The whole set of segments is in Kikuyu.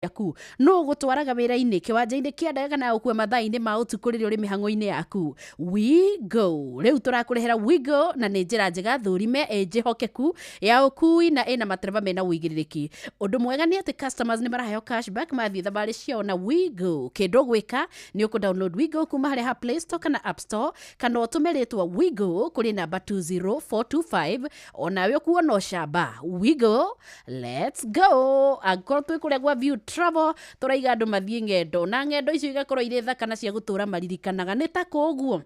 Yaku no ũgũtwaraga wĩra-inĩ, kĩwanja-inĩ kĩa ndege, kana gũkue mathaa-inĩ ma ũtukũ rĩrĩa ũrĩ mĩhang'o-inĩ yaku. WeGo, rĩu tũrakũrehera WeGo, na nĩ njĩra njega thũrime ĩ njĩhokeku ya ũkui na ĩna matereba mena ũigĩrĩrĩki. Ũndũ mwega nĩ atĩ customers nĩ maraheo cashback mathiĩ thabarĩ ciao na WeGo. Kĩndũ ũgwĩka nĩ ũkũ download WeGo kuma harĩa ha Play Store kana App Store, kana ũtũme rĩtwa WeGo kũrĩ namba 20425, onawe ũkuona ũcamba. WeGo, let's go. Angĩkorwo twĩ kũrĩa gwa View Travel, tũraiga andũ mathiĩ ng'endo, na ng'endo icio igakorwo irĩ thaka na cia gũtũra maririkanaga. Nĩ ta kũguo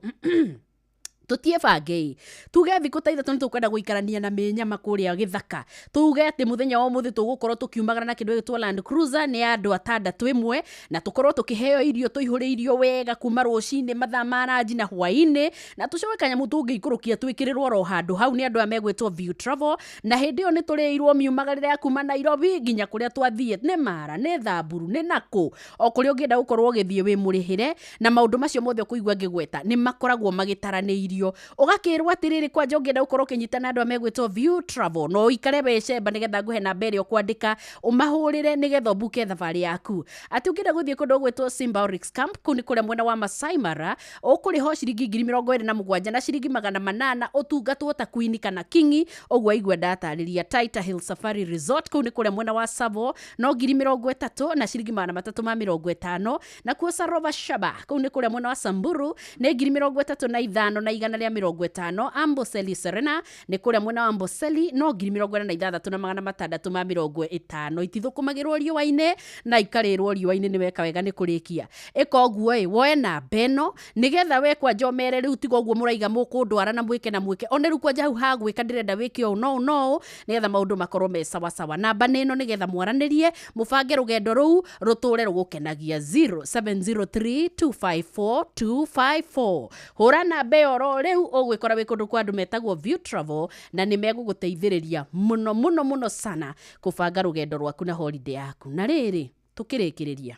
tũtie bangei, tuge thikũ ta 3 nĩ tũkwenda gũikarania na mĩnyama kũrĩa gĩthaka. Tuge atĩ mũthenya wa ũmũthĩ tũgũkorwo tũkiumagara na kĩndũ gĩgwĩtwo Land Cruiser, nĩ ya andũ atandatũ ĩmwe, na tũkorwo tũkĩheo irio, tũihũrĩirio wega kuma rũcinĩ mathaa ma ranji na hwaĩ-inĩ, na tũcoke kanyamũ tũngĩikũrũkia twĩkĩrĩrwo oro handũ hau nĩ andũ aya megwĩtwo View Travel. Na hĩndĩ ĩyo nĩ tũrĩirwo miumagarĩre ya kuma Nairobi nginya kũrĩa twathiĩ, nĩ Mara, nĩ Thamburu, nĩ nakũ, o kũrĩa ũngĩenda gũkorwo ũgĩthiĩ wĩ mũrĩhĩre. Na maũndũ macio mothe ũkũigua ngĩgweta nĩ makoragwo magĩtaranĩirio. Ũgakĩrwo atĩrĩrĩ, kwanja ũngĩenda gũkorwo ũkĩnyitana na andũ aya megwĩtwo View Travel, no ũikare wecemba nĩgetha ngũhe namba ĩrĩa ũkwandĩka ũmahũrĩre nĩgetha ũbuke thabarĩ yaku. Atĩ ũngĩenda gũthiĩ kũndũ gũgwĩtwo Simba Oryx Camp, kũu nĩ kũrĩa mwena wa Masai Mara, ũkũrĩha ciringi 27,800 ũtungatwo ta queen kana king. Ũguo aigua ndatarĩria. Taita Hill Safari Resort, kũu nĩ kũrĩa mwena wa Tsavo, no 30,350. Nakuo Sarova Shaba, kũu nĩ kũrĩa mwena wa Samburu, nĩ 35,150. Amboseli Serena, nĩ kũrĩa mwena wa Amboseli, no 46,650. Itithũkũmagĩrwo riũa-inĩ na ikarĩrwo riũa-inĩ. Nĩ weka wega nĩ kũrĩkia ĩka ũguo. Ĩ woe namba ĩno nĩgetha we kwanja ũmere rĩu tiga ũguo mũraiga mũkũndwara na mwĩke na mwĩke one rĩu kwanja hau ha gwĩka ndĩrenda wĩke ũũ no ũũ no ũũ nĩgetha maũndũ makorwo me sawa sawa. Namba nĩ ĩno nĩgetha mwaranĩrie, mũbange rũgendo rũu rũtũre rũgũkenagia: 0703254254. Hũra namba ĩyo oro rĩu, ũgwĩkora wĩ kũndũ kwa andũ metagwo View Travel, na nĩ megũgũteithĩrĩria mũno mũno mũno sana kũbanga rũgendo rwaku na holiday yaku. Na rĩrĩ, tũkĩrĩkĩrĩria,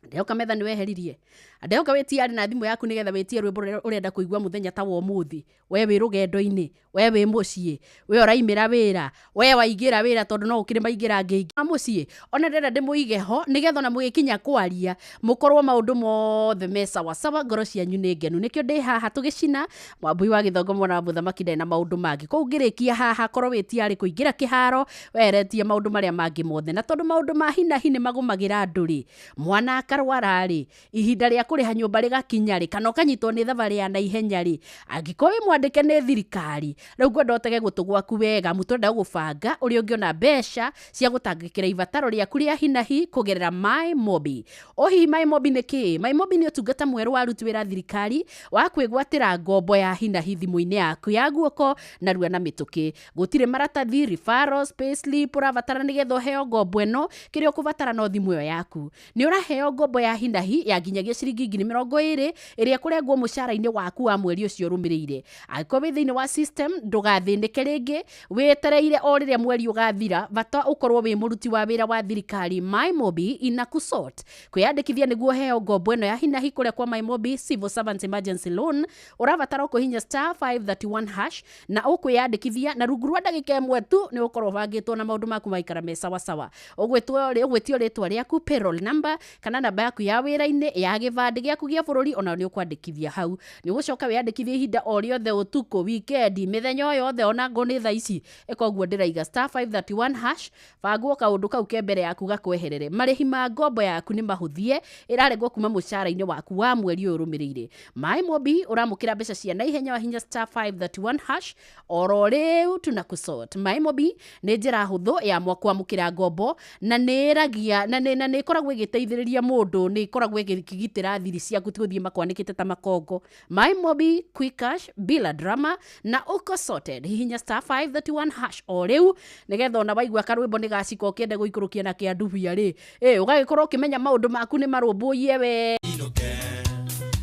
ndehoka metha nĩ weheririe, ndehoka wĩ tiyarĩ na thimũ yaku nĩgetha wĩtie rwĩmbo rũrĩa ũrenda kũigua mũthenya ta wa ũmũthĩ. We wĩ rũgendo-inĩ, we wĩ mũciĩ, we ũraimĩra wĩra, we waingĩra wĩra, tondũ no ũkĩrĩ maingĩra ngĩingĩ mũciĩ. Ona ndĩrenda ndĩmũige ho nĩgetha ona mũgĩkinya kwaria mũkorwo maũndũ mothe me sawa sawa, ngoro cianyu nĩ ngenu. Nĩkĩo ndĩ haha tũgĩcina mwambui wa gĩthongo, mwana wa mũthamaki, ndarĩ na maũndũ mangĩ. Koguo ngĩrĩkia haha, korwo wĩ tiyarĩ kũingĩra kĩharo, weheretie maũndũ marĩa mangĩ mothe. Na tondũ maũndũ ma hinahi nĩ magũmagĩra andũ rĩ, mwana akarwara rĩ, ihinda rĩa kũrĩha nyũmba rĩgakinya rĩ, kana ũkanyitwo nĩ thabarĩ ya naihenya rĩ, angĩkorwo wĩ mwandĩke nĩ thirikari, rĩu ngwenda ũtege gũtũ gwaku wega, amu twenda gũbanga ũrĩa ũngĩona mbeca cia gũtangĩkĩra ibataro rĩaku rĩa hinahi kũgerera MyMobi. O hihi MyMobi nĩ kĩĩ? MyMobi nĩ ũtungata mwerũ wa aruti wĩra thirikari wa kwĩgwatĩra ngombo ya hinahi thimũ-inĩ yaku ya guoko narua na mĩtũkĩ. Gũtirĩ maratathi, referrals, payslip ũrabatara nĩgetha ũheo ngombo ĩno. Kĩrĩa ũkũbatara no thimũ ĩyo yaku. Nĩ ũraheo ngombo ya hinahi ya nginyagia ciringi 20,000 ĩrĩa ĩkũrengwo mũcara-inĩ waku wa mweri ũcio ũrũmĩrĩire. Angĩkorwo wĩ thĩinĩ wa system, ndũgathĩnĩke rĩngĩ wĩtereire o rĩrĩa mweri ũgathira. Bata ũkorwo wĩ mũruti wa wĩra wa thirikari, MyMobi inakusort. Kwĩyandĩkithia nĩguo ũheo ngombo ĩno ya hinahi kũrĩa kwa MyMobi Civil Servants Emergency Loan, ũrabatara ũkũhinya *531# na ũkwĩyandĩkithia, na rungu rwa ndagĩka 1 tu nĩ ũgũkorwo ũbangĩtwo na maũndũ maku maikara me sawa sawa. Ũgwĩtio rĩtwa rĩaku, payroll number kana namba yaku ya wĩra-inĩ, ya gĩbandĩ gĩaku gĩa bũrũri, ona nĩ ũkwandĩkithia hau. Nĩ ũgũcoka wĩyandĩkithie ihinda o rĩothe, ũtukũ, weekend, mĩthenya o yothe, ona ngorwo nĩ thaa ici. Ĩka ũguo ndĩraiga, *531#, bangwo kaũndũ kau ke mbere yaku gakweherere. Marĩhi ma ngombo yaku nĩ mahũthie, ĩraregwo kuma mũcara-inĩ waku wa mweri ũyũ ũrũmĩrĩire. MyMobi, ũramũkĩra mbeca cia naihenya wahinya *531# oro rĩu, tunakusort. MyMobi nĩ njĩra hũthũ ya kwamũkĩra ngombo, na nĩ ĩragia na nĩ ĩkoragwo ĩgĩteithĩrĩria mũndũ, nĩ ĩkoragwo ĩkĩgitĩra thiri ciaku, ti gũthiĩ makwanĩkĩte ta makongo. MyMobi, quick cash bila drama, na uko sorted. Hihinya *531# o rĩu nĩgetha ona waigua karwĩmbo nĩ gacika ũkĩende gũikũrũkia na kĩandubia rĩ, ĩ ũgagĩkorwo ũkĩmenya maũndũ maku nĩ marũmbũiye we. Inũke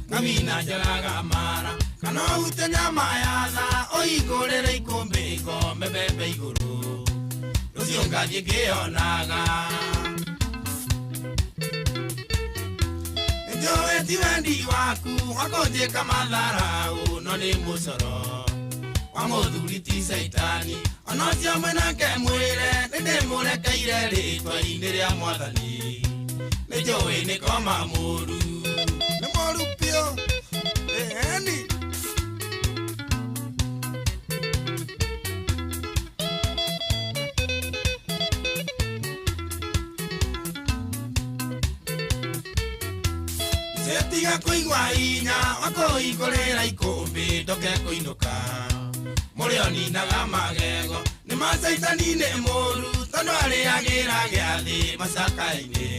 ngamina njaraga mara kana ũrute nyama ya tha ũhingũrĩre ikũmbĩ ikome mbembe igũrũ rũciũ ngathiĩ ngĩonaga. Nĩnjũĩ ti wendi waku wa kũnjĩka matharau, no nĩ mũcoro wa Wa mũthuri ti caitani ona ũcio mwenake mwĩre nĩ ndĩmũrekeire rĩtwa-inĩ rĩa mwathani nĩ njũĩ nĩ koma mũru nĩ mũru biũ ĩni Tiga kũigua hinya wa kũhingũrĩra ikũmbĩ ndoke kũinũka mũrĩo ninaga magego nĩ macaitani nĩ mũru tondũ arĩagĩra gĩathĩ macaka-inĩ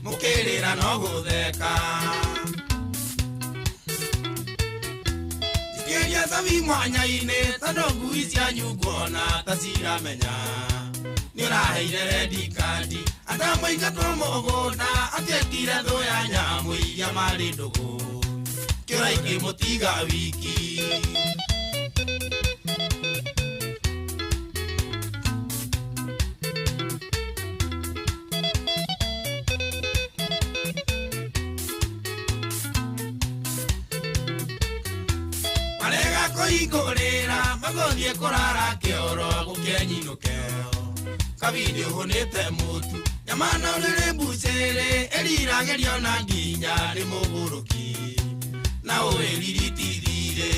mũkĩrĩra no gũtheka njikĩria cabi mwanya-inĩ tondũ ngui cianyu nguona ta ciramenya nĩ ũraheire rendi kandi atamũingatwo mũgũnda atuĩkire thũ ya nyamũ iria marĩ ndũgũ kĩũra ikĩmũtiga wiki marega kũhingũrĩra magũthiĩ kũrara kĩoro gũkĩenyinũke kabindi ũhũnĩte mũtu nyama no rĩrĩ mbucĩrĩ ĩriragĩrio na nginya nĩ mũgũrũki na ũĩriritithire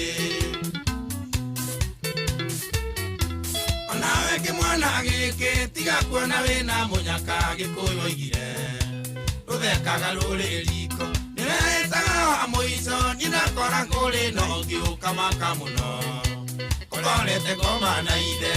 onawe kĩmwana gĩkĩ tiga kuona wĩna mũnyaka gĩkũyũ oigire rũthekaga rũrĩ riko nĩwehĩtaga wa mũico niĩ ndakora kũrĩ no ngĩũkamaka mũno ũkorete koma na ithe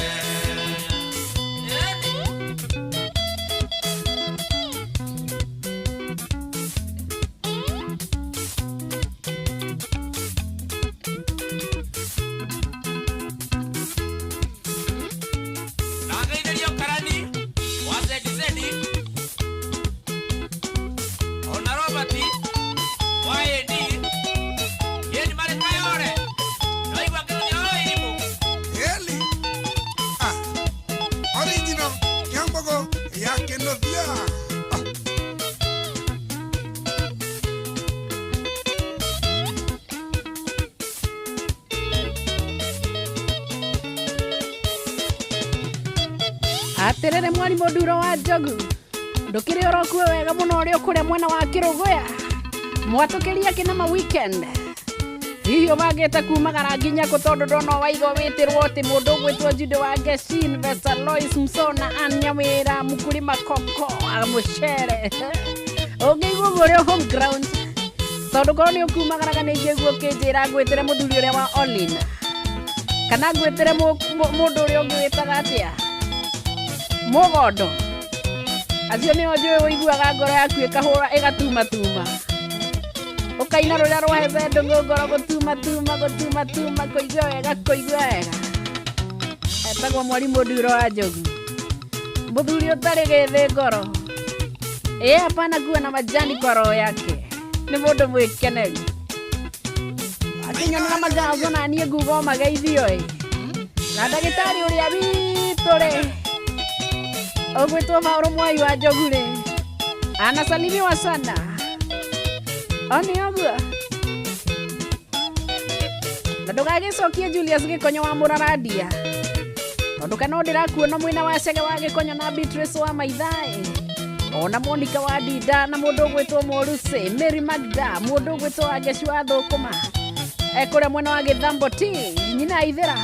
Atirere mwarimu Nduro wa Njogu ndukire orokue wega muno uria ukuria mwena wa Kiruguya mwatukiria kinama weekend hihi ubangite kumagara nginya ku tondu ndona waigua witirwo ati mundu ugwitwo Jude wa Geshin Vesta Lois Msona Anyawira Mukulima Koko amucere ungiigua uguo uri home ground tondu korwo ni ukumagaraga ni ingĩigua ũkĩnjĩra ngwĩtĩre mũthuri ũrĩa wa Olin kana ngwĩtĩre mũndũ ũrĩa ũngĩ wĩtaga atĩa Mugondo acio nĩo njũĩ ũiguaga ngoro yaku ĩkahũra ĩgatumatuma ũkaina rũrĩa rwahece ndũng'ũ ngoro gũtumatuma gũtumatuma kũigua wega kũigua wega etagwo mwarimũ Nduro wa Njogu mũthuri ũtarĩ gĩthĩ ngoro ĩ hapana kuwa na majani kwa roho yake nĩ mũndũ mwĩkeneri akĩnyonera magazo na niĩ nguga o mageithio ĩ na ndagĩtarĩ ũrĩa witũ rĩ ũgwĩtwo Maũrũ Mwai wa Njogu rĩ anasalimiwa sana oni ũguo na ndũgagĩcokie Julius Gĩkonyo wa Mũrarandia tondũ kana ndĩrakuona mwena wa Cege wa Gĩkonyo na Beatrice wa Maithaĩ ona Monica wa Ndinda na mũndũ ũgwĩtwo Morusi Mary Magda mũndũ ũgwĩtwo Wangecu wa Thũkũma ekũrĩa mwena wa Gĩthambo T nyina Ithĩra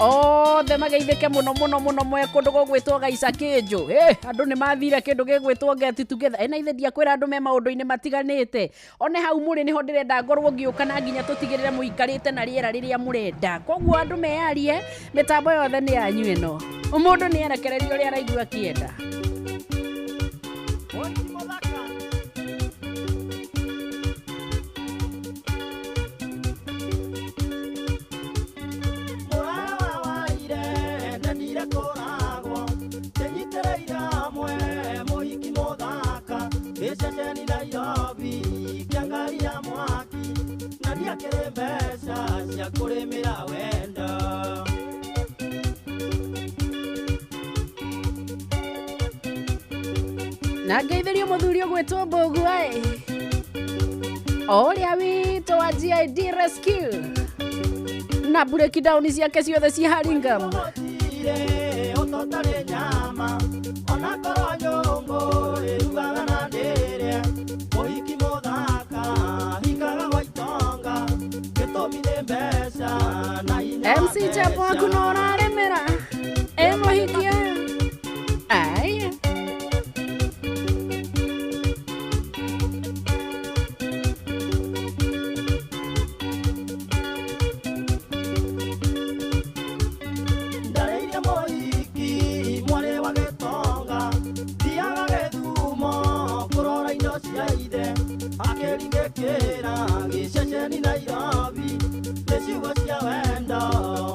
othe mageithĩke mũno mũno mũno mwe kũndũ gũgwĩtwo Gaica Kĩnjũ andũ nĩ mathire kĩndũ gĩgwĩtwo get together ena ithe ndiakwĩra andũ me maũndũ-inĩ matiganĩte one hau mũrĩ nĩho ndĩrenda ngorwo ngĩũka na nginya tũtigĩrĩre mũikarĩte na rĩera rĩrĩa mũrenda koguo andũ meyarie mĩtambo yothe nĩ yanyu ĩno mũndũ nĩ erekererio ũrĩa araigua akĩenda Na ngeithĩrio mũthuri ũgwĩtwo Mbũgua ĩ o ũrĩa witũ wa GID Rescue Na breakdown ciake ciothe ci Hurlingham. MC Chapo aku no ũrarĩmĩra ĩ mũhiki ũyũ. Aya. Ndareire mũhiki mwarĩ wa gĩtonga, thiaga gĩthumo kũrora indo cia ithe, akĩringĩkĩra gĩceceni Nairobi, nĩ ciugo cia wendo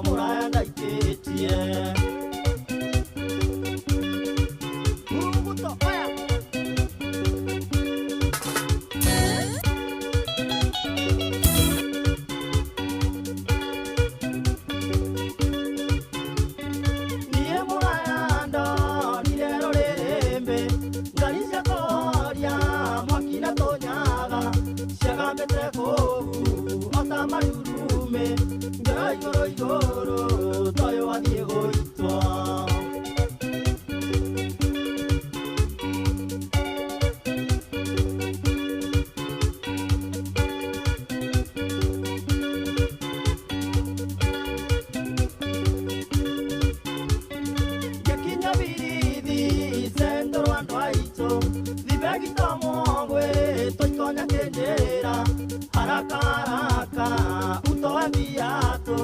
mũraya ndaikĩtie. Muruguto oya. Niĩ mũraya ndonire rũrĩrĩmbĩ, ngari cia kũhoria mwaki na tũnyaga, ciagambĩte kũu o ta marurumĩ, ngĩoya igũrũ igũrũ toyũ athiĩ gũitwo. Ngĩkinya birithi centro andũ aitũ, thibegita mũgwe tũitonya kĩnjĩra, haraka haraka utoe viatu,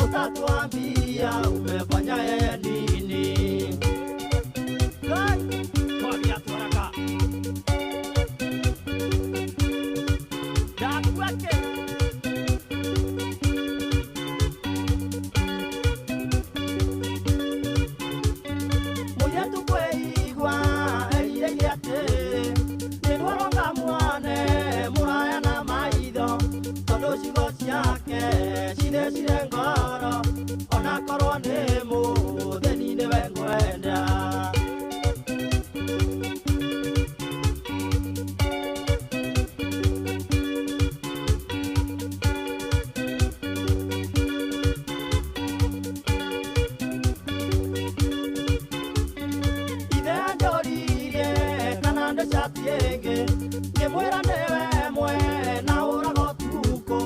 utatuambia umefanya yeye nini. Ngai, toa viatu haraka. Ndakuake. Mũirĩtu kwĩigua erirĩirie atĩrĩ, nĩ ndwaronga muone mũraya na maitho, tondũ ciugo ciake cithecire ngoro, onakorwo nĩ mũthĩni nĩwe ngwenda. Ithe anjũririe kana ndĩ cati ĩngĩ, ngĩmwĩra nĩwe mwena ũraga ũtukũ,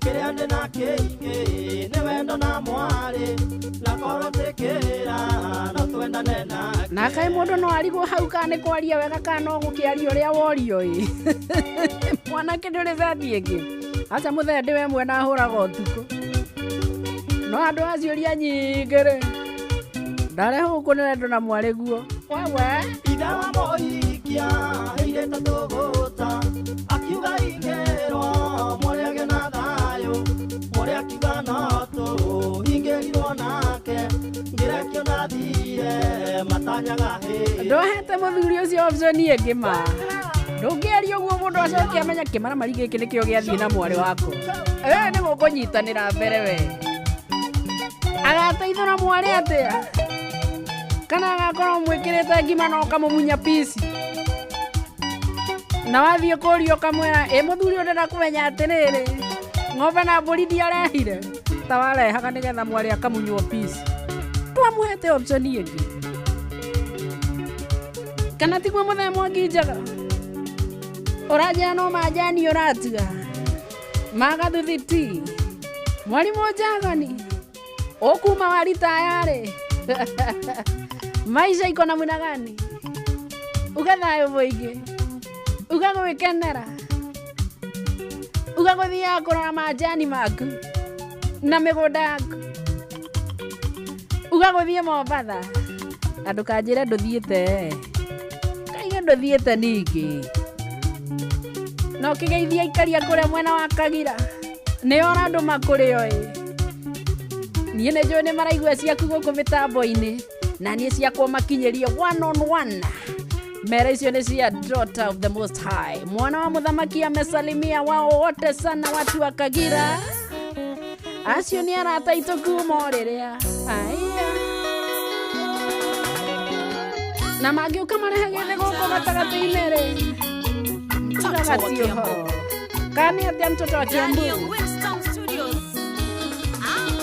kĩrĩa ndĩ na kĩingĩ nĩ wendo na mwarĩ, na korwo tĩkĩra no twendane nake. Na kaĩ mũndũ no arigwo hau kana nĩ kwaria wega kana no gũkĩaria ũrĩa worio ĩ. Mwanake ndũrĩ bethi ĩngĩ. Aca mũthee ndĩwe mwena ahũraga ũtukũ. No andũ a ciũria nyingĩ rĩ, ndareho gũkũ nĩ wendo na mwarĩ guo. Wewe. Ithe wa mũhikia heire ta tũgũta, akiuga ingĩrwo mwarĩ agĩe na thayũ, mwarĩ akiuga no tũhingĩrirwo nake, ngĩrekio ndathire matanyaga hĩ. Ndohete mũthuri ũcio option ĩngĩ ma. Ndũngĩaria ũguo mũndũ acoke amenya kĩmaramari gĩkĩ nĩkĩo gĩathiĩ na mwarĩ waku. Nĩ mũkũnyitanĩra mbere we. Agateithũra mwarĩ atĩa? Kana agakorwo mwĩkĩrĩte ngima na ũkamũmunya pici. Na wathiĩ kũria ũkamwĩra ĩ mũthuri ũyũ ndĩrenda kũmenya atĩrĩrĩ, ng'ombe na mbũri ndiarehire, ta warehaga nĩgetha mwarĩ akamunywo pici. Twamũhete option ĩngĩ. Kana tiguo mũthee Mwangi njaga? Ũranjĩra no majani ũratiga. Magathuthi ti. Mwarimũ Njagani, ũkuma waritaya rĩ. Maisha iko namna gani? Uga thayũ mũingĩ, uga gwĩkenera, uga gũthiaga kũrora majani maku na mĩgũnda yaku, uga gũthiĩ Mombatha na ndũkanjĩre ndũthiĩte, kaige ndũthiĩte ningĩ. Na ũkĩgeithia aikaria kũrĩa mwena wa Kagira, nĩo ũrandũ makũrĩo ĩ. Niĩ nĩ njũĩ nĩ maraigua ciaku gũkũ mĩtambo-inĩ, na niĩ ciakwa makinyĩrie one on one. Mera icio nĩ cia Daughter of the Most High. Mwana wa mũthamaki amesalimia wao wote sana watu wa Kagira. Acio nĩ arata aitũ kuma o rĩrĩa. Aya. Na mangĩũka marehe gĩthĩ gũkũ gatagatĩ-inĩ rĩ, tugaga ti ũhoro. Kana nĩ atĩa mtoto wa Kiambu? Daniel Winston Studios. Ah.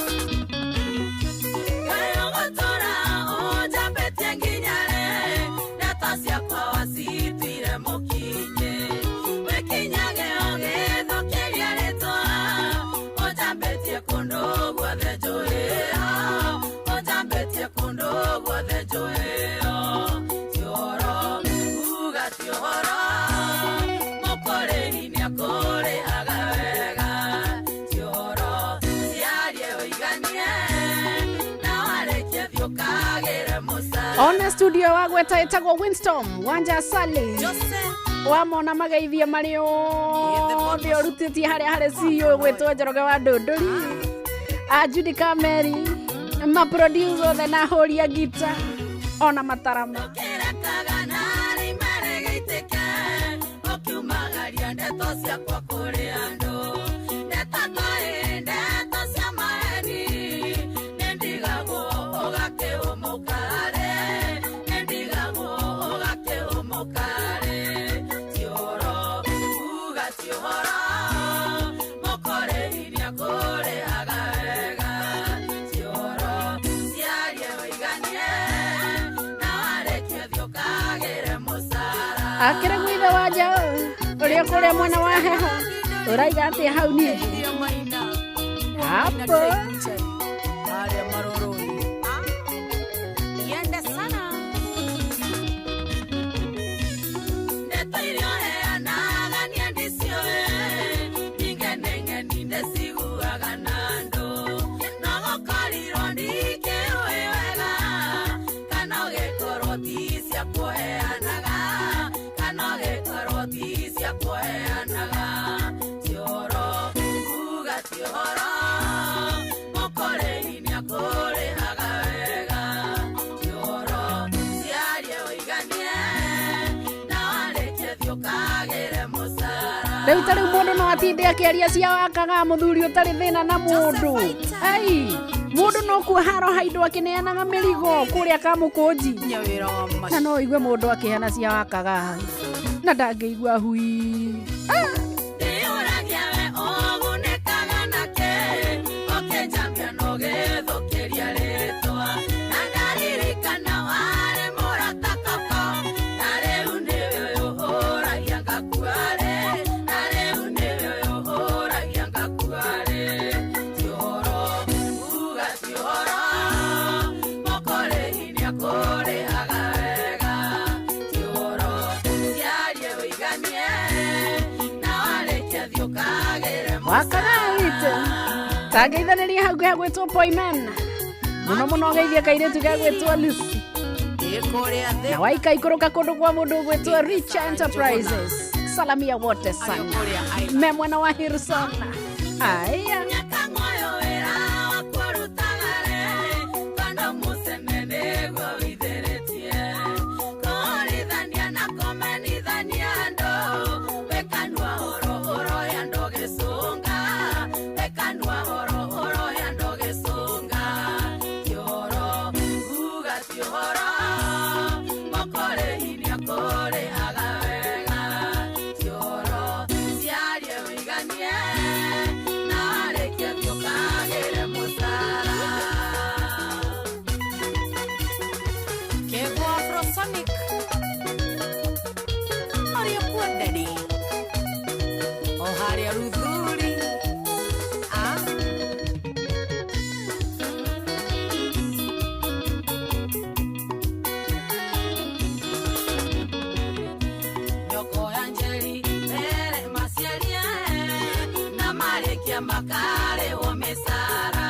mũkinye wĩkinyage ũgĩthũkĩria rĩtwa ũnjambĩtie kũndũ guothe njũĩo ũnjambĩtie kũndũ guothe njũĩo ti ũhoro uga ti ũhoro mũkũrĩhi nĩakũrĩhaga wega ti ũhoro ciarie ũiganie na warĩkia thiĩ ũkagĩre mũcara. Ona studio wagweta ĩtagwo Winston Wanja Sally wamona mageithia marĩ othe ũrutĩtie harĩa harĩ CEO gwĩtwo Njoroge wa Ndũndũri a Judy Kameri maproduce othe na ahũri a ngita ona matarama. Kĩrekaga narĩ marĩgĩitĩke ũkiumagaria ndeto ciakwa kũrĩ andũ ndeto toĩ ndeto cia maheni nĩndigagwo ũgakĩhũmũkarĩ nĩndigagwo ũgakĩhũmũkarĩ ti ũhoro uga ti ũhoro mũkũrĩhi nĩakũrĩhaga wega ti ũhoro ciarie ũiganie na warĩkia thiĩ ũkagĩre mũcara. Akĩrĩ gwithe wanja ũrĩa kũrĩa mwena wa heho ũraiga atĩa hau niĩ hapo. Harĩa maroro-inĩ yende sana ndeto iria ũheanaga niĩ ndiciũĩ ningenengeni ndĩciguaga na andũ no gũkorirwo ndikĩũĩ wega kana ũgĩkorwo ti cia kũheanaga kana ũgĩkorwo ti cia kũheanaga ti ũhoro uga ti ũhoro mũkũrĩhi nĩakũrĩhaga wega ti ũhoro ciarie ũiganie na warĩkia thiĩ ũkagĩre mũcara. Rĩu ta rĩu mũndũ no atinde akĩaria cia wakaga mũthuri ũtarĩ thĩna na mũndũ ai mũndũ no kuoha aroha indo akĩneanaga mĩrigo kũrĩa kamũkũnji wĩra wa na no ũigue mũndũ akĩheana cia wakaga na ndangĩigua hui. Ndĩũragia we ũgunĩkaga nakĩ ũkĩnjambia na ũgĩthũkĩria rĩtwa na ndaririkana warĩ mũrata koko na rĩu nĩwe ũhũragia ngakuarĩ na rĩu nĩwe ũhũragia ngakuarĩ ti ũhoro uga ti ũhoro mũkũrĩhi nĩakũrĩhaga wega ti ũhoro ciarie ũiganie na warĩkia thiĩ ũkagĩre Wakaga witũ tangeithanĩria hau gagwĩtwo Poimen mũno mũno geithia kairĩtu gagwĩtwo Lucy kũrĩa thĩ na waika ikũrũka kũndũ kwa mũndũ ũgwĩtwo Rich Enterprises salamia wote sana me mwena wa Hirsona aya. Nyakangoyo wĩra waku ũrutaga-rĩ tondũ mũcene nĩguo wĩithĩrĩtie kũhũrithania na kũmenithania andũ wĩkanua horo ũrohe andũ gĩcũnga wĩkanua horo ũrohe andũ gĩcũnga ti ũhoro uga ti ũhoro mũkũrĩhi nĩakũrĩhaga wega ti ũhoro ciarie ũiganie na warĩkia thiĩ ũkagĩre mũcara. Kegwa Afrosonic Maria Puendedi O harĩa Ruthuri ah. Nyoko ya Njeri mere maciarie na marĩkia makarĩhwo mĩcara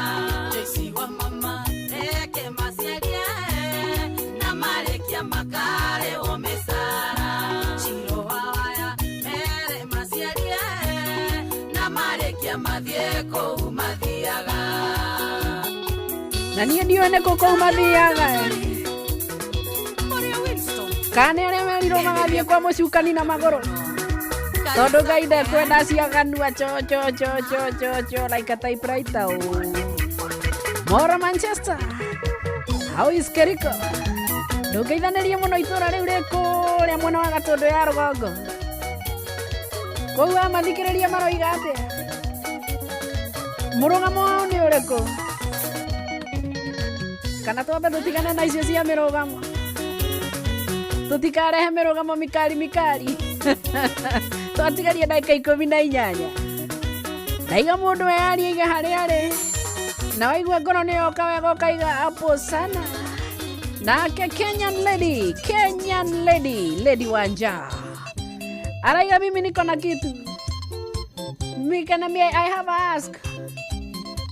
Joyce wa mama reke maciarie na marĩkia makarĩhwo mĩcara Ciro wa waya mere maciarie na marĩkia mathiĩ kũu mathiaga. Na niĩ ndiũĩ nĩ kũ kũu mathiaga. Maria Winston kana nĩ arĩa merirwo magathiĩ kwa mũcukani na magũrũ tondũ Ngai ndekwenda ciaganua cho cho cho cho cho cho like a typewriter o. Moro Manchester how is Keriko ndũngeithanĩrie mũno itũra rĩu rĩ kũrĩa mwena wa Gatũndũ ya rũgongo kũu amathikĩrĩria maroiga atĩa mũrũgamo wao nĩ ũrĩkũ kana twambe tũtigane na icio cia mĩrũgamo. Tutikarehe mĩrũgamo mikali mikali. Twatigaria ndagĩka 18. Ndaiga mũndũ eyarie iga harĩa arĩ. Na waigua ngoro nĩ yoka wega ũkaiga hapo sana. Nake Kenyan lady, Kenyan lady, Lady Wanja. Araiga mimi niko na kitu. Mi I have a ask.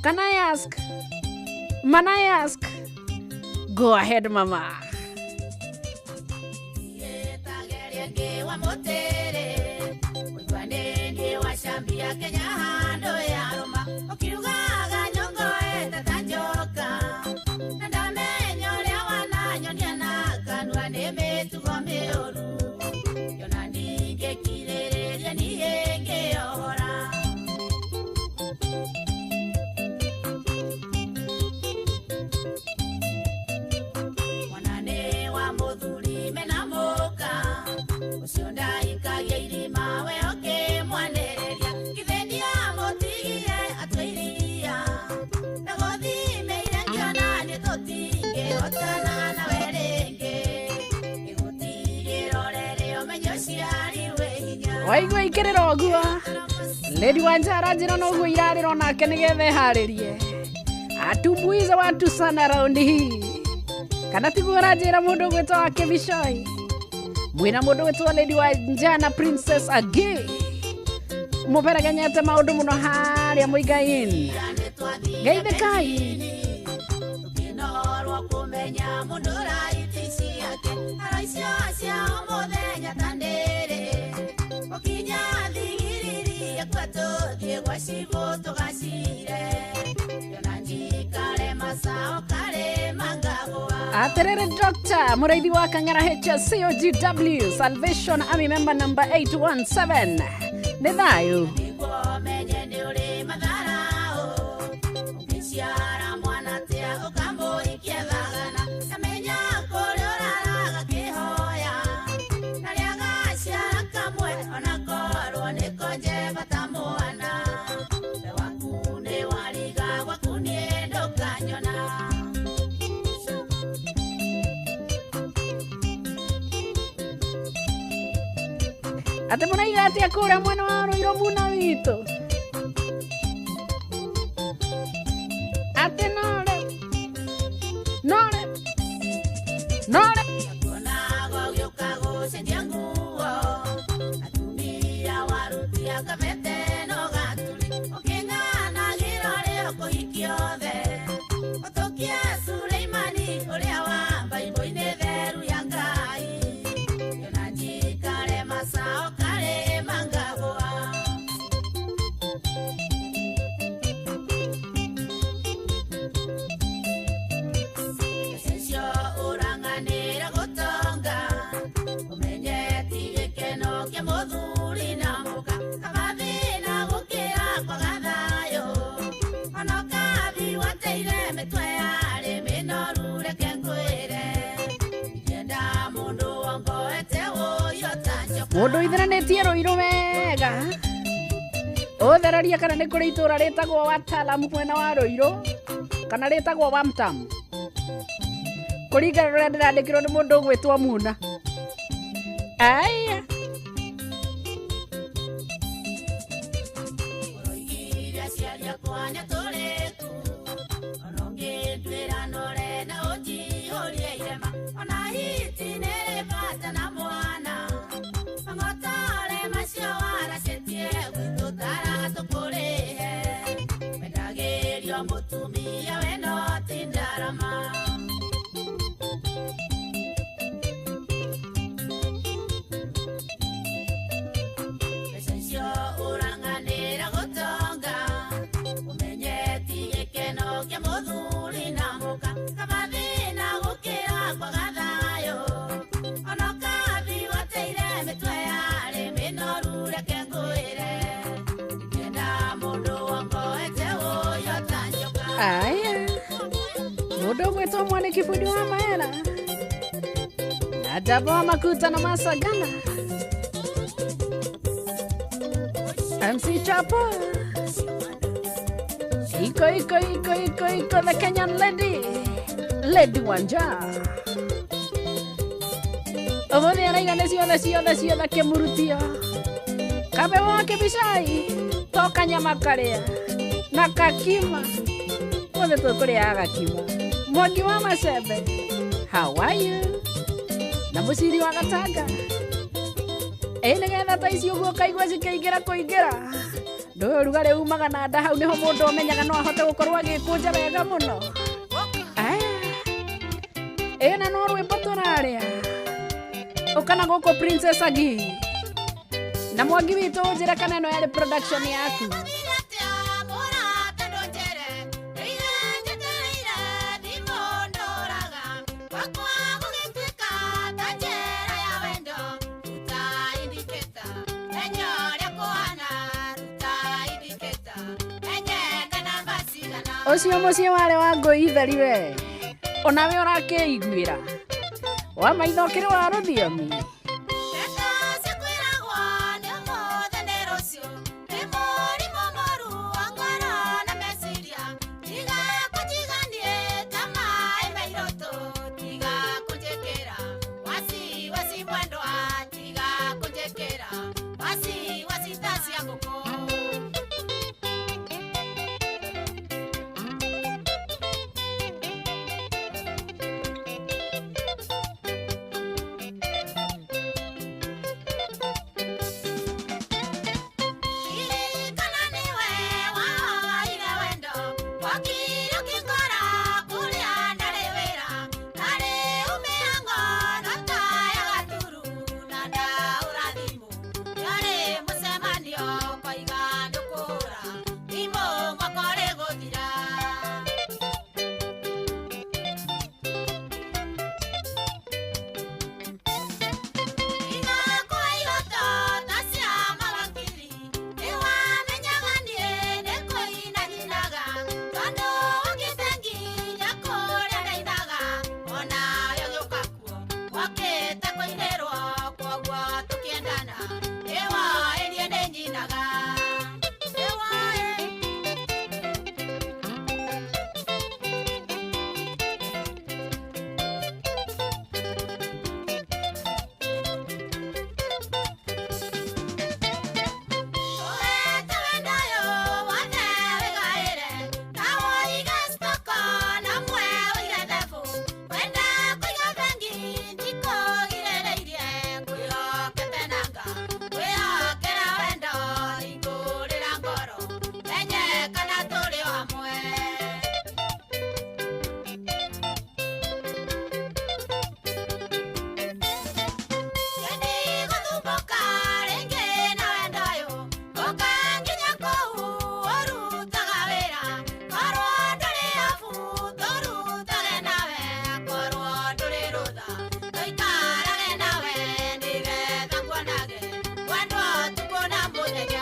Can I ask? Man I ask? Go ahead, mama. Waigua ikĩrĩra ũguo. Lady Wanja aranjĩra noguo irarĩra onake nĩgetha eharĩrie. Atumbuize watu sana raundi hii. Kana tiguo aranjĩra mũndũ ũgwĩtwo wa Kĩbicoi. Mwĩna mũndũ ũgwĩtwo Lady Wanja na Princess Agi. Mũberegenyete maũndũ mũno harĩa Muigai-inĩ. Geithĩkai. Aterere Doctor Muraithi wa Kang'ara HCOGW Salvation Army member number 817. Nĩ thayũ. Ate mũraiga atĩa kũrĩa mwena wa Rũirũ muna witũ? Ate nore nore nore. Mũndũ ũitheranĩtie Rũirũ wega. Ũtheraria kana nĩ kũrĩ itũra rĩtagwo Watalam mwena wa Rũirũ kana rĩtagwo Wamtam. Kũringana na ũrĩa ndĩrandĩkĩrwo nĩ mũndũ ũgwĩtwo Muna. Aya. Aya. Mũndũ ũgwĩtwo Mwanĩki bundi wa maera. Na Jabo wa makuta na masagana. MC Chapa. Iko iko iko iko iko the Kenyan lady. Lady Wanja. Ũmũthĩ araiga nĩ ciothe ciothe ciothe kĩmurutio. Kabe wa kĩbicai to kanyama karĩa na kakima. Ũmũthĩ tũkũrĩaga gakima. Mwangi wa macembe, how are you? Na mũciri wa gatanga. Ĩ nĩgetha ta ici ũguo ũkaigua cikĩingĩra kũingĩra. Ndũĩ ũrugarĩ umaga na nda hau nĩho mũndũ amenyaga no ahote gũkorwo agĩkũnja wega mũno. Aya. Ĩ na no rwĩmbo tũrarĩa. Ũkana gũkũ Princess Agi. Na mwangi witũ ũnjĩre kana ĩno yarĩ production yaku. Ũcio mũciĩ warĩ wa ngũi theri we. Onawe ũrakĩiguĩra. Wa maitho ũkĩrĩ wa rũthiomi.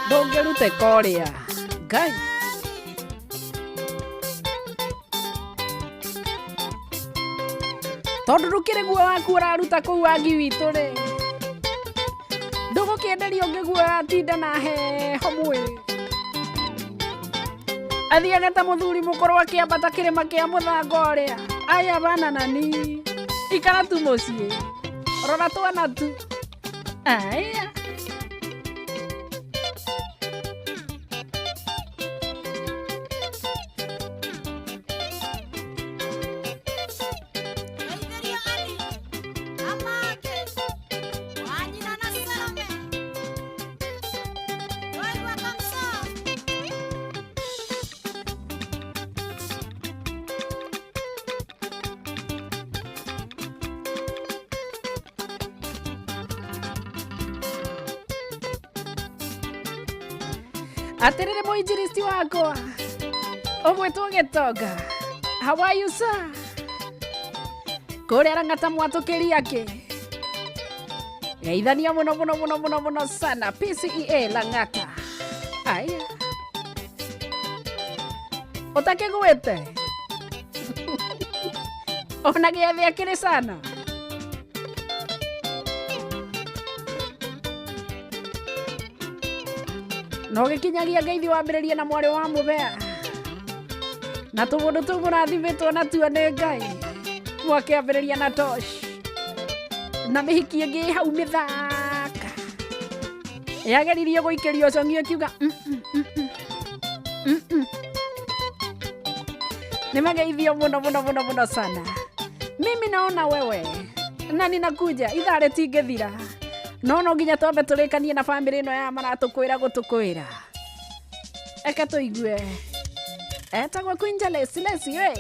Ndũngĩrute koria. Ngai. Tondũ ndũkĩrĩ guo waku ũraruta kũu wangi witũ rĩ. Ndũgũkĩenderia ũngĩ guo atinda na heho mwĩrĩ. Athiage ta mũthuri mũkũrũ akĩambata kĩrĩma kĩa mũthanga ũrĩa. Aya bana nani. Ikara tu mũciĩ. Rora twana tu. Aya. Atiriri mũinjilisti wakwa ũgwĩtwo Gĩtonga, how are you sir? Kũrĩa Rang'ata mwatũkĩria kĩ geithania mũno mũno mũno mũno mũno sana PCEA Lang'ata. Aya ũtakĩgwĩte ona gĩathĩ akĩrĩ sana. No gĩkinyagia ngeithi wambĩrĩrie na mwarĩ wa mũbea na tũbũndũ tũu mũrathimĩtwo natuo nĩ Ngai mwakĩambĩrĩria na tosh Na mĩhiki ĩngĩ hau mĩthaka yageririe gũikĩrio cong'i ĩkiuga nĩ mageithio mũno mũno mũno mũno sana. Mimi naona wewe na ninakuja ithaa rĩtingĩthira no no nginya twambe tũrĩkanie na bamĩrĩ ĩno ya maratũkwĩra gũtũkwĩra. Eka tũigue etagwo Queen Lesi Lesi we.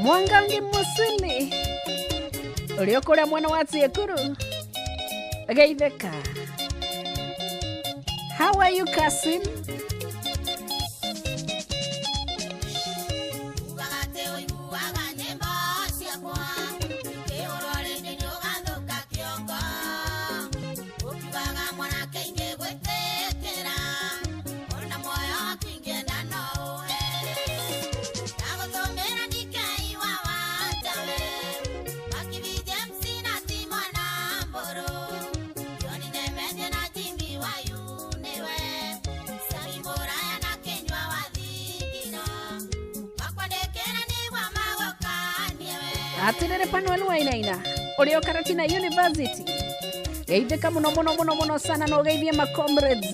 Mwangangi Musini ũrĩa ũkũrĩa mwena wa Tsiekuru geithĩka. How are you, cousin? Atirere Panuel Wainaina ũrĩa Karatina University geithĩka mũno mũno mũno mũno sana na ũgeithie ma comrades.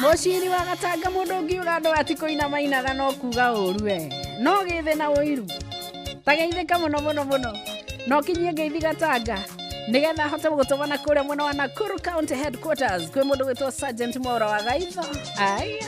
Mũciri wa Gatanga mũndũ ũngiuga andũ atikũina mainaga no kuga ũru we no gĩthĩ na ũiru tageithĩka mũno mũno mũno no kinyie ngeithi Gatanga nĩgetha hote gũtũmana kũrĩa mwena wa Nakuru County Headquarters kwĩ mũndũ gwĩtwo Sergeant Mwaura wa Gaitho. Aya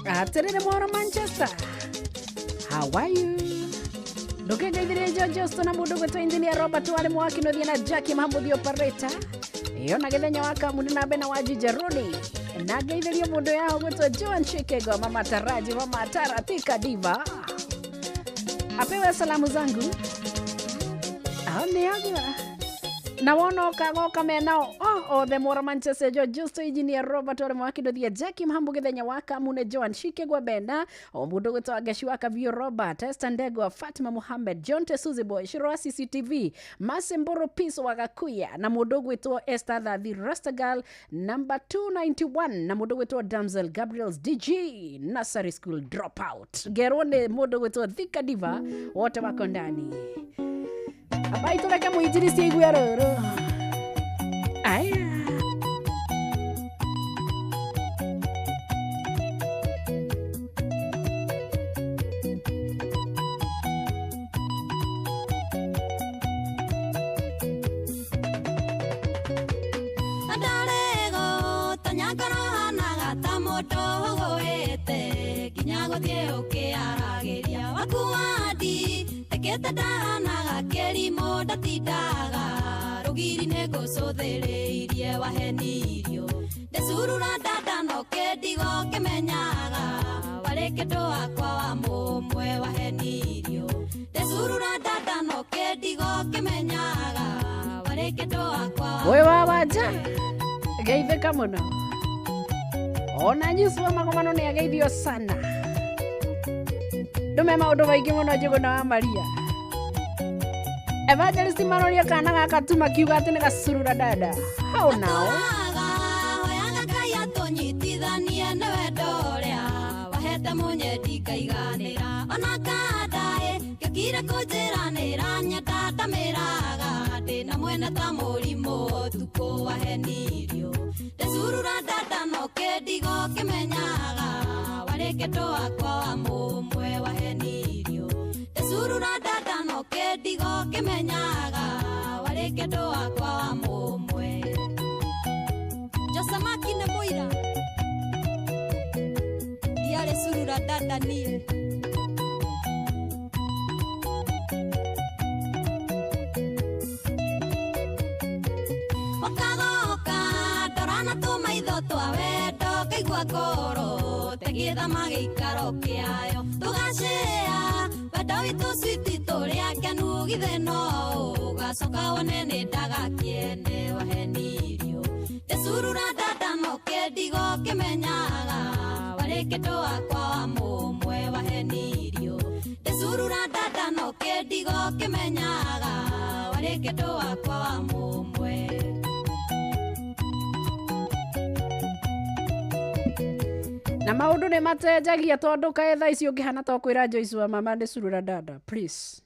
Atĩrĩrĩ mworo Manchester, how are you? Ndũkĩngeithirie George Austin na mũndũ gwĩtwo engineer Robert warĩ mwakinothia na Jackie Mahamudhi operator iyo na gĩthenya wa kamuni na bena wa Jijeroni na ngeithirie mũndũ yao gwĩtwo Joan Shikego, mama Taraji, mama Tara Thika Diva, apewe salamu zangu aoneaga na wona ũkagoka menao othe mworo Manchester, George Justo, engineer Robert ore mwakindothia, Jackie Mhambu githenya wa Kamune, Joan Shikegwa Bena, o mundu gwitwo Ngeshi wa Kavio Robert, Esther Ndegwa, Fatima Muhammad, John Tesuzi Boy, Shiro wa CCTV, Masemboro Peace wa Gakuya, na mundu gwitwo Esther Thathi Rastagal number 291, na mundu gwitwo Damsel Gabriels DG Nursery School dropout, gerwo ni mundu gwitwo Thika Diva, wote wako ndani. Abai tureke muinjilisti aigue rũrũ. Aya. Ndarego tanyangoro hanaga ta mũndũ ũgũĩte nginya gũthiĩ ũkĩaragĩria waku wandi tekete ndahanaga kĩrimũ ndatindaga rũgiri nĩ ngũcũthĩrĩirie wahenirio ndecurura ndanda no kĩndigo kĩmenyaga warĩ kĩndũ wakwa wa mũmwe wahenirio ndecurura ndanda no kĩndigo kĩmenyaga warĩ kĩndũ wakwa wa Ũyũ wa wanja geithĩka mũno ona nyusu wa magomano nĩ ageithio sana ndume maũndũ maingĩ mũno Njũgũna wa Maria. Evangelist maroria kana gaka tu makiuga atĩ nĩ gacurura dada. How now? Hoyaga Ngai atũnyitithanie nĩ wendo ũrĩa wahete mũnyendi ngaiganĩra ona kandaĩ ngĩkire kũnjĩra nĩranyenda ndamĩraga ndĩna mwene ta mũrimũ ũtukũ wahenirio ndecurura ndanda no kĩndigo kĩmenyaga warĩ kĩndũ wakwa wa mũmwe wahenirio ndecurura ndanda no kĩndigo kĩmenyaga warĩ kĩndũ wakwa wa mũmwe. Josamaki nĩ mũira ndiarĩ curura ndanda niĩ. Ũkagoka ndorana tũmaitho twa wendo ngaigua ngoro tegithama gĩikaro kĩayo tũgacĩa wendo witũ switi tũrĩ akenu githĩ no ũgacoka wone nĩ ndagakĩene wahenirio ndecurura ndanda no kĩndigo kĩmenyaga warĩ kĩndũ wakwa wa mũmwe wahenirio ndecurura ndanda no kĩndigo kĩmenyaga warĩ kĩndũ wakwa wa mũmwe. Na maũndũ nĩ matenjagia tondũ kaĩ thaa ici ũngĩhana ta ũkwĩra Joyce wa mama nĩ curura dada please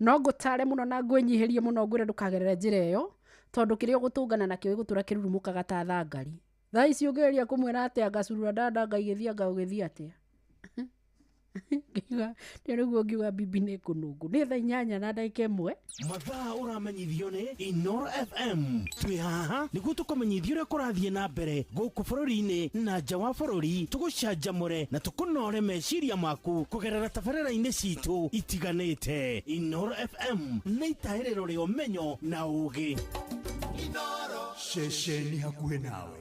no ngũtare mũno na ngwĩnyihĩrie mũno ngwĩre ndũkagerere njĩra ĩyo tondũ kĩrĩa ũgũtũngana nakĩo gĩgũtũra kĩrurumũkaga ta thangari. Thaa ici ũngĩgeria kũmwĩra atĩ anga curura dada anga igĩthiĩ anga ũgĩthiĩ atĩa ngiuga nĩ nĩguo ngiuga bibi nĩ kũnũngũ nĩ thaa 8:01. Mathaa ũramenyithio nĩ Inoro FM. Twĩ haha nĩguo tũkũmenyithia ũrĩa kũrathiĩ na mbere gũkũ bũrũri-inĩ na nja wa bũrũri, tũgũcanjamũre na tũkũnore meciria maku kũgerera tabarĩra-inĩ citũ itiganĩte. Inoro FM nĩ itahĩrĩro rĩa ũmenyo na ũũgĩ. Ceceni hakuhĩ nawe.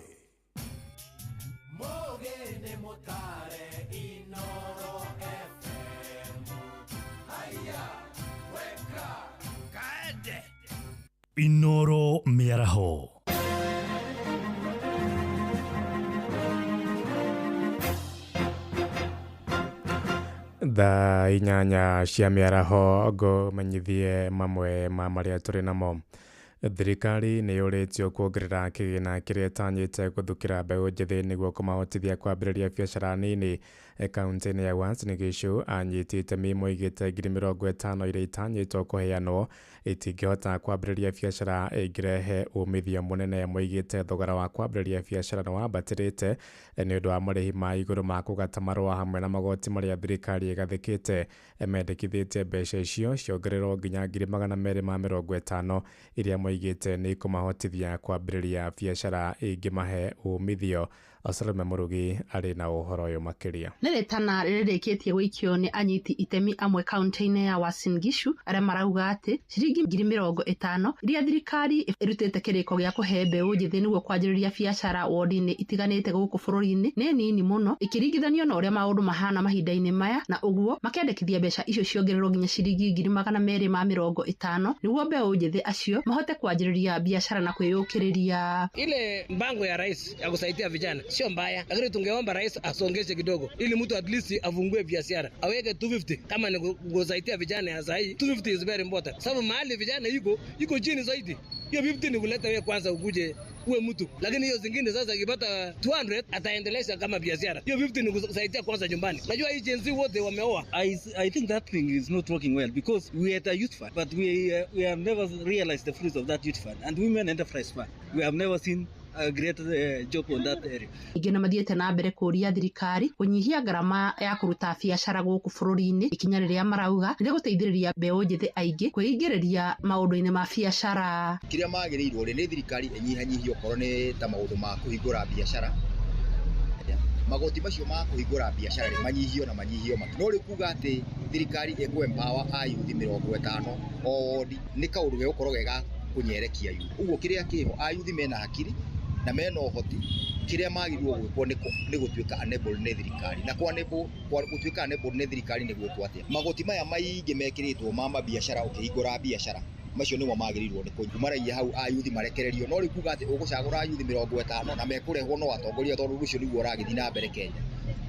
Inoro mĩaraho. Thaa 8 cia mĩaraho ngũmenyithie mamwe ma marĩa tũrĩ namo. Thirikari nĩ yũrĩtio kuongerera kĩgĩna kĩrĩa ĩtanyĩte gũthukĩra mbeũ njĩthĩ nĩguo kũmahotithia kwambĩrĩria biacara nini. Kaunti-inĩ ya Uasin Gishu anyiti itemi moigĩte 50,000 iria itanyĩtwo kũheanwo itingĩhota kwambĩrĩria biacara ĩngĩrehe umithio mũnene. Moigĩte thogora wa kwambĩrĩria biacara nĩ wambatĩrĩte nĩ ũndũ wa marĩhi ma igũrũ ma kũgata marũa hamwe na magoti marĩa thirikari ĩgathĩkĩte. Mendekithĩtie mbeca icio ciongererwo nginya 250,000 iria moigĩte nĩ ikũmahotithia kwambĩrĩria biacara ĩngĩmahe umithio. Salome Mũrugi arĩ na ũhoro ũyũ makĩria. Nĩ rĩtana rĩrĩkĩtie gũikio nĩ anyiti itemi amwe kaunti-inĩ ya Uasin Gishu arĩa marauga atĩ ciringi 50,000 iria thirikari ĩrutĩte kĩrĩko gĩa kũhe mbeũ njĩthĩ nĩguo kwanjĩrĩria biacara wodi-inĩ itiganĩte gũkũ bũrũri-inĩ nĩ nini mũno ikĩringithanio na ũrĩa maũndũ mahana mahinda-inĩ maya, na ũguo makendekithia mbeca icio ciongererwo nginya ciringi 250,000 nĩguo mbeũ njĩthĩ acio mahote kwanjĩrĩria biacara na kwĩyũkĩrĩria. Ile mpango ya rais ya kusaidia vijana sio mbaya, lakini tungeomba rais asongeshe kidogo ili mtu at least afungue biashara, aweke 250 kama ni kusaidia vijana ya sahi. 250 is very important, sababu mahali vijana iko chini zaidi. Hiyo 50 ni kuleta wewe kwanza ukuje uwe mtu, lakini hiyo zingine sasa ikipata 200 ataendeleza kama biashara. Hiyo 50 ni kusaidia kwanza nyumbani. Najua hii Gen Z wote wameoa. I think that thing is not working well because we had a youth fund, but we have never realized the fruits of that youth fund and women enterprise fund. We have never seen a great job on that area. Ningĩ nĩ mathiĩte na mbere kũũria thirikari kũnyihia ngarama ya kũruta biacara gũkũ bũrũri-inĩ, ikinya rĩrĩa marauga nĩ rĩgũteithĩrĩria mbeũ njĩthĩ aingĩ kwĩingĩrĩria maũndũ-inĩ ma biacara. Kĩrĩa magĩrĩirwo rĩ nĩ thirikari ĩnyihanyihie okorwo nĩ ta maũndũ ma kũhingũra biacara. Magoti macio ma kũhingũra biacara rĩ manyihio na manyihio matu. No rĩu kuga atĩ thirikari ĩkũ empower ayuthi 50 o wodi nĩ kaũndũ gegũkorwo gega kũnyerekia yuthi. Ũguo kĩrĩa kĩho ayuthi mena hakiri na mena ũhoti, kĩrĩa magĩrĩirwo gwĩkwo nĩ gũtuĩka enabled nĩ thirikari, na gũtuĩka enabled nĩ thirikari nĩ gwĩkwo atĩa? Magoti maya maingĩ mekĩrĩtwo ma mabiacara ũkĩhingũra biacara macio nĩmo magĩrĩirwo nĩ kũnyua. Hau ayuthi marekererio, no rĩu kuga atĩ ũgũcagũra ayuthi 50 na mekũrehwo no atongoria, tondũ ũcio nĩguo ũragĩthiĩ na mbere Kenya,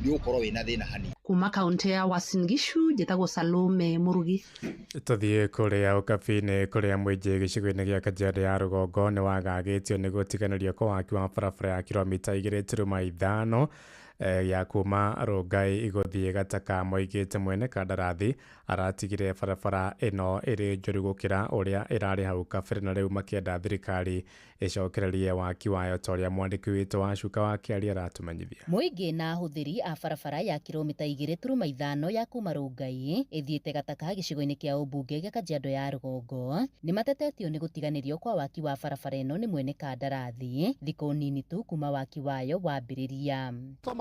nĩ ũgũkorwo wĩna thĩna hanini. Kuma kaunti ya Uasin Gishu njĩtagwo Salome Mũrugi. Tũthiĩ kũrĩa Ũkabi-inĩ kũrĩa mũingĩ gĩcigo-inĩ gĩa Kajiado ya rũgongo nĩ wagagĩtio nĩ gũtiganĩrio kwa waki wa barabara ya kilomita 2.5 ya kuma Rongai igũthiĩ Gataka. Moigĩte mwene kandarathi aratigire barabara ĩno ĩrĩ njũru gũkĩra ũrĩa ĩrarĩ hau kabere, na rĩu makĩenda thirikari ĩcokererie waki wayo ta ũrĩa mwandĩki witũ wa Cuka wa Kĩaria aratũmenyithia. Mũingĩ na ahũthĩri a barabara ya kilomita 2.5 ya kuma Rongai ĩthiĩte Gataka gĩcigo-inĩ kĩa ũmbunge gĩa Kajiado ya rũgongo nĩ matetetio nĩ gũtiganĩrio kwa waki wa barabara ĩno nĩ mwene kandarathi thikũ nini tu kuma waki wayo wambĩrĩria.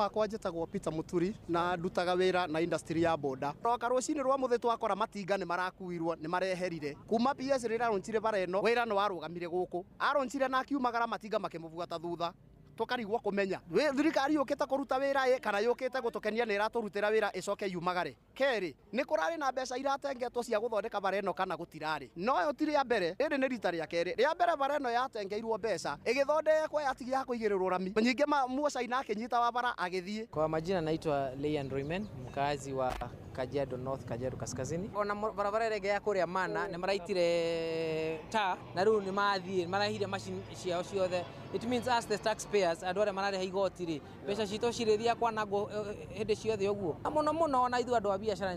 Makwa njĩtagwo Peter Muturi na ndutaga wĩra na industry ya boda. Roka rũcinĩ rwa mũthĩ twakora matinga nĩ marakuirwo nĩ mareherire kuma PS rĩrĩa aronchire bara ĩno wĩra nĩ warũgamire gũkũ, aronchire na akiumagara matinga makĩmũbuata thutha, tũkarigwo kũmenya thirikari yũkĩte kũruta wĩra ĩ kana yũkĩte gũtũkenia nĩ ĩratũrutĩra wĩra ĩcoke yumagare. Kerĩ nĩ kũrarĩ na mbeca iratengetwo cia gũthondeka bara ĩno kana gũtirarĩ, no ĩyo ti rĩa mbere, rĩrĩ nĩ rita rĩa kerĩ. Rĩa mbere bara ĩno yatengeirwo mbeca ĩgĩthondekwo yatigia kũigĩrĩrwo rami nyingĩ, Muocaina akĩnyita wa bara agĩthiĩ. Kwa majina naitwa Leyan Roimen, mkazi wa Kajiado North, Kajiado Kaskazini. Ona barabara ĩrĩa ya kũrĩa mana nĩ maraitire ta na rĩu nĩ mathiĩ marahire machine ciao ciothe. It means us the taxpayers andũ arĩa mararĩha igoti rĩ mbeca citũ cirĩthiaga kwanangwo hĩndĩ ciothe ũguo. Na mũno mũno ona ithuĩ andũ a biacara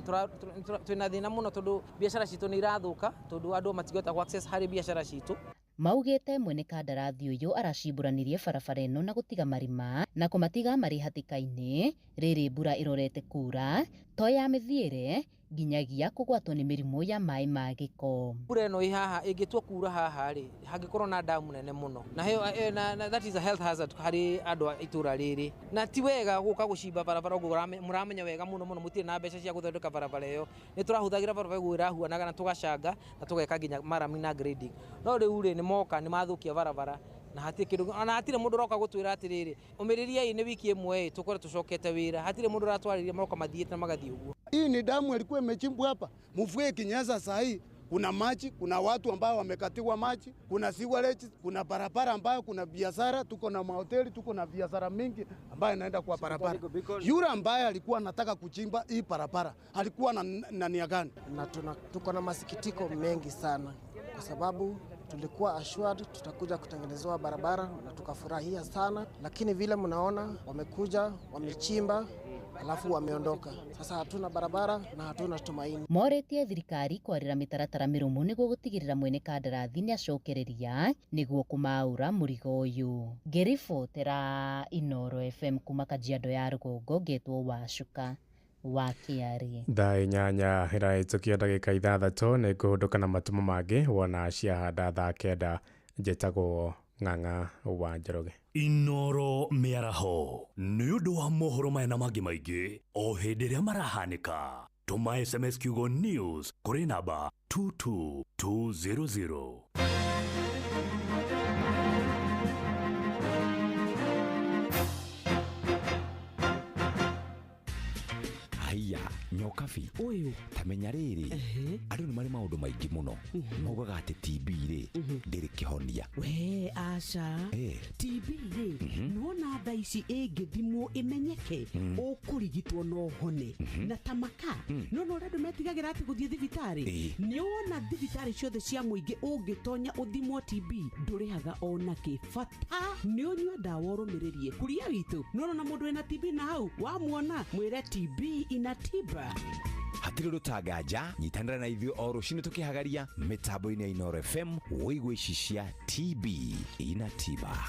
twĩna thĩna mũno tondũ biacara citũ nĩ irathũka tondũ andũ matingĩhota gũ access harĩ biacara citũ. Maugĩte mwene kandarathi ũyũ aracimburanirie barabara ĩno na gũtiga marima na kũmatiga marĩ hatĩka-inĩ rĩrĩ mbura ĩrorete kura to ya mĩthiĩre nginyagia kũgwatwo nĩ mĩrimũ ya maĩ ma gĩko. Mbura ĩno ĩ haha ĩngĩtua kura haha rĩ hangĩkorwo na damu nene mũno na that is a health hazard harĩ andũ a itũra rĩrĩ, na ti wega gũka gũcimba barabara ũguo mũramenya wega mũno mũno mũtirĩ na mbeca cia gũthondeka barabara ĩyo. Nĩ tũrahũthagĩra barabara ũguo ĩrahuanaga na tũgacanga na tũgeka nginya marami na grading, no rĩu rĩ nĩ moka nĩ mathũkia barabara na hatirĩ kĩndũ, ona hatirĩ mũndũ ũroka gũtwĩra atĩrĩrĩ ũmĩrĩriai nĩ wiki ĩmwe tũkorwo tũcokete wĩra. Hatirĩ mũndũ ũratwarĩria maroka mathiĩte na magathiĩ ũguo. Hii ni damu ilikuwa imechimbwa hapa, mvua ikinyesha saa hii kuna maji, kuna watu ambao wamekatiwa maji, kuna sewerage, kuna barabara ambayo kuna biashara, tuko na mahoteli, tuko na biashara mingi ambayo inaenda kwa barabara. Yule ambaye alikuwa anataka kuchimba hii barabara alikuwa na nia gani? Na tuko na masikitiko mengi sana kwa sababu tulikuwa assured tutakuja kutengenezewa barabara na tukafurahia sana, lakini vile mnaona wamekuja wamechimba alafu wameondoka. Sasa hatuna barabara na hatuna tumaini. Moretie thirikari kwarira mitaratara mirumu niguo gutigirira mwene kandarathi ni acokereria niguo kumaura murigo uyu. Ngiribotera Inoro FM kuma Kajiado ya rũgongo ngetwo Wacuka wa KRA. Thaa 8 ĩrahĩtũkia ndagĩka 6 nĩ ngũhũndũka na matumo mangĩ wona ciahanda thaa 9. Njĩtagwo Ng'ang'a wa Njoroge. Inoro mĩaraho nĩ ũndũ wa mohoro maya na mangĩ maingĩ o hĩndĩ ĩrĩa marahanĩka. Tũma SMS kiugo news kũrĩ namba 22200. Haiya nyokabi uyu tamenya rĩrĩ andũ nĩ marĩ maũndũ maingĩ mũno maugaga atĩ TB rĩ ndĩrĩ kĩhonia. We aca TB rĩ nĩwona thaa ici ĩngĩthimwo ĩmenyeke ũkũrigitwo no ũhone na tamaka no no ũrĩa andũ metigagĩra atĩ gũthiĩ thibitarĩ. Nĩwona thibitarĩ ciothe cia mũingĩ ũngĩtonya ũthimwo TB ndũrĩhaga ona kĩ, bata nĩ ũnyue ndawa ũrũmĩrĩrie kuria witũ. Nĩwona mũndũ wĩna TB na hau wamuona mwĩre TB ina tiba. Hatirĩ ũndũ ta nganja nyitanĩra na ithuĩ o rũcinĩ tũkĩhagaria mĩtambo-inĩ ya Inoro FM wĩigue ici cia TB ina tiba.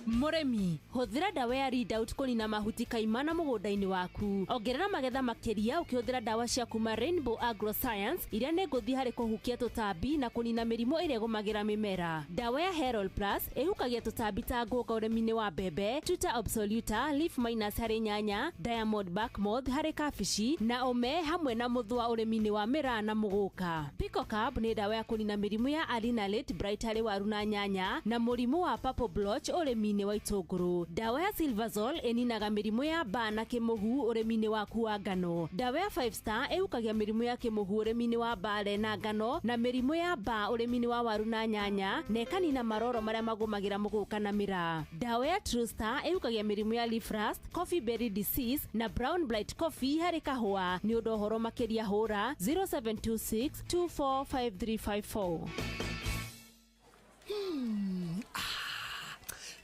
Mũrĩmi, hũthĩra ndawa ya Readout kũnina mahuti kaimana mũgũnda-inĩ waku. Ongerera magetha makĩria ũkĩhũthĩra ndawa cia kuma Rainbow Agroscience iria nĩ ngũthi harĩ kũhukia tũtambi na kũnina mĩrimũ ĩrĩa ĩgũmagĩra mĩmera. Ndawa ya Herol Plus ĩhukagia tũtambi ta ngũnga ũrĩmi-inĩ wa mbembe, Tuta absoluta, leaf minus harĩ nyanya, Diamond bark moth harĩ kabici na ũme hamwe na mũthũa ũrĩmi-inĩ wa mĩraa na mũgũka. Picocab nĩ ndawa ya kũnina mĩrimũ ya Alinalate Bright harĩ waru na nyanya na mũrimũ wa purple blotch ũrĩmi-inĩ wa itũngũrũ. Ndawa ya Silverzol ĩninaga mĩrimũ ya mbaa na kĩmũhu ũrĩmi-inĩ waku wa ngano. Ndawa ya 5 Star ĩhukagia mĩrimũ ya kĩmũhu ũrĩmi-inĩ wa mbare na ngano na mĩrimũ ya mbaa ũrĩmi-inĩ wa waru na nyanya na ĩkanina maroro marĩa magũmagĩra mũgũka na mĩraa. Ndawa ya True Star ĩhukagia mĩrimũ ya leaf rust, coffee berry disease na brown blight coffee harĩ kahũa. Nĩ ũndũ ũhoro makĩria hũra 0726 245354.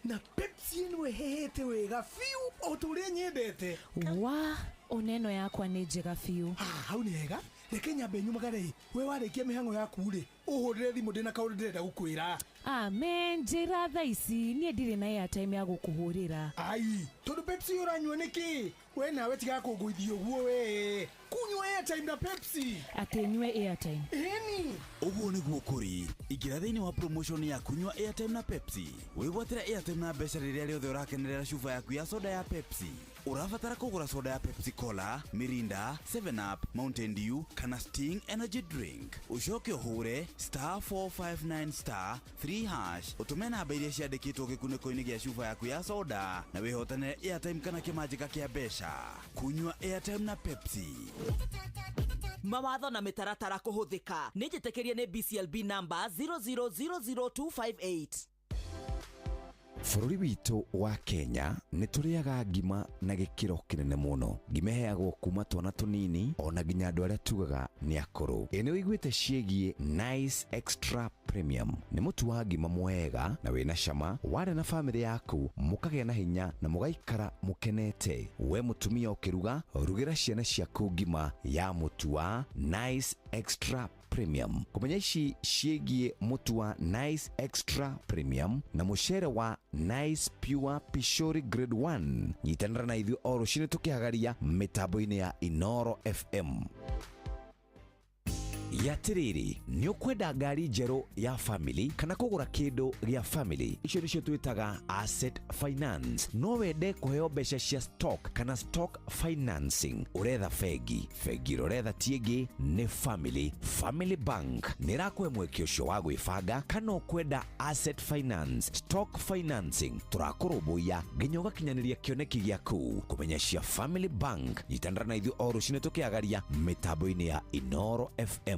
Na Pepsi ĩno ĩhehete wega biũ o ta ũrĩa nyendete. Wa oneno yakwa nĩ njega biũ. Hau nĩ hega. Reke nyambe nyumagare. We warĩkia mĩhang'o yaku rĩ, ũhũrĩre thimũ ndĩna kaũndũ ndĩrenda gũkwĩra. Amen, njĩra thaa ici niĩ ndirĩ na airtime ya gũkũhũrĩra. Ai, tondũ Pepsi ũranyua nĩkĩ? We nawe tiga kũngũithia ũguo we. Kunyua airtime na Pepsi. Atĩ nyue airtime. Ĩni. Ũguo nĩguo kũrĩ. Ingĩra thĩinĩ wa promotion ya kunyua airtime na Pepsi. Wĩgwatĩre airtime na mbeca rĩrĩa rĩothe ũrakenerera cuba yaku ya soda ya Pepsi. Ũrabatara kũgũra soda ya Pepsi Cola, Mirinda, 7 Up, Mountain Dew kana Sting Energy Drink. Ũcoke ũhũre *459 *3# ũtũme namba iria ciandĩkĩtwo gĩkunĩko-inĩ gĩa cuba yaku ya soda na wĩhotanĩre airtime kana kĩmanjĩka kĩa mbeca. Kunyua airtime na Pepsi. Mawatho na mĩtaratara kũhũthĩka nĩ njĩtĩkĩrie nĩ BCLB number 0000258. Bũrũri witũ wa Kenya nĩ tũrĩaga ngima na gĩkĩro kĩnene mũno. Ngima ĩheagwo kuma twana tũnini ona nginya andũ arĩa tugaga nĩ akũrũ. Ĩ nĩ ũiguĩte ciĩgiĩ Nice Extra Premium? Nĩ mũtu wa ngima mwega na wĩna cama, warĩa na bamĩrĩ yaku mũkagĩa na hinya na mũgaikara mũkenete. We mũtumia ũkĩruga, rugĩra ciana ciaku ngima ya mũtu wa Nice Extra Premium. Kũmenya ici ciĩgiĩ mũtu wa Nice Extra Premium na mũcere wa Nice Pure Pishori Grade 1, nyitanĩra na ithuĩ o rũcinĩ tũkĩhagaria mĩtambo-inĩ ya Inoro FM. Yatĩrĩrĩ, nĩ ũkwenda ngari njerũ ya family kana kũgũra kĩndũ gĩa family? Icio nĩcio twĩtaga asset finance. No wende kũheo mbeca cia stock kana stock financing. Ũretha bengi, bengi ĩrĩa ũretha ti ĩngĩ nĩ Family. Family Bank nĩ ĩrakũhe mweke ũcio wa gwĩbanga. Kana ũkwenda asset finance, stock financing, tũrakũrũmbũiya nginya ũgakinyanĩria kĩoneki gĩaku. Kũmenya cia Family Bank, nyitanĩra na ithuĩ o rũcinĩ tũkĩagaria mĩtambo-inĩ ya Inoro FM.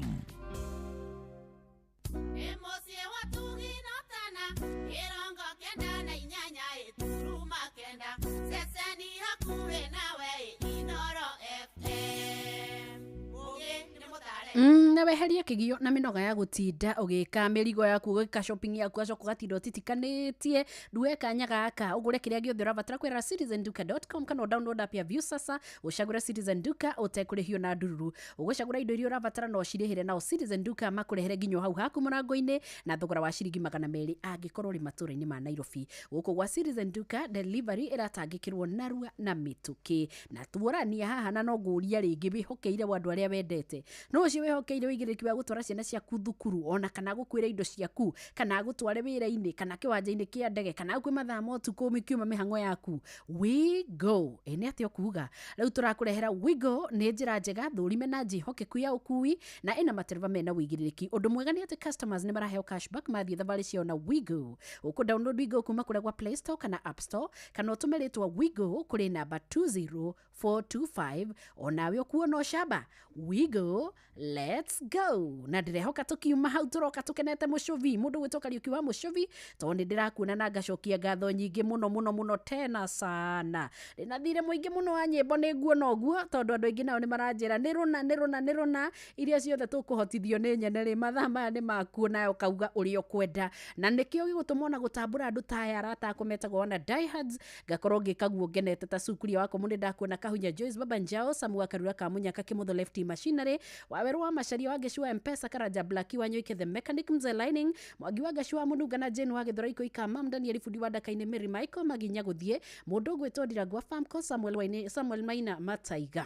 Na weherie kĩgio na mĩnoga ya gũtinda ũgĩka mĩrigo yaku, ũgĩka shopping yaku, acoka ũgatinda ũtitikanĩtie. Ndue kanya gaka ũgũre kĩrĩa gĩothe ũrabatara kwĩrora citizenduka.com kana download app ya Viusasa, ũcagũre Citizen Duka ũtekũrĩhio na ndururu. Ũgũcagũra indo iria ũrabatara na ũcirĩhĩre, nao Citizen Duka makũrehere nginya o hau haku mũrango-inĩ na thogora wa ciringi 200 angĩkorwo ũrĩ matũra-inĩ ma Nairobi. Gũkũ gwa Citizen Duka delivery ĩratangĩkĩrwo narua na mĩtũkĩ. Na tuorania haha na no ngũria rĩngĩ, wĩhokeire wa andũ arĩa wendete, no ũcio wĩhokeire ũigĩrĩrĩki wa gũtwara ciana ciaku thukuru, ona kana gũkuĩra indo ciaku, kana gũtware wĩra-inĩ, kana kĩwanja-inĩ kĩa ndege, kana gũkue mathaa ma ũtukũ mĩkiuma mĩhang'o yaku. Wigo ĩ nĩ atĩa ũkuga? Rĩu tũrakũrehera Wigo. Nĩ njĩra njega, thũrime na njĩhokeku ya ũkui na ĩna matereba mena ũigĩrĩrĩki. Ũndũ mwega nĩ atĩ customers nĩ maraheo cashback mathiĩ thabarĩ ciao na Wigo. Ũkũ download Wigo kuma kũrĩa gwa Play Store kana App Store, kana ũtũme rĩtwa Wigo kũrĩ namba 20425, onawe ũkuo no camba. Wigo, let's go. Na ndĩrehoka tũkiuma hau tũroka tũkenete mũcũvi, mũndũ gwĩtwo Kariũki wa mũcũvi, tondũ nĩ ndĩrakuona na ngacokia ngatho nyingĩ mũno mũno mũno tena sana. Ndĩna thirĩ mũingĩ mũno wa nyĩmbo, nĩ nguona ũguo tondũ andũ aingĩ nao nĩ maranjĩra nĩ rũna nĩ rũna nĩ rũna, iria ciothe tũkũhotithio nĩ nyene rĩ, mathaa maya nĩ makuo, nawe ũkauga ũrĩa ũkwenda, na nĩkĩo gĩgũtũma ona gũtambũra andũ ta aya arata akwa metagwo ona diehards, ngakorwo ngĩka guo ngenete ta cukuria wakwa mũnĩ. Ndakuona Kahunya Joyce, Baba Njao, Samu wa Karura ka Munyaka, Kimotho Lefty Machinery, Waweru wa Macharia wa Gecua Mpesa, Karanja Black wa Nyoike the Mechanic, Mzee Lining Mwangi wa Gacua Mũnunga na Jane wa Gĩthũrai Koika, Mam Daniel Fundi wa Ndaka-inĩ, Mary Michael Maginya gũthiĩ, mũndũ ũgwĩtwo Ndirangwa Famco, Samuel Waine, Samuel Maina Mataiga.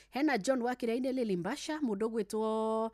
Hena John wa Kĩrĩa-inĩ, Lily Mbasha, mũndũ ũgwĩtwo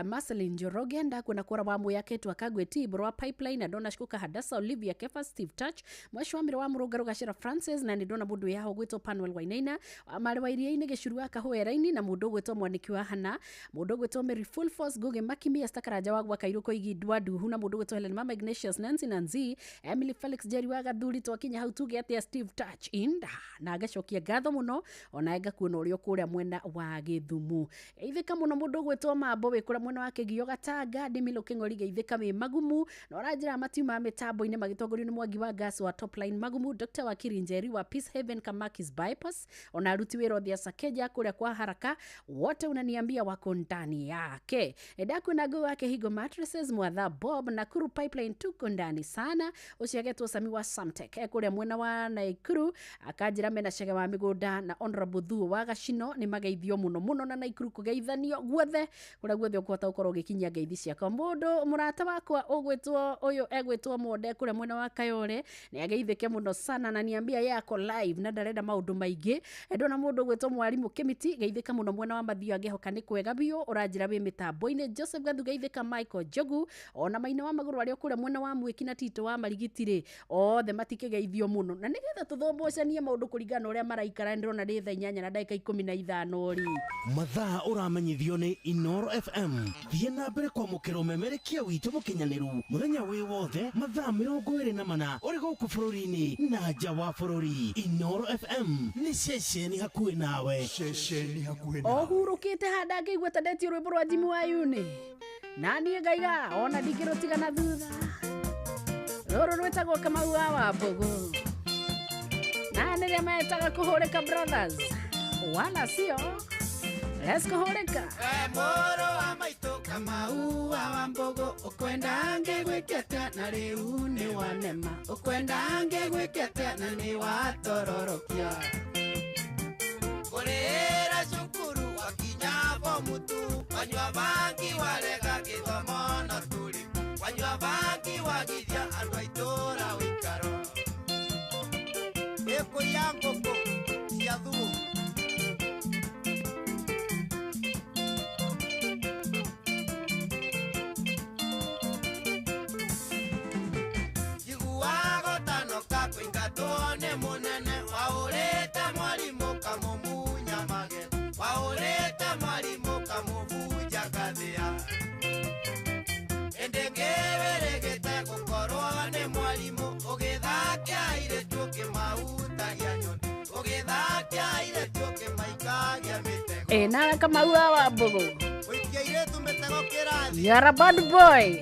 Marceline Njoroge, ndakuona kwora wa Mũyake Twakagwe Tibro wa Pipeline, Adona Shikuka Hadasa, Olivia Kefa, Steve Touch, Mweshi wa Mĩro wa Mũrũngarũ, Gacĩra Francis, na nĩ ndona mũndũ wĩ haha ũgwĩtwo Panuel Wainaina, Marĩ wa Iria-inĩ, Gĩcuru wa Kahũera-inĩ, na mũndũ ũgwĩtwo Mwaniki wa Hana, mũndũ ũgwĩtwo Mary Full Force, Ngugi Makimi, Esther Karanja wa gwa Kairũ Koigi wa Nduhu, na mũndũ ũgwĩtwo Helen Mama Ignatius, Nancy Nanzi, Emily Felix Jerry wa Gathuri. Twakinya hau tuge atĩa? Steve Touch inda na ngacokia ngatho mũno, ona ngakuona ũrĩa kũrĩa mwena wa Gĩthumu. Geithĩka mũno mũndũ ũgwĩtwo Mambo wĩ kũrĩa mwena wa Kĩgio Gatanga, Ndimilo Kĩng'ori, geithĩka wĩ Magumu, na ũranjĩra matiuma mĩtambo-inĩ magĩtongorio nĩ Mwangi wa Gas wa Topline Magumu, Dr. Wakiri Njeri wa Peace Haven Kamakis Bypass, ona aruti wĩra othe a Sakeja kũrĩa kwa Haraka, wote unaniambia wako ndani yake. Ndakuona ngũ wake Higo Mattresses, Mwatha Bob, Nakuru Pipeline, tuko ndani sana. Ũcio agetwo Sami wa Samtech kũrĩa mwena wa Naikuru, akanjĩra mena Chege wa mĩgũnda na Honorable Thuo wa Gacino nĩ mageithio mũno mũno, na Naikuru kũgeithanio guothe kũrĩa guothe ũkũhota gũkorwo ũgĩkinyia ngeithi ciakwa. Mũndũ mũrata wakwa ũgwĩtwo ũyũ egwĩtwo Monde kũrĩa mwena wa Kayore nĩ ageithĩke mũno sana, na niambia yako live na ndarenda maũndũ maingĩ. Ndona mũndũ ũgwĩtwo Mwarimũ Kĩmiti, geithĩka mũno mwena wa Mathio, angĩhoka nĩ kwega biũ, ũranjĩra wĩ mĩtambo-inĩ. Joseph Gathu, geithĩka. Michael Njogu, ona Maina wa Magũrũ arĩa kũrĩa mwena wa Mwĩki na Tito wa Marigiti rĩ, othe matikĩgeithio mũno, na nĩgetha tũthombocanie maũndũ kũringana na ũrĩa maraikara. Ndĩrona nĩ thaa 8:15 rĩ. Mathaa ũramenyithio nĩ Inoro FM. Thiĩ na mbere kwamũkĩra ũmemerekia witũ mũkinyanĩru mũthenya wĩ wothe, mathaa 24, ũrĩ gũkũ bũrũri-inĩ na nja wa bũrũri. Inoro FM nĩ ceceni hakuhĩ nawe, ceceni hakuhĩ nawe. Ũhurũkĩte handa ngĩigua ta ndetio rwĩmbo rwa Jimmy wa Yuni, na niĩ ngaiga ona ndingĩrũtiga na thutha. Rũrũ rwĩtagwo Kamau wa Wambũgũ, na nĩrĩa metaga Kũhũrĩka Brothers, wala sio. Let's kũhũrĩka. Mũrũ wa maitũ Kamau wa Wambũgũ, ũkwenda ngĩgwĩke atĩa na rĩu nĩ wanema, ũkwenda ngĩgwĩke atĩa na nĩ watororokia. Kũrĩra cukuru wakinya bomu tu, wanyua bangi warega gĩthomo no tũrĩ, wanyua bangi wagithia andũ a itũũra ũikaro. Ĩkũiya ngũkũ cia thumu. Nawe Kamau wa Wambũgũ, you are a bad boy.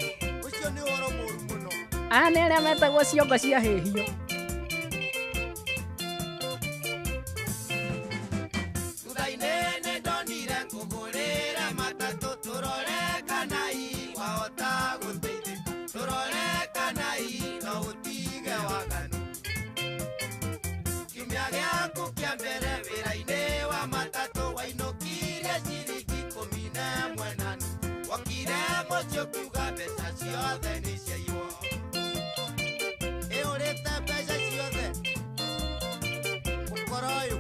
Aya nĩ arĩa metagwo ciongo cia hĩhio. Thutha-inĩ nĩ ndonire ngũgũrĩra mata ciothe nĩ ciaiywo. Ĩũrĩte mbeca ciothe. Ũkora ũyũ.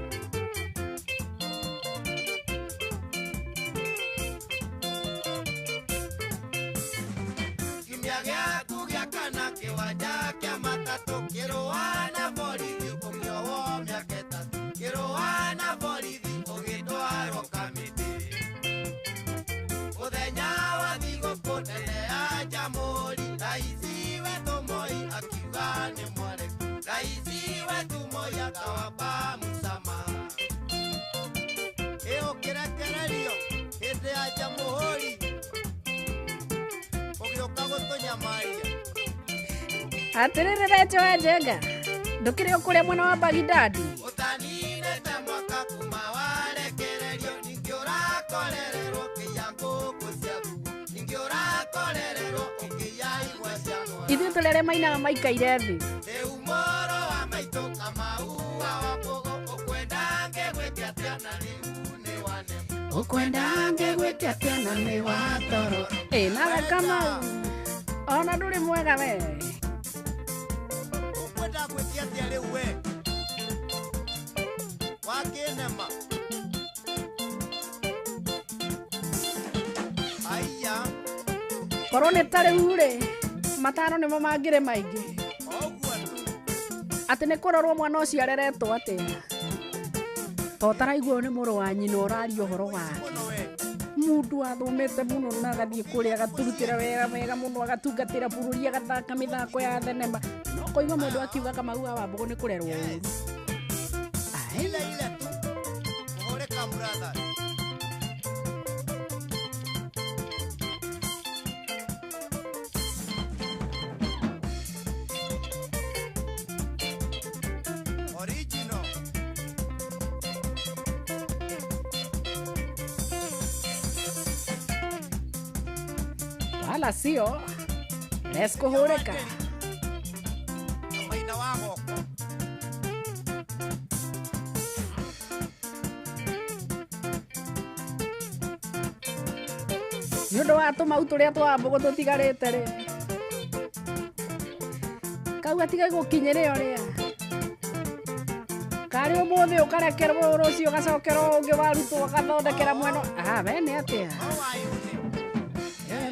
Kiumia gĩaku gĩa kana kĩwanja kĩa matatũ kĩrũa na borithi ũkĩohwo mĩaka ĩtatũ kĩrũa na borithi ũgĩtwarwo kamĩtĩ. Mũthenya wa thigũkũ nene ya Jamhuri raici wetũ Moi akiuga nĩ mwareku raici wetũ Moi akawapa msamaha. Ĩ ũkĩrekererio hĩndĩ ya Jamhuri ũgĩũka gũtũnyamaria. Atĩrĩrĩ Recho wa Njenga, ndũkĩrĩ o kũrĩa mwena wa Bagidadi? Ũtaninĩte mwaka kuma warekererio ningĩ ũrakorererwo ũkĩiya ngũkũ ciaku ningĩ ũrakorererwo ũkĩiya igwa cia mwana. Ithuĩ tũrĩ arĩa mainaga maikaire thĩ. Rĩu mũrũ wa maitũ Kamau wa Wambũgũ ũkwenda ngĩgwĩke atĩa na rĩu nĩ wanema. Ũkwenda ngĩgwĩke atĩa na nĩ watoro. Ĩ nawe Kamau, ona ndũrĩ mwega we. Ũkwenda ngwĩke atĩa rĩu we? Wakĩnema. Aiya. Korwo nĩ ta rĩu rĩ, matano nĩmo mangĩrĩ maingĩ. Atĩ nĩ kũrorwo mwana ũcio areretwo atĩa. To ũtaraigua ũyũ nĩ mũrũ wa nyina ũraria ũhoro wake. Mũndũ athomete mũno na agathiĩ kũrĩa agaturutĩra wĩra wega mũno agatungatĩra bũrũri agathaka mĩthako ya thenema. No kũigua mũndũ akiuga Kamau wa Wambũgũ nĩ kũrerwo ũru. Ile ile tu. Mũhũre kamratha. Original. Wala sio. Les kũhũrĩka. Maina wa goko. Nĩ ũndũ wa tũmau tũrĩa twa Wambũgũ tũtigarĩte rĩ. Kau gatiga gũkinyĩre ũrĩa. Karĩ ũmũthĩ ũkarekerwo rũciũ ũgacokerwo ũngĩ warutwo ũgathondekera mwena. Aha, we nĩ atĩa?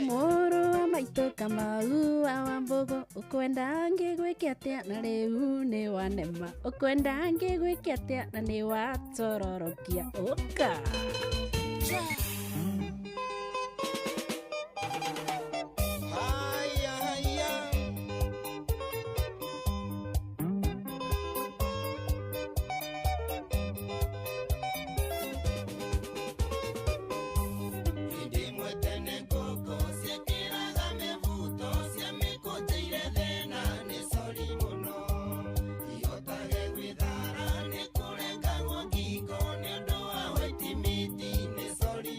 Mũrũ wa maitũ Kamau wa Wambũgũ ũkwenda ngĩgwĩke atĩa na rĩu nĩ wanema ũkwenda ngĩgwĩke atĩa na nĩ watororokia ũka. Haya haya. Hĩndĩ ĩmwe tene ngũkũ ciekĩraga mĩbuto ciamĩkũnjĩire thĩna nĩ cori mũno. Ihotage gwĩthara nĩ kũrengagwo ngingo nĩ ũndũ wa white meat nĩ cori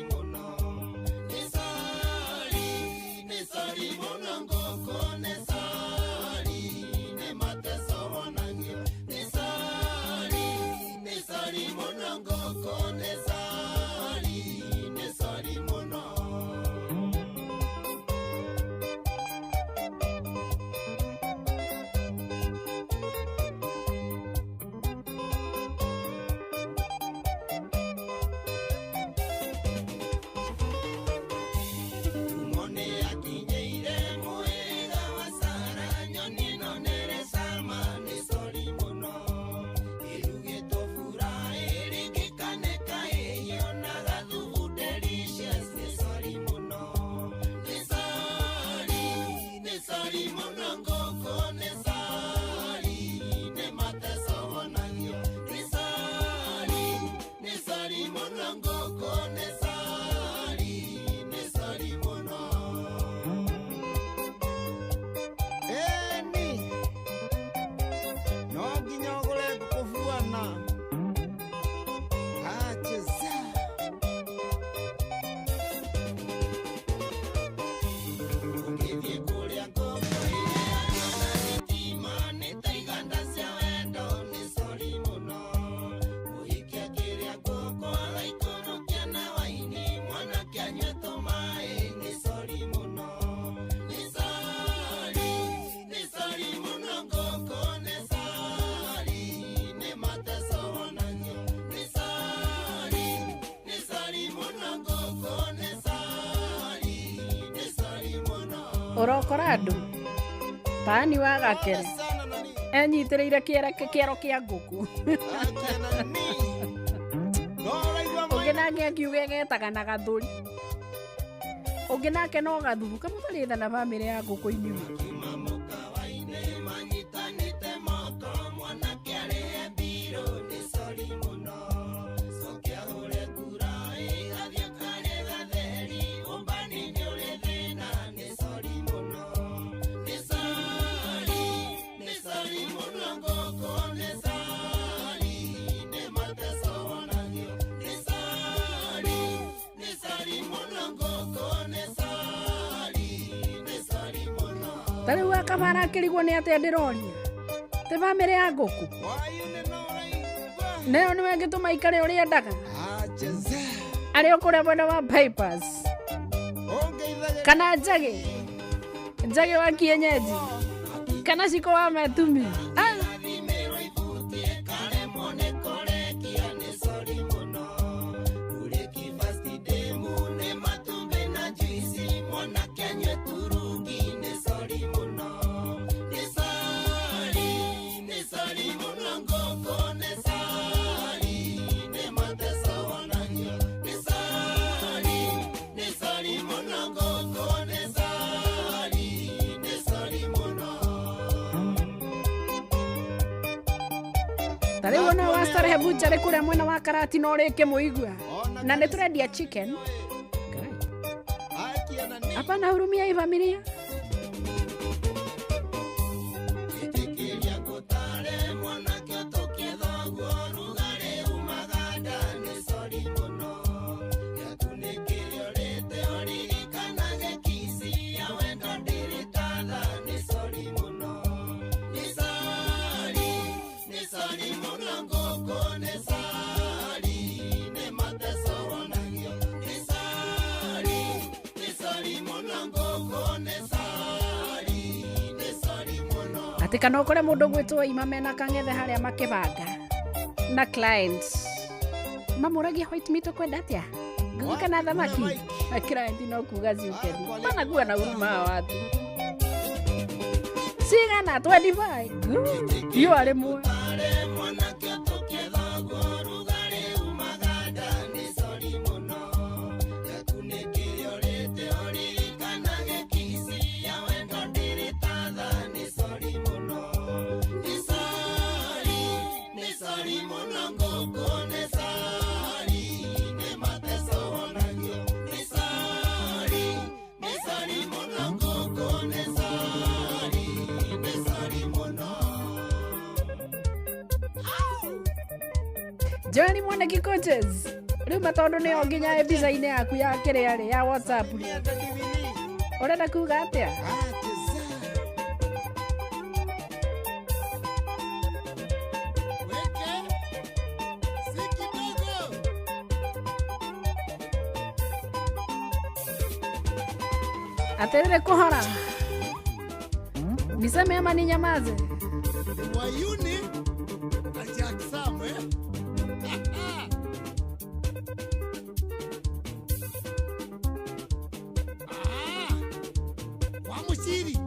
Ũrokora andũ pani wa gakere enyitĩrĩire kĩero kĩa ngũkũ. Ũngĩ nake akiuga egetaga na gathũri. Ũngĩ nake no gathubu kamũtarĩtha na bamĩrĩ ya ngũkũ inyuĩ. Ta rĩu akabara akĩrigwo nĩ atĩa ndĩroria tĩ bamĩrĩ ya ngũkũ nayo nĩwe ĩngĩtũma ikare ũrĩa endaga arĩ o kũrĩa mwena wa bypass kana njagĩ njagĩ wa kienyeji kana ciko wa metumi. Ta rĩu ona wa Starehe Butchery kũrĩa mwena wa Karati no rĩngĩ mũigua na nĩ tũrendia chicken. Hapana hurumia hii familia. Atĩ kana ũkore mũndũ gwĩtwo ima mena kang'ethe harĩa makĩbanga na clients mamũragia white meat ũkwenda atĩa ngũkũ kana thamaki na client no kuga ciũke manakuwa na huruma hawa watu cigana 25 hiyo arĩ mwe. Joeli Mwaniki coaches rĩu matondu nĩo nginya mbica-inĩ yaku ya kĩrĩa rĩ ya WhatsApp rĩ ũrenda kuga atĩa? Atĩrĩrĩ kũhora niseme ama ninyamaze? Wayuni na Jack Sam, eh? Wa muciri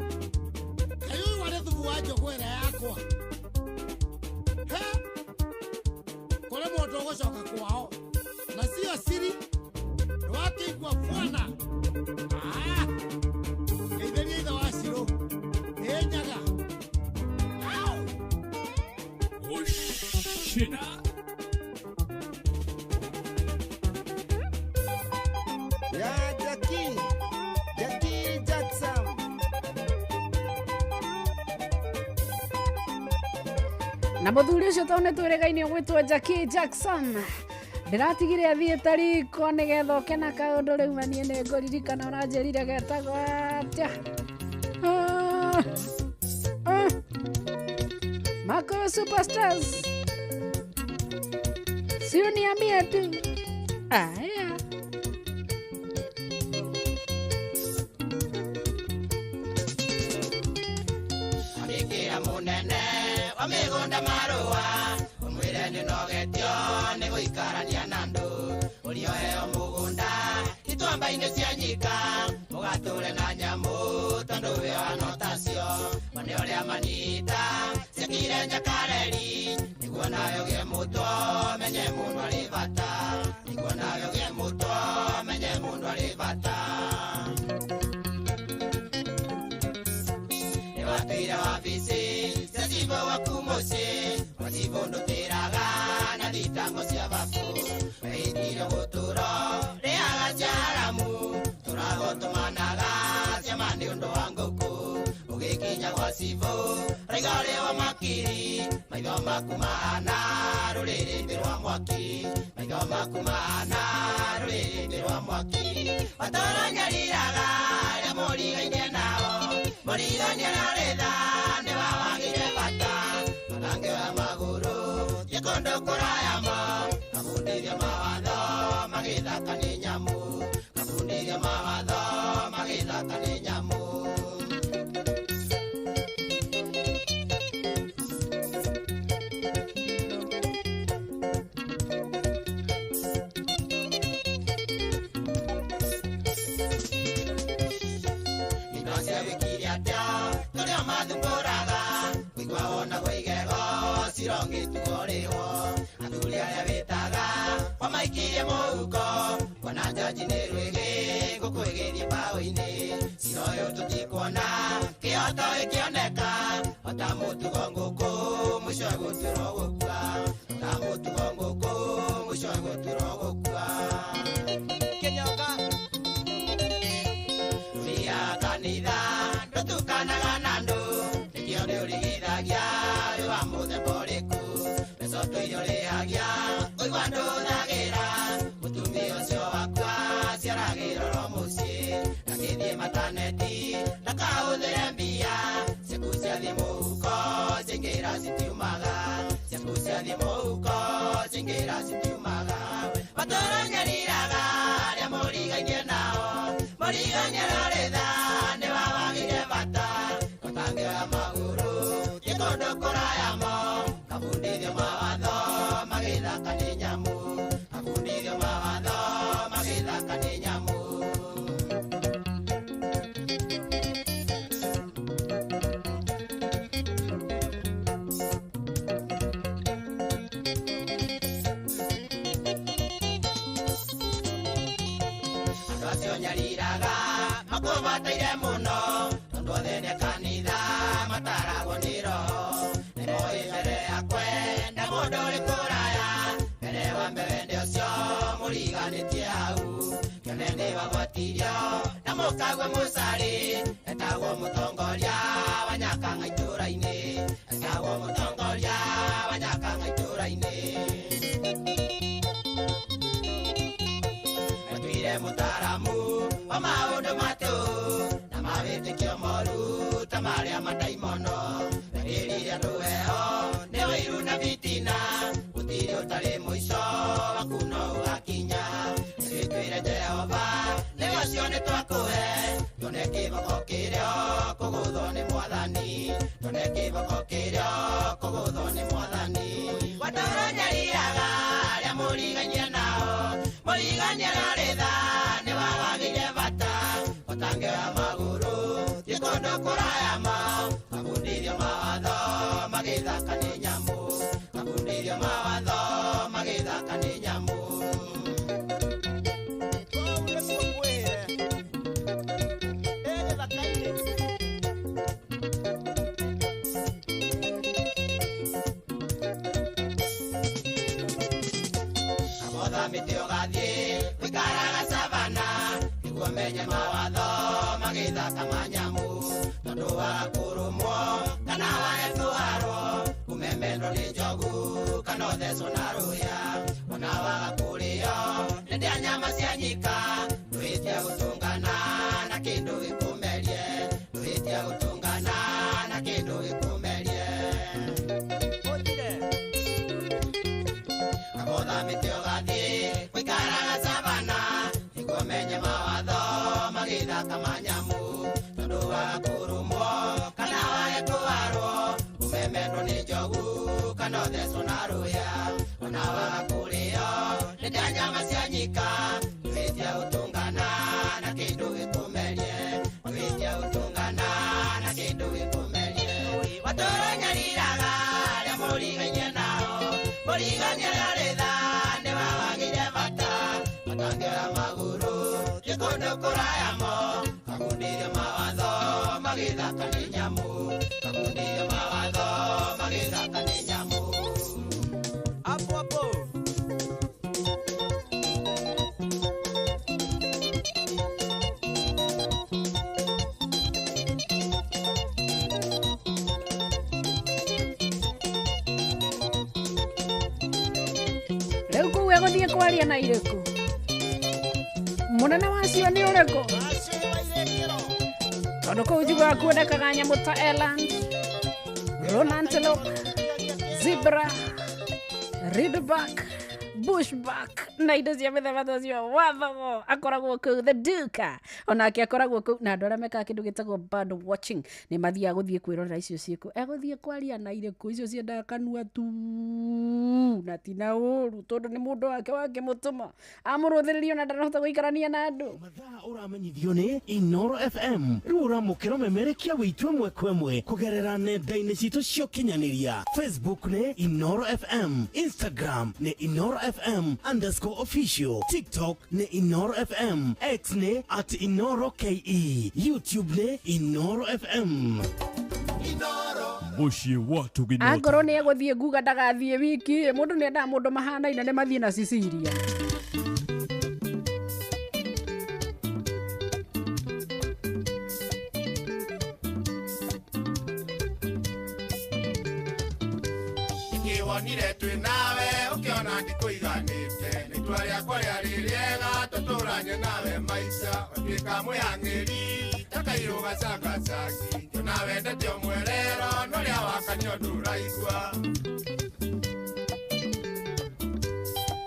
kayuyu ware thubu wa njogwera yakwa he kore moto ũgũcoka kwao na cio siri nĩwakĩigua bwana. Geithĩria ithe wa Cirũ ĩ nyaga. Oshina. Ya Jackie, Jackie Jackson. Na mũthuri ũcio tondũ nĩtwĩrĩgaine ũgwĩtwo Jackie Jackson ndĩratigire athiĩte riko nĩgetha oke na kaũndũ rĩu maniĩ nĩ ngũririkana ũranjĩrire getagwo atĩa. Mako Superstars si uniambie tu. Aya. Andĩkĩra mũnene wa mĩgũnda marũa ũmwĩre nĩnogetio nĩ gũikarania na andũ ũrĩa ũheo mũgũnda ituamba-inĩ cia nyika mũgatũre na nyamũ tondũ makiri maitho maku mahana rũrĩrĩmbĩ rwa mwaki maitho maku mahana rũrĩrĩmbĩ rwa mwaki matũranyariraga arĩa mũrigainie nao mũrigainie na ritha nĩwawagire bata matangĩoya magũrũ thiĩ kũndũ kũraya mo mabundithio mawatho magĩthaka nĩ nyamũ mabundithio mawatho magĩthaka nĩ nyamũ. Athuri arĩa wĩtaga wamaikirie mũhuko kuona njanji nĩ rwĩgĩ ngũkũ ĩgĩthiĩ mbaũ-inĩ cira ũyũ tũtikuona kĩhoto gĩkĩoneka ota mũtugo ngũkũ mũico gũturwo gũkua ta mũtugo ngũkũ mũico gũturwo gũkua. Kĩnyonga ria kanitha ndũtukanaga na andũ nĩkĩo nĩ ũrigithagia wĩ wa mũthemba ũrĩkũ mbeca ũtũire ũrĩhagia ũigua ndũthagĩra mũtumia ũcio wakwa ciaragĩrwo ro mũciĩ ndagĩthiĩ mataneti ndakahũthĩre mbia ciaku ciathiĩ mũhuko ciaingĩra citiumaga ciaku ciathiĩ mũhuko ciaingĩra citiumaga matũranyariraga arĩa mũrigainie nao mũrigainie na ritha nĩwawagire bata ũtangĩoya magũrũ thiĩ kũndũ kũraya mo mabundithio mawatho magĩthaka nĩ nyamũ mabundithio mawatho magĩthaka nĩ nyamũ. Andũ acio nyariraga makũbataire mũno tondũ othe nĩ a kanitha mataragwo nĩ roho nĩmoĩ mbere ya kwenda mũndũ ũrĩ kũraya mbere wa mbere ũcio mũriganĩtie hau kĩone nĩ wagwatirio na mũkagua mũcarĩ etagwo mũtongoria wa Nyakang'a itũũra-inĩ etagwo mũtongoria wa Nyakang'a itũũra-inĩ etuire mũtaaramu wa maũndũ matũ na mawĩtĩkio moru ta marĩa madaimono rĩrĩa andũ eho nĩ ũiru na bitina gũtirĩ ũtarĩ mũico waku no ũgakinya twĩtwĩre Jehova nĩwe ũcio nĩ twakũhe tuone kĩboko kĩrĩa kũgũthwo nĩ mwathani tuone kĩboko kĩrĩa kũgũthwo nĩ mwathani watũranyariraga arĩa mũrigainie nao mũrigainie na ritha nĩwawagĩire bata ũtangĩoya magũrũ thiĩ kũndũ kũraya ma mabundithio mawatho magĩthaka nĩ nyamũ mabundithio mawatho magĩthaka nĩ nyamũ. Mĩtĩ ũgathiĩ gũikaraga savana nĩguo menye mawatho magĩthaka ma nyamũ tondũ waga kũrũmwo kana wage kũharwo ũmemendwo nĩ njogu kana ũthecwo na rũhĩa ona waga kũrĩo nĩ ndĩa nyama cia nyika ndũhĩtie gũtũngana na kĩndũ gĩkũmerie ndũhĩtie gũtũngana na kĩndũ gĩkũmerie. Kamotha mĩtĩ ũgathiĩ gũikaraga savana nĩguo menye mawatho magĩthaka ma nyamũ tondũ waga kũrũmwo kana wage kũharwo ũmemendwo nĩ njogu kana ũthecwo na rũhĩa ona waga kũrĩo nĩ ndĩa nyama cia nyika ndũhĩtie gũtũngana na kĩndũ gĩkũmerie ndũhĩtie gũtũngana na kĩndũ gĩkũmerie watũranyariraga arĩa mũrigainie nao mũrigainie na ritha nĩwawagĩire bata matangĩoya magũrũ thiĩ kũndũ kũraya mo mabundithio mawatho magĩthaka nĩ nyamũ mabundithio mawatho magĩthaka nĩ nyamũ. Hapo hapo. Egũthiĩ kwaria na irĩkũ? Mũnene wacio nĩ ũrĩkũ? Tondũ kũu njiguaga kuonekaga nyamũ ta eland, roan antelope, zebra, reedbuck, bushbuck na indo cia mĩthemba ta ũcio. Wathogo akoragwo kũu, the Duke onake akoragwo kũu, na andũ arĩa mekaga kĩndũ gĩtagwo bird watching nĩ mathiaga gũthiĩ kwĩrorera icio ciĩkũ. Egũthiĩ kwaria na irĩkũ? Icio ciendaga kanua tu na ti na ũru, tondũ nĩ mũndũ wake wakĩmũtũma amũrũthĩrĩrio na ndanahota gũikarania na andũ. Ũramenyithio nĩ Inoro FM. Rĩu ũramũkĩra ũmemerekia witũ ĩmwe kwa ĩmwe kũgerera nenda-inĩ citũ cia ũkinyanĩria. Facebook nĩ Inoro FM, Instagram nĩ Inoro FM underscore official, TikTok nĩ Inoro FM, X nĩ at Inoro KE, YouTube nĩ Inoro FM. Mũciĩ wa Tũginota. Angorwo nĩ egũthiĩ nguga ndagathiĩ wiki, mũndũ nĩ endaga mũndũ mahanaine nĩ mathiĩ na Cecilia. Wonire twĩ nawe ũkĩona ndikũiganĩte, nĩ itua rĩakwa rĩarĩ rĩega tũtũranie nawe maica, watuĩka mwĩhang'ĩri ta kairũ gacangacaki, ngĩona wendete ũmwerero no ũrĩa wakanio ndũraigua.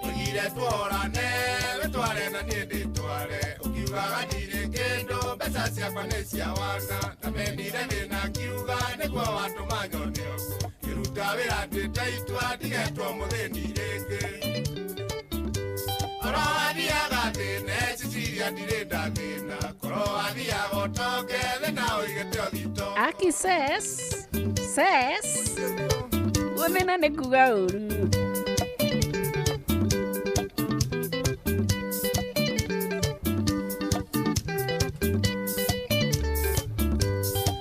Oigire tuorane wĩtware na niĩ ndĩtware, ũkiugaga ndirĩ kĩndũ mbeca ciakwa nĩ cia wana, ndamendire thĩna ngiuga nĩguo watũma nyone ũguo. Ngĩruta wĩra ndĩte itua ndigetwo mũthĩni rĩngĩ. Korwo wathiaga thĩna Cecilia ndirĩ ndathĩna, korwo wathiaga ũtonge thĩna ũigĩte ũthito. Aki ses ses gũthĩna nĩ kuga ũru.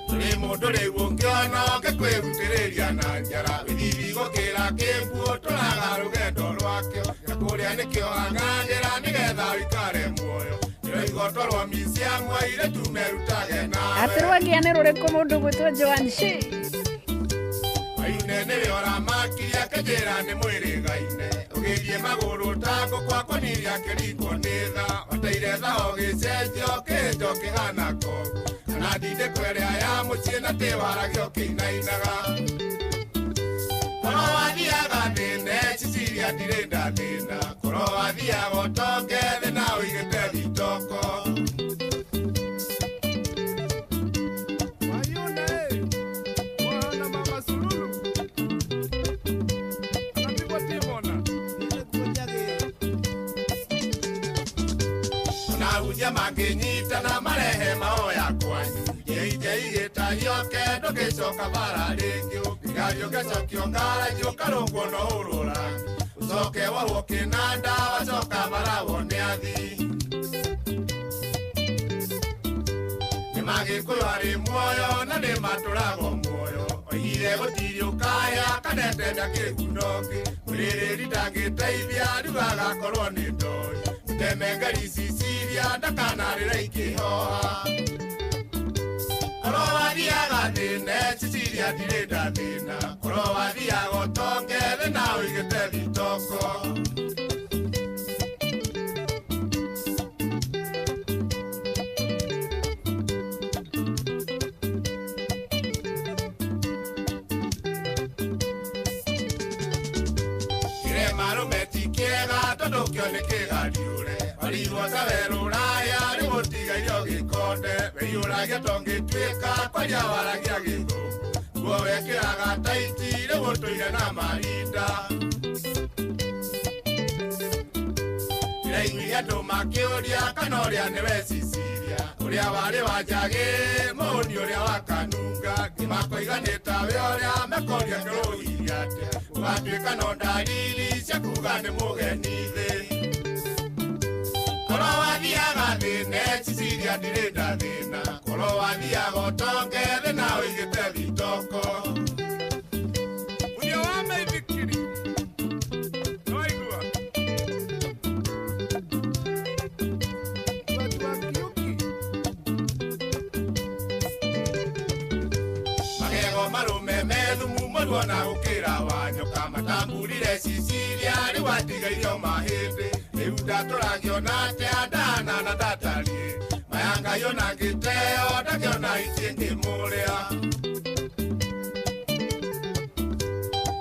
Tũrĩ mũndũ rĩu ũngĩona ũngĩkwĩrutĩrĩria na njara, wĩthithi gũkĩra kĩmbuũ tũraga rũgendo rwakĩo, na kũrĩa nĩkĩo ang'ang'ĩra nĩgetha ũikare muoyo. Ndĩroigua twarwo misia mwaire tumerutage nawe. Atĩ rwagia nĩ rũrĩkũ mũndũ ũgwĩtwo Joan Shea? Wayune nĩwe ũramakirie akĩnjĩra nĩ mwĩrĩgaine, ũgĩthiĩ magũrũ ta ngũkũ akonirie akĩringwo nĩ tha, wateire tha ũgĩcenjio kĩnjo kĩhana koguo, kana ndindĩko ĩrĩa ya mũciĩ na tĩwaragio ũkĩinainaga. Korwo wathiaga thĩna Cecilia ndirĩ ndathĩna, korwo wathiaga ũtonge thĩna ũigĩte thitoko. Wayune, mama Sululu anapigwa timona. Ona hunjia mangĩnyitana marehe mahoya kwanyu, njei gĩtahio ndũgĩcoka bara rĩngĩ, ũngĩgario ũgĩcokio ngaraji ũkarũngwo no ũrũra, ũcoke wohwo kĩnanda wacoka maragwo nĩ athii. Nĩ magĩkũyũ arĩ muoyo na nĩ matũragwo muoyo, oigire gũtirĩ ũkaya kanetenda kĩguno-ngĩ, mwĩrĩrĩri ndangĩteithia rĩu agakorwo nĩ ndoi, mũtemengeri Cecilia ndakanarĩre ikĩhoha. Korwo wathiaga thĩna Cecilia ndirĩ ndathĩna, korwo wathiaga ũtonge thĩna ũigĩte thitoko. Kĩrema rũme ti kĩega tondũ kĩo nĩ kĩgariũre, warirwo ta werũraya rĩu ũtigairio gĩkonde, wĩiyũragia tongĩtuĩka kwaria waragia gĩthũngũ, nguo wekĩraga taiti rĩu ũtũire na marinda. Ndĩraiguire andũ makĩũria kana ũrĩa nĩwe Cecilia, ũrĩa warĩ wa njagĩ mũhũni ũrĩa wa kanunga, ngĩmakoiga nĩ tawe ũrĩa mekoria kĩrũhirie atĩa, ũgatuĩka no ndariri cia kuga nĩ mũgeni thĩ. Korwo wathiaga thĩna Cecilia ndirĩ ndathĩna, korwo wathiaga ũtonge thĩna ũigĩte thitoko. Ũrĩa wa maithikiri nĩwaigua? Watu wa Kiuki. Magego marũme me thumu mũndũ Ruo na gũkĩra wa nyoka matamburire Cecilia rĩu atigaire o mahĩndĩ rĩu ndatũragiona atĩa ndahana na ndatariĩ maya Ngai ona ngĩteo ndakĩona itiĩngĩmũrĩa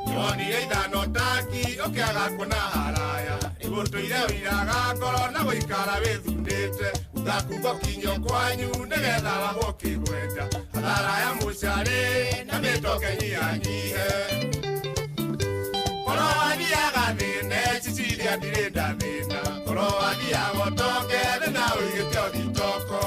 nyonire ithano taki ũkĩaga kuona haraya rĩu ũtũire ũiraga ngoro na gũikara wĩthundĩte uthakugo kinyo kwanyu nĩgetha wagwo kĩgweta hathara ya mũcarĩ na mĩtoke nyihanyihe korwo wathiaga thĩne Cecilia ndirĩ ndathĩna korwo wathiaga ũtonge thĩna ũigĩte ũthitoko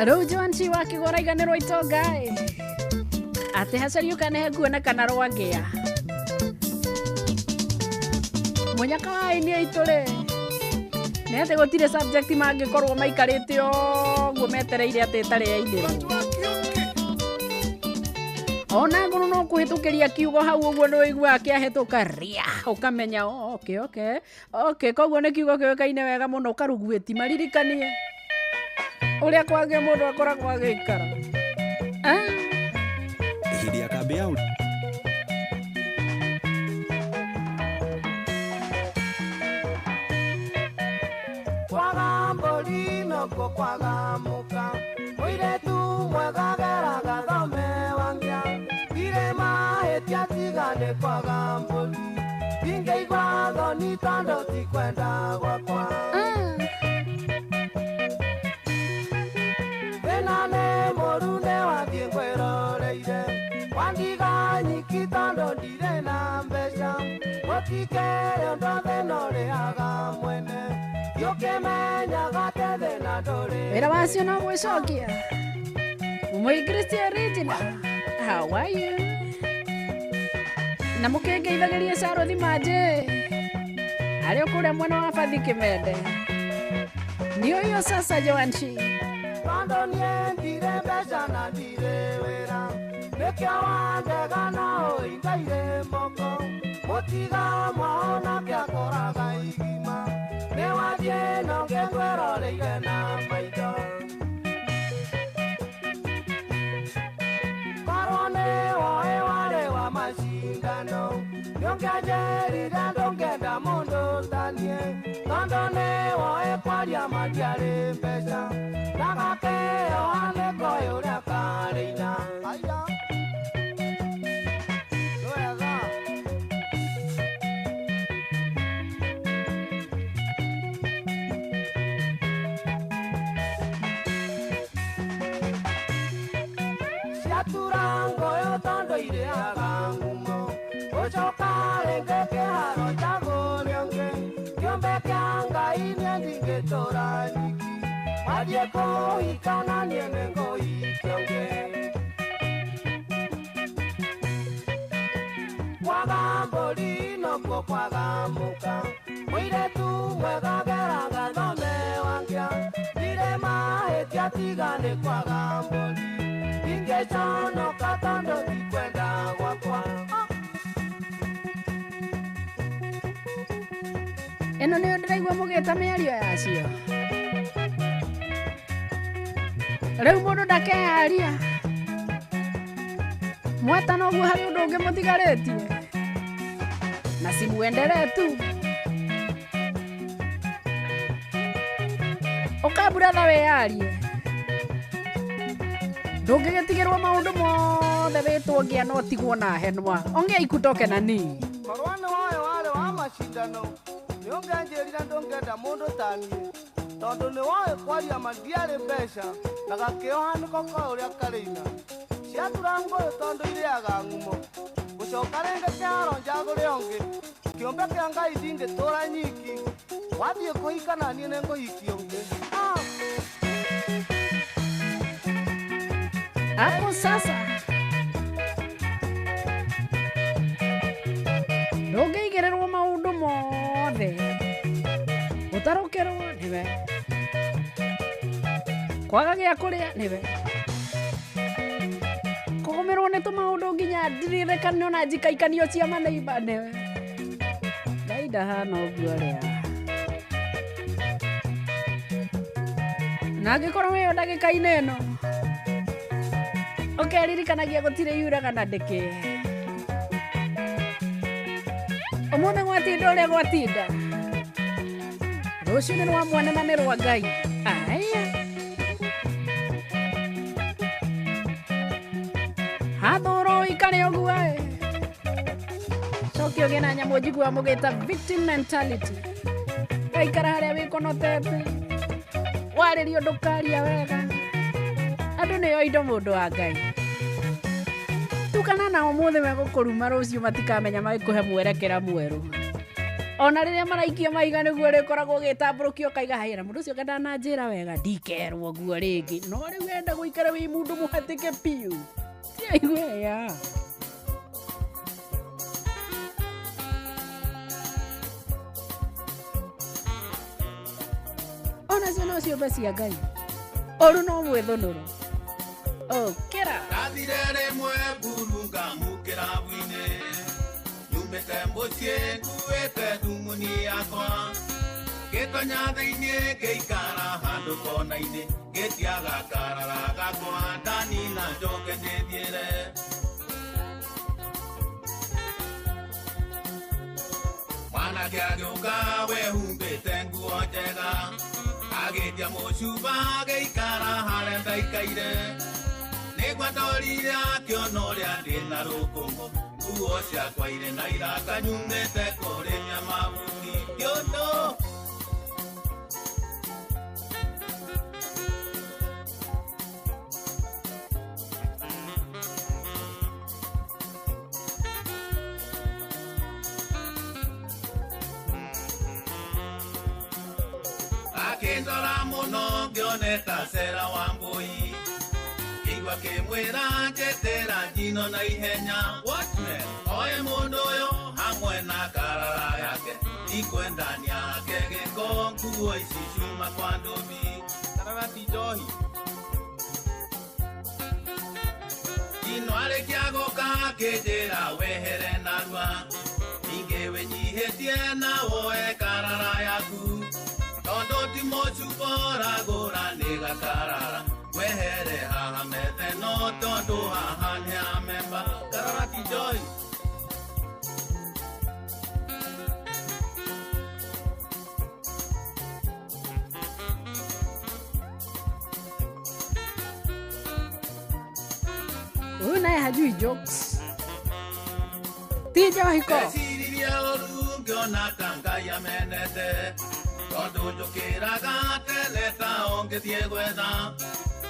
Rĩu Joanci wa Kĩgũra iganĩrwo itonga ĩ atĩ hacariũka nĩ hekuona kana rwangĩa mũnyaka wa aini aitũ rĩ nĩ atĩ gũtirĩ subject mangĩkorwo maikarĩte ũguo metereire atĩ ĩtarĩ yainĩrwo ona ngũrũ no kũhĩtũkĩria kiugo hau ũguo nĩ ũiguaga kĩahĩtũka ria ũkamenya okay okay okay koguo nĩ kiugo kĩũĩkaine wega mũno ũkaruguĩti maririkanie uria kwage mundu akoragwo agĩikara hĩndĩ ya kambĩ ya kwaga mbũri nokuo kwaga mũka mũirĩtu mwega geraga thome wangĩa ndirĩ mahĩtia tiga nĩ kwaga mbũri ndingĩigua thoni tondũ ti kwenda gwakwa wandiga nyiki tondũ ndirĩ na mbeca gũtikĩrĩ ũndũ thĩna ũrĩhaga mwene gĩũkĩmenyaga atĩ thĩna ndũrĩ wĩra wacio no gwĩcokia Mũingiristi original how are you na mũkĩngeithagĩrie Carothi Manjĩ arĩ o kũrĩa mwena wa Bathi Kĩmende ndio hiyo sasa Joanci tondũ niĩ ndirĩ mbeca na ndirĩ wĩra nĩkĩo wandega na ũingaire moko mũtiga mwaona kĩakoraga igima nĩ wathiĩ na ũngĩngwĩroreire na maitho korwo nĩ woĩ warĩ wa macindano nĩũngĩanjĩrire ndũngĩenda mũndũ taniĩ tondũ nĩ woĩ kwaria matiarĩ mbeca na gakĩoha nĩkoĩ ũrĩa karĩina ciatura ngoyo tondũ irĩaga ngumo gũcoka rĩngĩ kĩharo njagũre ũngĩ kĩũmbe kĩa Ngai niĩ ndingĩtũra nyiki wathiĩ kũhikana niĩ nĩngũhikia ũngĩ kwaga mbũri nokuo kwaga mũka mũirĩtu mwega geraga thome wangĩa ndirĩ mahĩtia tiga nĩ kwaga mbũri ndingĩconoka tondũ tikwenda gwakwa ĩno nĩyo ndĩraigua mũgĩta mĩario yacio rĩu mũndũ ndakeyaria mwetana ũguo harĩ ũndũ ũngĩ mũtigarĩtie na simuendelee tu. Ũkamburatha weyarie. Ndũngĩgĩtigĩrwo maũndũ mothe wĩtwo ngĩa no tigwo na henwa. Ongea ikutoke na ni. Korwo nĩ woĩ warĩ wa macindano nĩ ũngĩanjĩrire ndũngĩenda mũndũ ta niĩ tondũ nĩ woĩ kwaria ma ndiarĩ mbeca na gakĩoha nĩko koĩ ũrĩa karĩina ciatura ngũyũ tondũ irĩaga ng'umo gũcoka rĩngĩ kĩharo njagũre ũngĩ kĩũmbe kĩa Ngai ndingĩtũra nyiki wathiĩ kũhika na niĩ nĩngũhikia ũngĩ. Hapo sasa ndũngĩigĩrĩrwo maũndũ mothe gũtarũkĩrwo nĩwe kwaga gĩa kũrĩa nĩwe kũgũmĩrwo nĩ tũmaũndũ nginya ndirĩrekanio na njikaikanio cia maneiba nĩwe. Ngai ndahana ũguo rĩa. Na angĩkorwo wĩyo ndagĩka-inĩ ĩno ũkeririkanagia gũtirĩ yuraga na ndĩkĩ. Ũmũthĩ gwatinda ũrĩa gwatinda rũciũ nĩ rwa mwene na nĩ rwa Ngai. Aya hathũra ũikare ũguo ĩ coke ũgĩe na nyamũ njiguaga mũgĩta victim mentality. Ũgaikara harĩa wĩkonotete warĩrio ndũkaria wega andũ nĩo indo mũndũ wa Ngai. Tukana na ũmũthĩ megũkũruma rũciũ matikamenya magĩkũhe mwerekera mwerũ. Ona rĩrĩa maraikia mahiga nĩguo rĩkoragwo ũgĩtambũrũkia ũkaiga haya na mũndũ ũcio ndananjĩra wega ndikerwo ũguo rĩngĩ. No rĩu enda gũikara wĩ mũndũ mũhatĩke biũ. Tiaigua. Ona cio no ciũmbe cia Ngai. Ũru no mwĩthũnũro. Ũkĩra. Ndathire rĩmwe mburu ngamũkĩra bu-inĩ nyumĩte mũciĩ nguĩte thumuni yakwa ngĩtonya thĩiniĩ ngĩikara handũ kona-inĩ ngĩtiaga karara gakwa ndanina njoke ndĩthiĩre. Mwanake agĩũka wehumbĩte nguo njega agĩtia mũcuba agĩikara harĩa ndaikaire nĩgua ndorire akĩona ũrĩa ndĩna rũkũngũ nguo ciakwa irĩ na iraka nyumĩte kũrĩmia mabuti kĩũndũ. Akĩndora mũno ngĩone ta cera wa mbũi kĩigua kĩmwĩra njetĩra njino na ihenya watchman oe mũndũ ũyũ hamwe na karara yake ndikwenda nĩake gĩko nguo ici ciuma kwa ndũmi karara ti njohi. Njino arĩkia gũka akĩnjĩra wehere narua ningĩ wĩnyihĩtie na woe karara yaku tondũ ti mũcuba ũragũra nĩ gakarara wehere haha methe no tondũ haha nĩ amemba karara ti njohi. Huyu naye hajui jokes. Ti njohi ko. Ndeciririe ũru ngĩona ta Ngai amenete tondũ njũkĩraga tene ta ũngĩthiĩ gwetha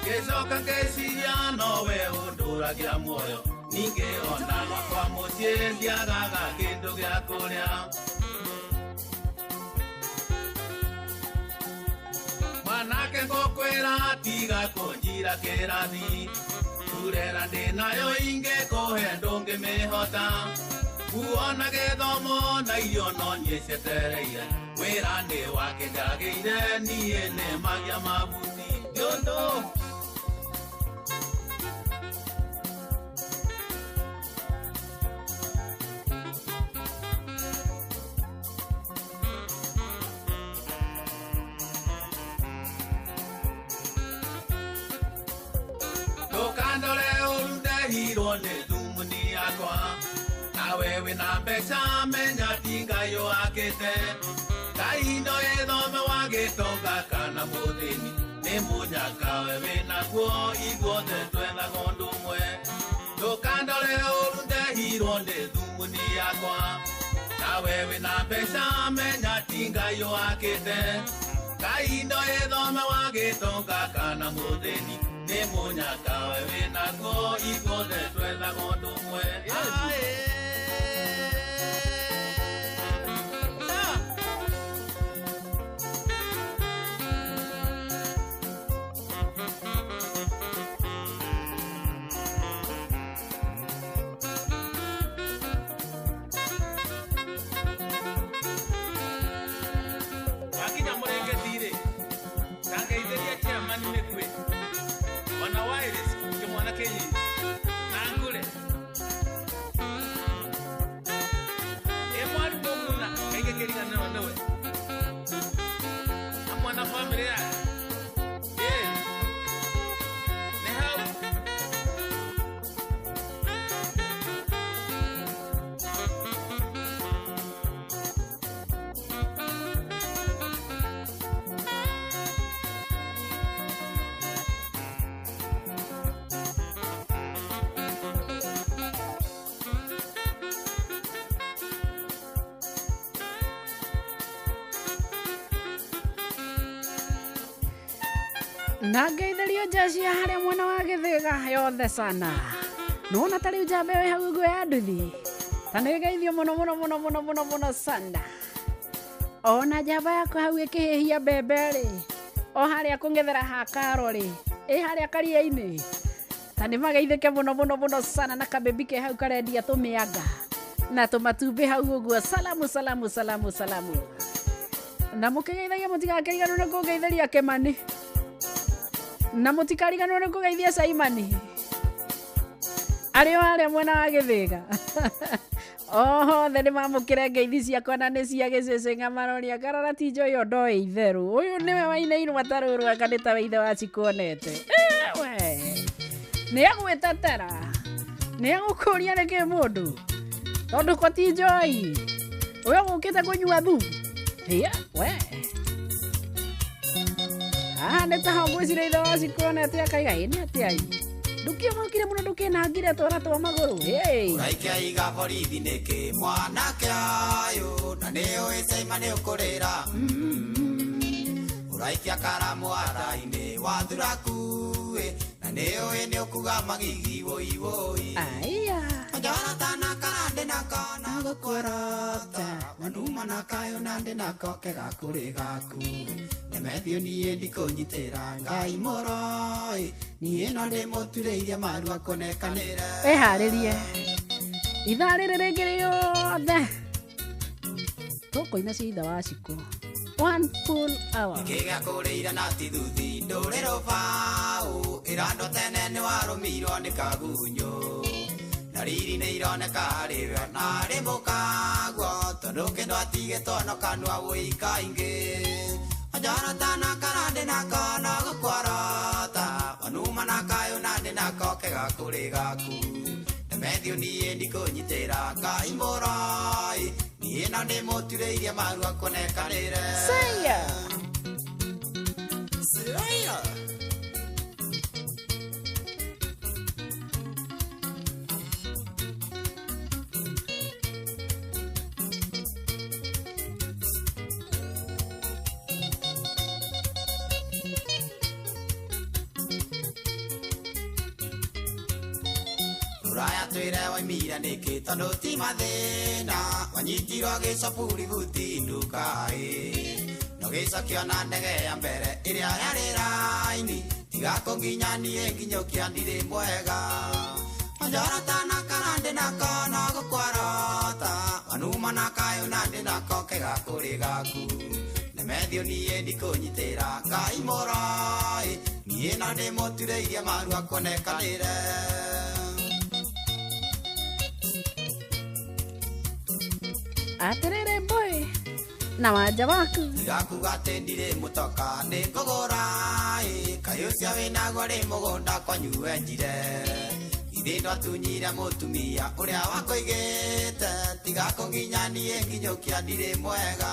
ngĩcoka ngĩciria nowe ũndũragia muoyo ningĩ ona gwakwa mũciĩ ndiagaga kĩndũ gĩa kũrĩa. Mwanake ngũkwĩra tiga kũnjira kĩrathi turera ndĩnayo ingĩkũhe ndũngĩmĩhota kuona gĩthomo na irio no niĩ cietereire wĩra nĩ wake njagĩire niĩ nĩ magia mabuti kĩũndũ. Ndũkandore ũru ndehirwo nĩ thumuni yakwa nawe wĩna mbeca menya ti Ngai ũhakĩte Ngai indo ĩthome wagĩra gĩtonga kana mũthĩni nĩ mũnyaka we wĩnaguo ithuothe twethaga ũndũ ũmwe ndũkandore ũru ndehirwo nĩ thumuni yakwa nawe wĩna mbeca menya ti Ngai ũhakĩte Ngai indo ĩthome wa gĩtonga kana mũthĩni nĩ mũnyaka we wĩnaguo ithuothe twethaga ũndũ ũmwe. Wakinya mũrĩngĩti-rĩ ndangeithĩria chairman mĩkue ona wireless kĩmwana kĩnyi na ngũre ĩ mwarimũ muna kaingĩ kĩriganĩrwo nĩwe hamwe na bamĩrĩ yake ĩ nĩ hau. Na ngeithĩrio njacia harĩa mwena wa Gĩthĩga yothe sana nona ta rĩu njamba ĩyo ĩ hau ũguo ya nduthi ta nĩ geithio mũno mũno mũno mũno mũno mũno sana ona njamba yakwa hau ĩkĩhĩhia mbembe rĩ o harĩa kũng'ethera ha karo rĩ ĩ harĩa karia-inĩ ta nĩ mageithĩke mũno mũno mũno sana na kabebi ke hau karendia tũmĩanga na tũmatumbĩ hau ũguo salamu salamu salamu salamu na mũkĩgeithagia mũtigakĩriganĩrwo nĩ kũngeithĩria Kĩmani na mũtikariganĩrwo nĩ kũgeithia Caimani arĩ o harĩa mwena wa Gĩthĩga othe nĩ mamũkĩre ngeithi ciakwa na nĩ cia gĩcĩcĩng'a maroria ngarora ti njoĩ ĩyo ndoĩ itherũ ũyũ nĩwe wainĩirwo atarũrũ anga nĩ tawe ithe wa cikuonete we nĩ agwĩtetera nĩ agũkũria nĩkĩ mũndũ tondũ ko ti njoi ũyũ gũkĩte kũnyua thumu hĩa we haha nĩ taho ngwĩciria ithe wa cikuonete akaiga ĩ nĩ atĩa ĩ ndũkĩomokire mũno ndũkĩnangire twara twa magũrũ hey. Ũraikia iga borithi nĩkĩ mwanake ũyũ na nĩũĩ caima nĩũkũrĩra ũraikia karamu hara-inĩ wathura kuĩ na nĩũĩ nĩũkuga magigi woi woi aya njorota na karandĩ nako na gũkũrota manuma na kayũ na ndĩ nako kegakũrĩ gaku Nemethio niĩ ndikũnyitĩra Ngai mũroi niĩ no ndĩmũturĩirie maru akũnekanĩre wĩharĩrie ithaa rĩrĩ rĩngĩ rĩothe tũkũina cia ithe wa Cikũ one full hour Nĩkĩ gĩakũrĩire na ti thuthi ndũrĩ rũbaũ ĩrandũ tene nĩwarũmirwo nĩ kagunyũ na riri nĩ ironeka harĩ we na harĩ mũkaguo tondũ kĩndũ atigĩtwo no kanua wũikaingĩ njorota na karandĩ nako no gũkwarota manuma na kayũ na ndĩ nako kegakũrĩ gaku Nemethio niĩ ndikũnyitĩra Ngai mũroi niĩ no ndĩmũturĩirie maru akũnekanĩre Saya Saya Rũraya twĩre waimire nĩkĩ tondũ ti mathĩna wanyitirwo gĩcaburi buti nduka-ĩ no gĩcokio na ndege ya mbere ĩrĩa yarĩ raini tiga kũnginya niĩ nginyũkia ndirĩ mwega njorota na karandĩ nako no gũkwarota manuma na kayũ na ndĩ nako kegakũrĩ gaku Nemethio niĩ ndikũnyitĩra Ngai mũroi niĩ no ndĩmũturĩirie maru akũnekanĩre Atĩrĩrĩ boy na wanja waku Ndigakuga atĩ ndirĩ mũtoka nĩ ngũgũra ĩ kaĩ ũcio wĩnaguo rĩ mũgũnda kwanyu wenjire Ithe ndwatunyire mũtumia ũrĩa wakũigĩte tiga kũnginya niĩ nginyũkia ndirĩ mwega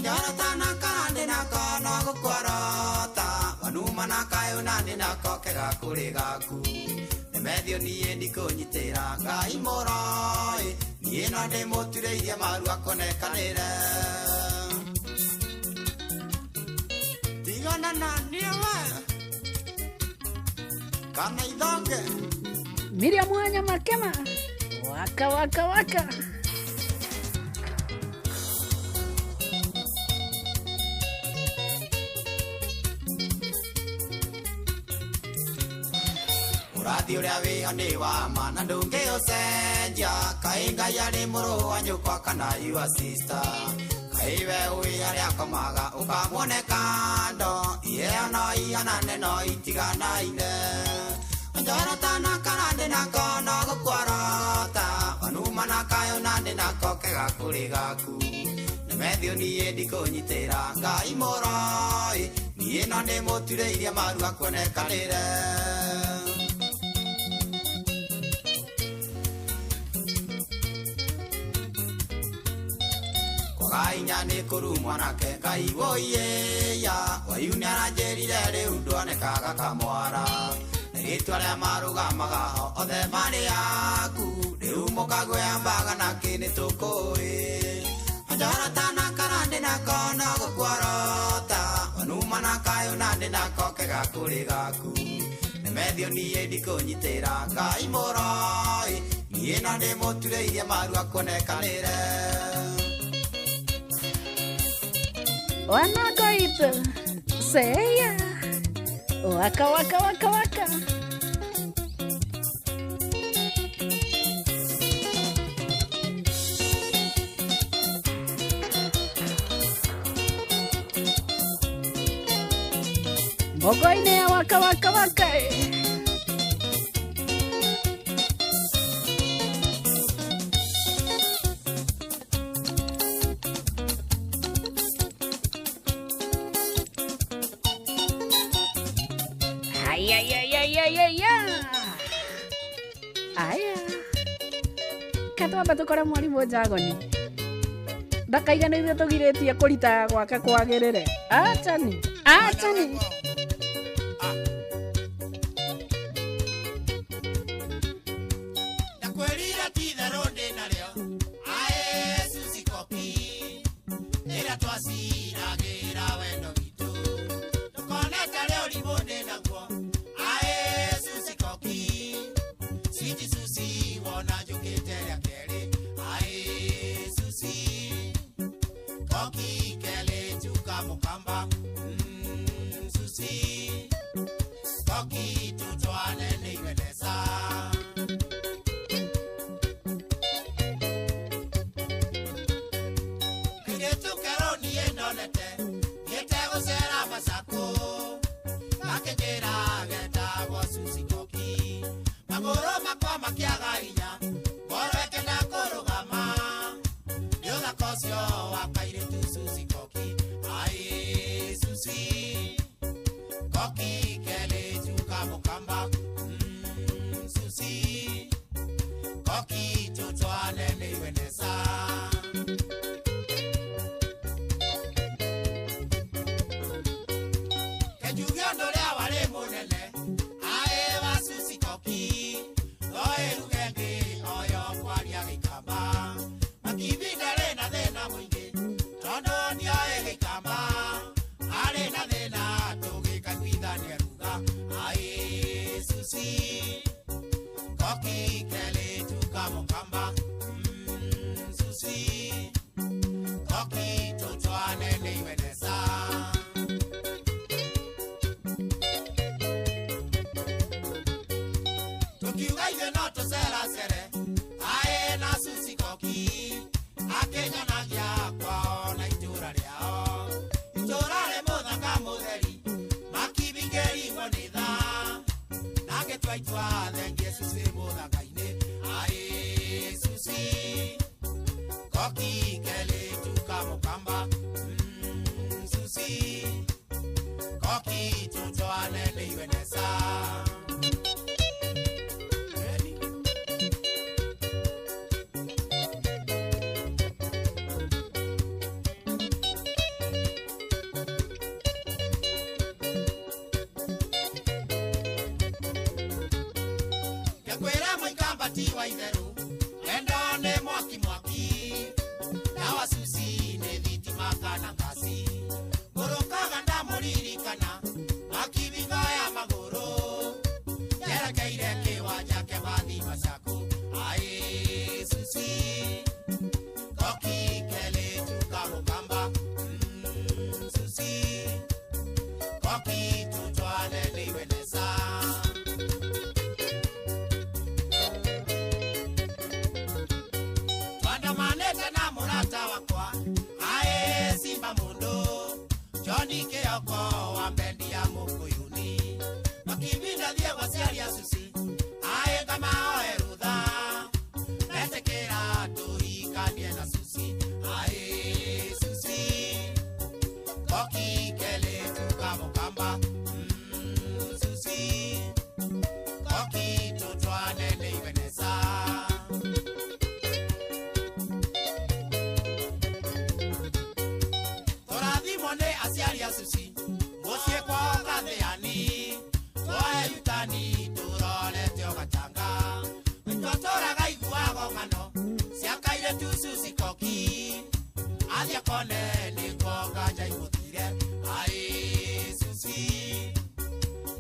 Njorota na karandĩ nako no gũkwarota Wanuma na kayũ na nĩ nako kega kũrĩ gaku Nĩmethio niĩ ndikũnyitĩra Ngai mũroi Niĩ no ndĩmũturĩirie maru akonekanĩre Tigana na niĩ we Kana ithonge Miriam Mwanya Makema waka waka waka. Ũrathi ũrĩa wĩho nĩ wa ma na ndũngĩũcenjia Kaĩ Ngai arĩ mũrũ wa nyũkwa kana your sister Kaĩ we ũĩ harĩa akomaga ũkamuone kando Iheo no ihanane no itiganaine Njorota na karande nako no gũkwarota Wanuma na kayũ na nĩ nako kega kũrĩ gaku Nĩmethio niĩ ndikũnyitĩra Ngai mũroi Niĩ no ndĩmũturĩirie maru akuonekanĩre Inya nĩ kũrumwo nake Ngai woiyeya Wayu nĩaranjĩrire rĩu ndwonekaga kamwara Rĩtwa rĩa marũgamaga ho othe marĩ aku Rĩu mũkagwea mbaga nake nĩ tũkũĩ Njorota na karande nako no gũkwarota Wanuma na kayũ na ndĩ nako kega kũrĩ gaku Nĩmethio niĩ ndikũnyitĩra Ngai mũroi Niĩ no ndĩmũturĩirie maru akuonekanĩre Wanagoito seya waka waka waka waka. Mbogoine ya waka waka waka. Ay, ay, ay, ay, ay, ay, aya katwamba tukora mwarimu Njagoni ndakaigana ithuĩ tũgirĩtie kũrita gwake kwagĩrĩre achani achani. Ndakwĩrire ti itherũ ndĩ narĩo aĩ Susi Koki ĩrĩa twaciragĩra wendo witũ ndũkonete rĩ ũrimũ ndĩ naguo aĩ Susi Koki Switi Susi wona njũkĩte rĩa kerĩ aĩ Susi Koki kelĩ njuka mũkamba Susi Koki tutwane nĩ iwenesa. Kairĩtu kerũ niĩ ndonete thiĩte gũcera Masako gakĩnjĩra getagwo Susi Koki magũrũ makwa makĩaga hinya ngoro ĩkĩenda kũrũgama nĩ ũthaka ũcio wa kairĩtu Susi Koki aĩ Susi Koki kelĩ njuka mũkamba Susi Koki tutwane nĩ iwenesa. Kenjuge ũndũ ũrĩa warĩ mũnene aĩ wa Susi Koki no ĩruge ngĩ oyo kwaria gĩkamba Makibi ndarĩ na thĩna mũingĩ tondũ ndioĩ gĩkamba arĩ na thĩna tũgĩkaiguithania ruga aĩ Susi Koki kelĩ njuka mũkamba Susi Koki tutwane nĩ iwenesa. Tukiuga ithuĩ no tũceracere aĩ na Susi Koki akĩnyonagia kwao na itũũra rĩao itũũra rĩ mũthanga mũtheri makibingĩrigwo nĩ thaa na ngĩtua itua thengie Susi mũthanga-inĩ aĩ Susi Koki kelĩ njuka mũkamba Susi Koki tutwane nĩ iwenesa. Koki tutwane niwe nesa. Twandamanete na murata wakwa ae simba mundu Johnny Kioko wa bendi ya Mukuyuni makibinda thie gwaciaria susi ae kama oe rutha metekera tuhikanie na susi ae susi koki kele tukamukamba susi koki tutwane niwe nesa. Tũrathimwo nĩ aciari a susi mũciĩ kwao Gathiani twoe yutani tũrorete o gatanga twatũraga iguago ng'ano ciakaire tu susi koki athiĩ akone nĩkuo nganja imũthire ai susi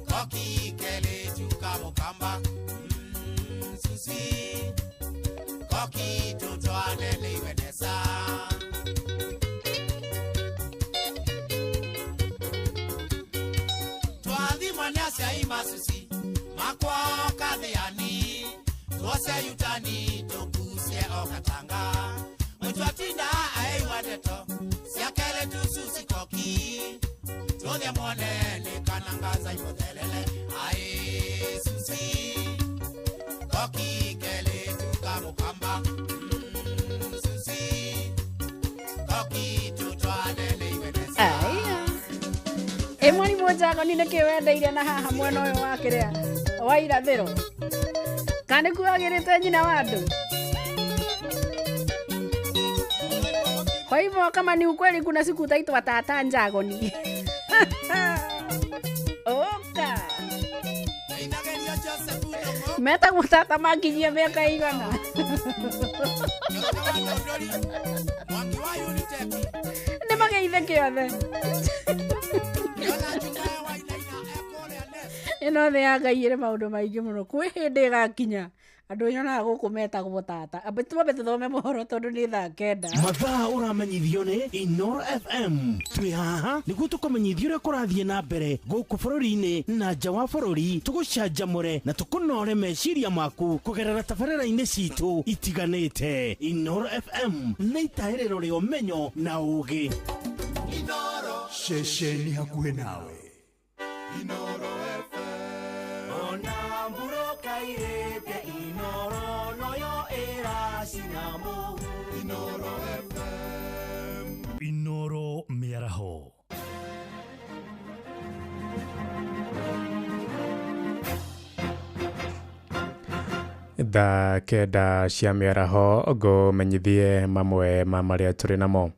koki kelĩ tukamũkamba susi koki tutwane nĩiwe nesa. Twathimwo nĩ aciari masusi makwa Kathiani tuose yutani tũkucie o gatanga mũtwatinda aigua ndeto ciakere tu susi koki tũthiĩ mwone nĩ kana ngaza imũtherere ai susi koki kelĩ tukamũkamba susi koki tutwane nĩiwe nesa. Aya. Ĩ mwarimũ Njagoni nĩkĩ wendeire na haha mwena ũyũ wa kĩrĩa wa irathĩro kana nĩkuo agĩrĩte nyina wa andũ? Kwa hivyo kama ni ukweli kuna siku utaitwa tata Njagoni. Oka. Metagwo tata makinyia mĩaka igana. Nĩ mageithe kĩothe. Ĩno thĩ ya Ngai ĩrĩ maũndũ maingĩ mũno. Kwĩ hĩndĩ ĩgakinya andũ nyonaga gũkũ metagwo tata. Ambe twambe tũthome mohoro tondũ nĩ thaa 9. Mathaa ũramenyithio nĩ Inoro FM. Twĩ haha nĩguo tũkũmenyithia ũrĩa kũrathiĩ na mbere gũkũ bũrũri-inĩ na nja wa bũrũri, tũgũcanjamũre na tũkũnore meciria maku kũgerera tabarĩra-inĩ citũ itiganĩte. Inoro FM nĩ itahĩrĩro rĩa ũmenyo na ũũgĩ. Ceceni hakuhĩ nawe. Inoro FM. Ona mburoka irĩte Inoro noyo ĩracina mũhu. Inoro FM. Inoro mĩaraho. Thaa 9 cia mĩaraho ngũmenyithie mamwe ma marĩa tũrĩ namo.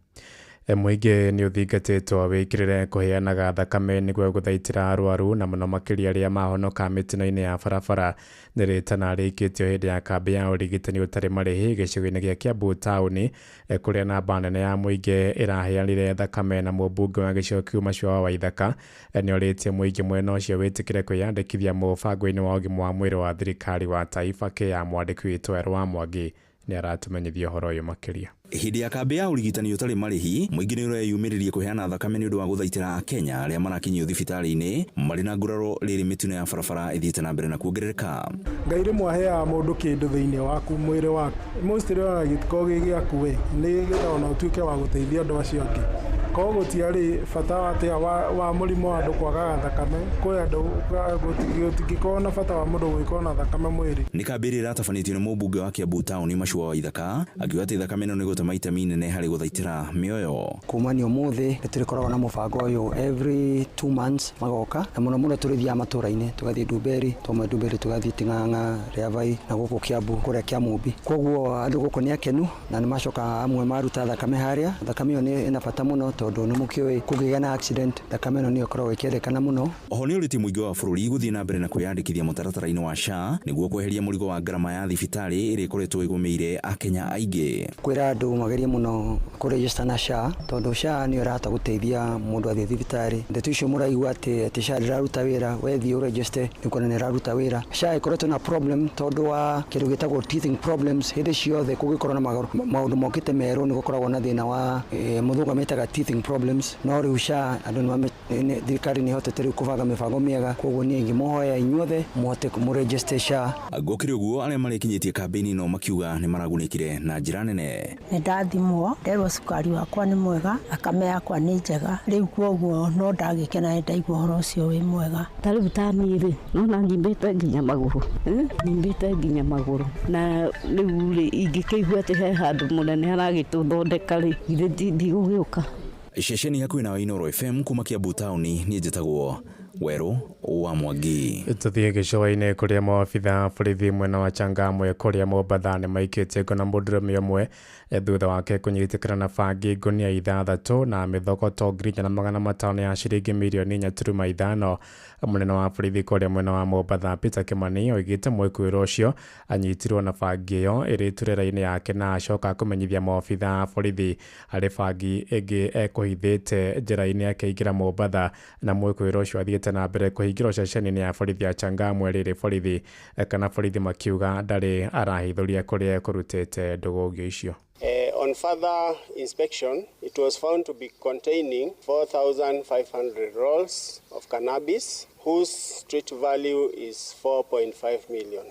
Mũingĩ nĩ ũthingatĩtwo wĩkĩrĩre kũheanaga thakame nĩguo gũthaitĩra arwaru na mũno makĩria arĩa mahonoka mĩtino-inĩ ya barabara. Nĩ rĩtana rĩikĩtio hĩndĩ ya kambĩ ya ũrigitani ũtarĩ marĩhi gĩcigo-inĩ gĩa Kiambu taũni kũrĩa namba nene ya mũingĩ ĩraheanire thakame na mũmbunge wa gĩcigo kĩu Macharia Waithaka nĩ orĩtie mũingĩ mwena ũcio wĩtĩkĩre kwĩyandĩkithia mũbango-inĩ wa ũgima wa mwĩrĩ wa thirikari wa Taifa Care. Mwandĩki witũ Erwa Mwangi nĩ aratũmenyithia ũhoro ũyũ makĩria. Hĩndĩ ya kambĩ ya ũrigitani ũtarĩ marĩhi mũingĩ nĩ ũreyumĩririe kũheana thakame nĩ ũndũ wa gũthaitĩra Akenya arĩa marakinyio thibitarĩ-inĩ marĩ na nguraro rĩrĩ mĩtino ya barabara ĩthiĩte na mbere na kuongerereka. Ngai rĩmwe aheaga mũndũ kĩndũ thĩinĩ waku mwĩrĩ waku mostly ona gĩtikoragwo gĩ gĩaku we nĩgetha ona ũtuĩke wa gũteithia andũ acio angĩ. Koguo gũtiarĩ bata atĩa wa mũrimũ wa andũ kwagaga thakame kwĩ andũ gũtingĩkorwo na bata wa mũndũ gũgĩkorwo na thakame mwĩrĩ. Nĩ kambĩ ĩrĩa ĩratabanĩtio nĩ mũmbunge wa Kiambu taũni Macharia Waithaka akiuga atĩ thakame ĩno nĩ gũtema itemi inene harĩ gũthaitĩra mĩoyo. Kumania ũmũthĩ nĩ tũrĩkoragwo na mũbango ũyũ every 2 months magoka na mũno mũno tũrĩthiaga matũra-inĩ tũgathiĩ Ndumberi twauma Ndumberi tũgathiĩ Ting'ang'a Rĩavai na gũkũ Kiambu kũrĩa Kĩamũmbi. Koguo andũ gũkũ nĩ akenu na nĩ macoka amwe maruta thakame harĩa. Thakame ĩyo nĩ ĩna bata mũno tondũ nĩ mũkĩũĩ kũngĩgĩa na accident thakame ĩno nĩyo ĩkoragwo ĩkĩendekana mũno. Oho nĩ ũrĩtie mũingĩ wa bũrũri gũthiĩ na mbere na kwĩyandĩkithia mũtaratara-inĩ wa SHA nĩguo kweheria mũrigo wa ngarama ya thibitarĩ ĩrĩa ĩkoretwo ĩgũmĩire Akenya aingĩ. Kwĩra andũ magerie mũno kũregister na SHA tondũ SHA nĩyo ĩrahota gũteithia mũndũ athiĩ thibitarĩ. Ndeto icio mũraigua atĩ SHA ndĩraruta wĩra, wethiĩ ũregister nĩ kuona nĩ ĩraruta wĩra. SHA ĩkoretwo na problem tondũ wa kĩndũ gĩtagwo teething problems hĩndĩ ciothe kũngĩkorwo na maũndũ mokĩte merũ nĩ gũkoragwo na thĩna wa mũthũngũ amĩtaga teething teething problems no rĩu SHA andũ nĩ thirikari nĩ hotete rĩu kũbanga mĩbango mĩega, koguo niĩ ingĩmũhoya inyuothe mũhote kũmũregister SHA. Gũkĩrĩ ũguo arĩa marĩkinyĩtie kambĩini ĩno makiuga nĩ maragunĩkire na njĩra nene. Nĩ ndathimwo nderwo cukari wakwa nĩ mwega, thakame yakwa nĩ njega, rĩu koguo no ndagĩkena nĩ ndaigua ũhoro ũcio wĩ mwega. Ta rĩu ta niĩ rĩ, nona nyimbĩte nginya magũrũ, nyimbĩte nginya magũrũ, na rĩu rĩ ingĩkĩigua atĩ he handũ mũnene aragĩtũthondeka rĩ, githĩ ndigũgĩũka. Ceceni hakuhĩ nawe Inooro FM kuma Kiambu taũni, niĩ njĩtagwo Werũ wa Mwangi. Tũthiĩ gĩcũa-inĩ kũrĩa maabitha a borithi mwena wa Changamwe kũrĩa Mombatha nĩ maikĩtie ngona mũndũrũme ũmwe thutha wake kũnyitĩkana na bangi ngũnia 6 na mĩthogoto 4,500 ya ciringi mirioni 4.5. Mũnene wa borithi kũrĩa mwena wa Mombatha Peter Kimani oigĩte mwĩkuĩrwo ũcio anyitirwo na bangi ĩyo ĩrĩ turera-inĩ yake na acoka kũmenyithia maabitha a borithi harĩ bangi ĩngĩ ekũhithĩte njĩra-inĩ akĩingĩra Mombatha, na mwĩkuĩrwo ũcio athiĩte na mbere kũhingĩrwo ceceni-inĩ ya borithi ya Changamwe rĩrĩ borithi kana borithi makiuga ndarĩ arahithũria kũrĩa ekũrutĩte ndũgũgio icio. On further inspection, it was found to be containing 4,500 rolls of cannabis, whose street value is 4.5 million.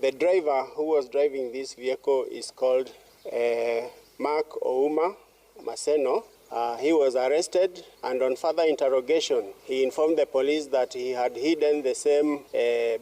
The driver who was driving this vehicle is called Mark Ouma Maseno. He was arrested, and on further interrogation, he informed the police that he had hidden the same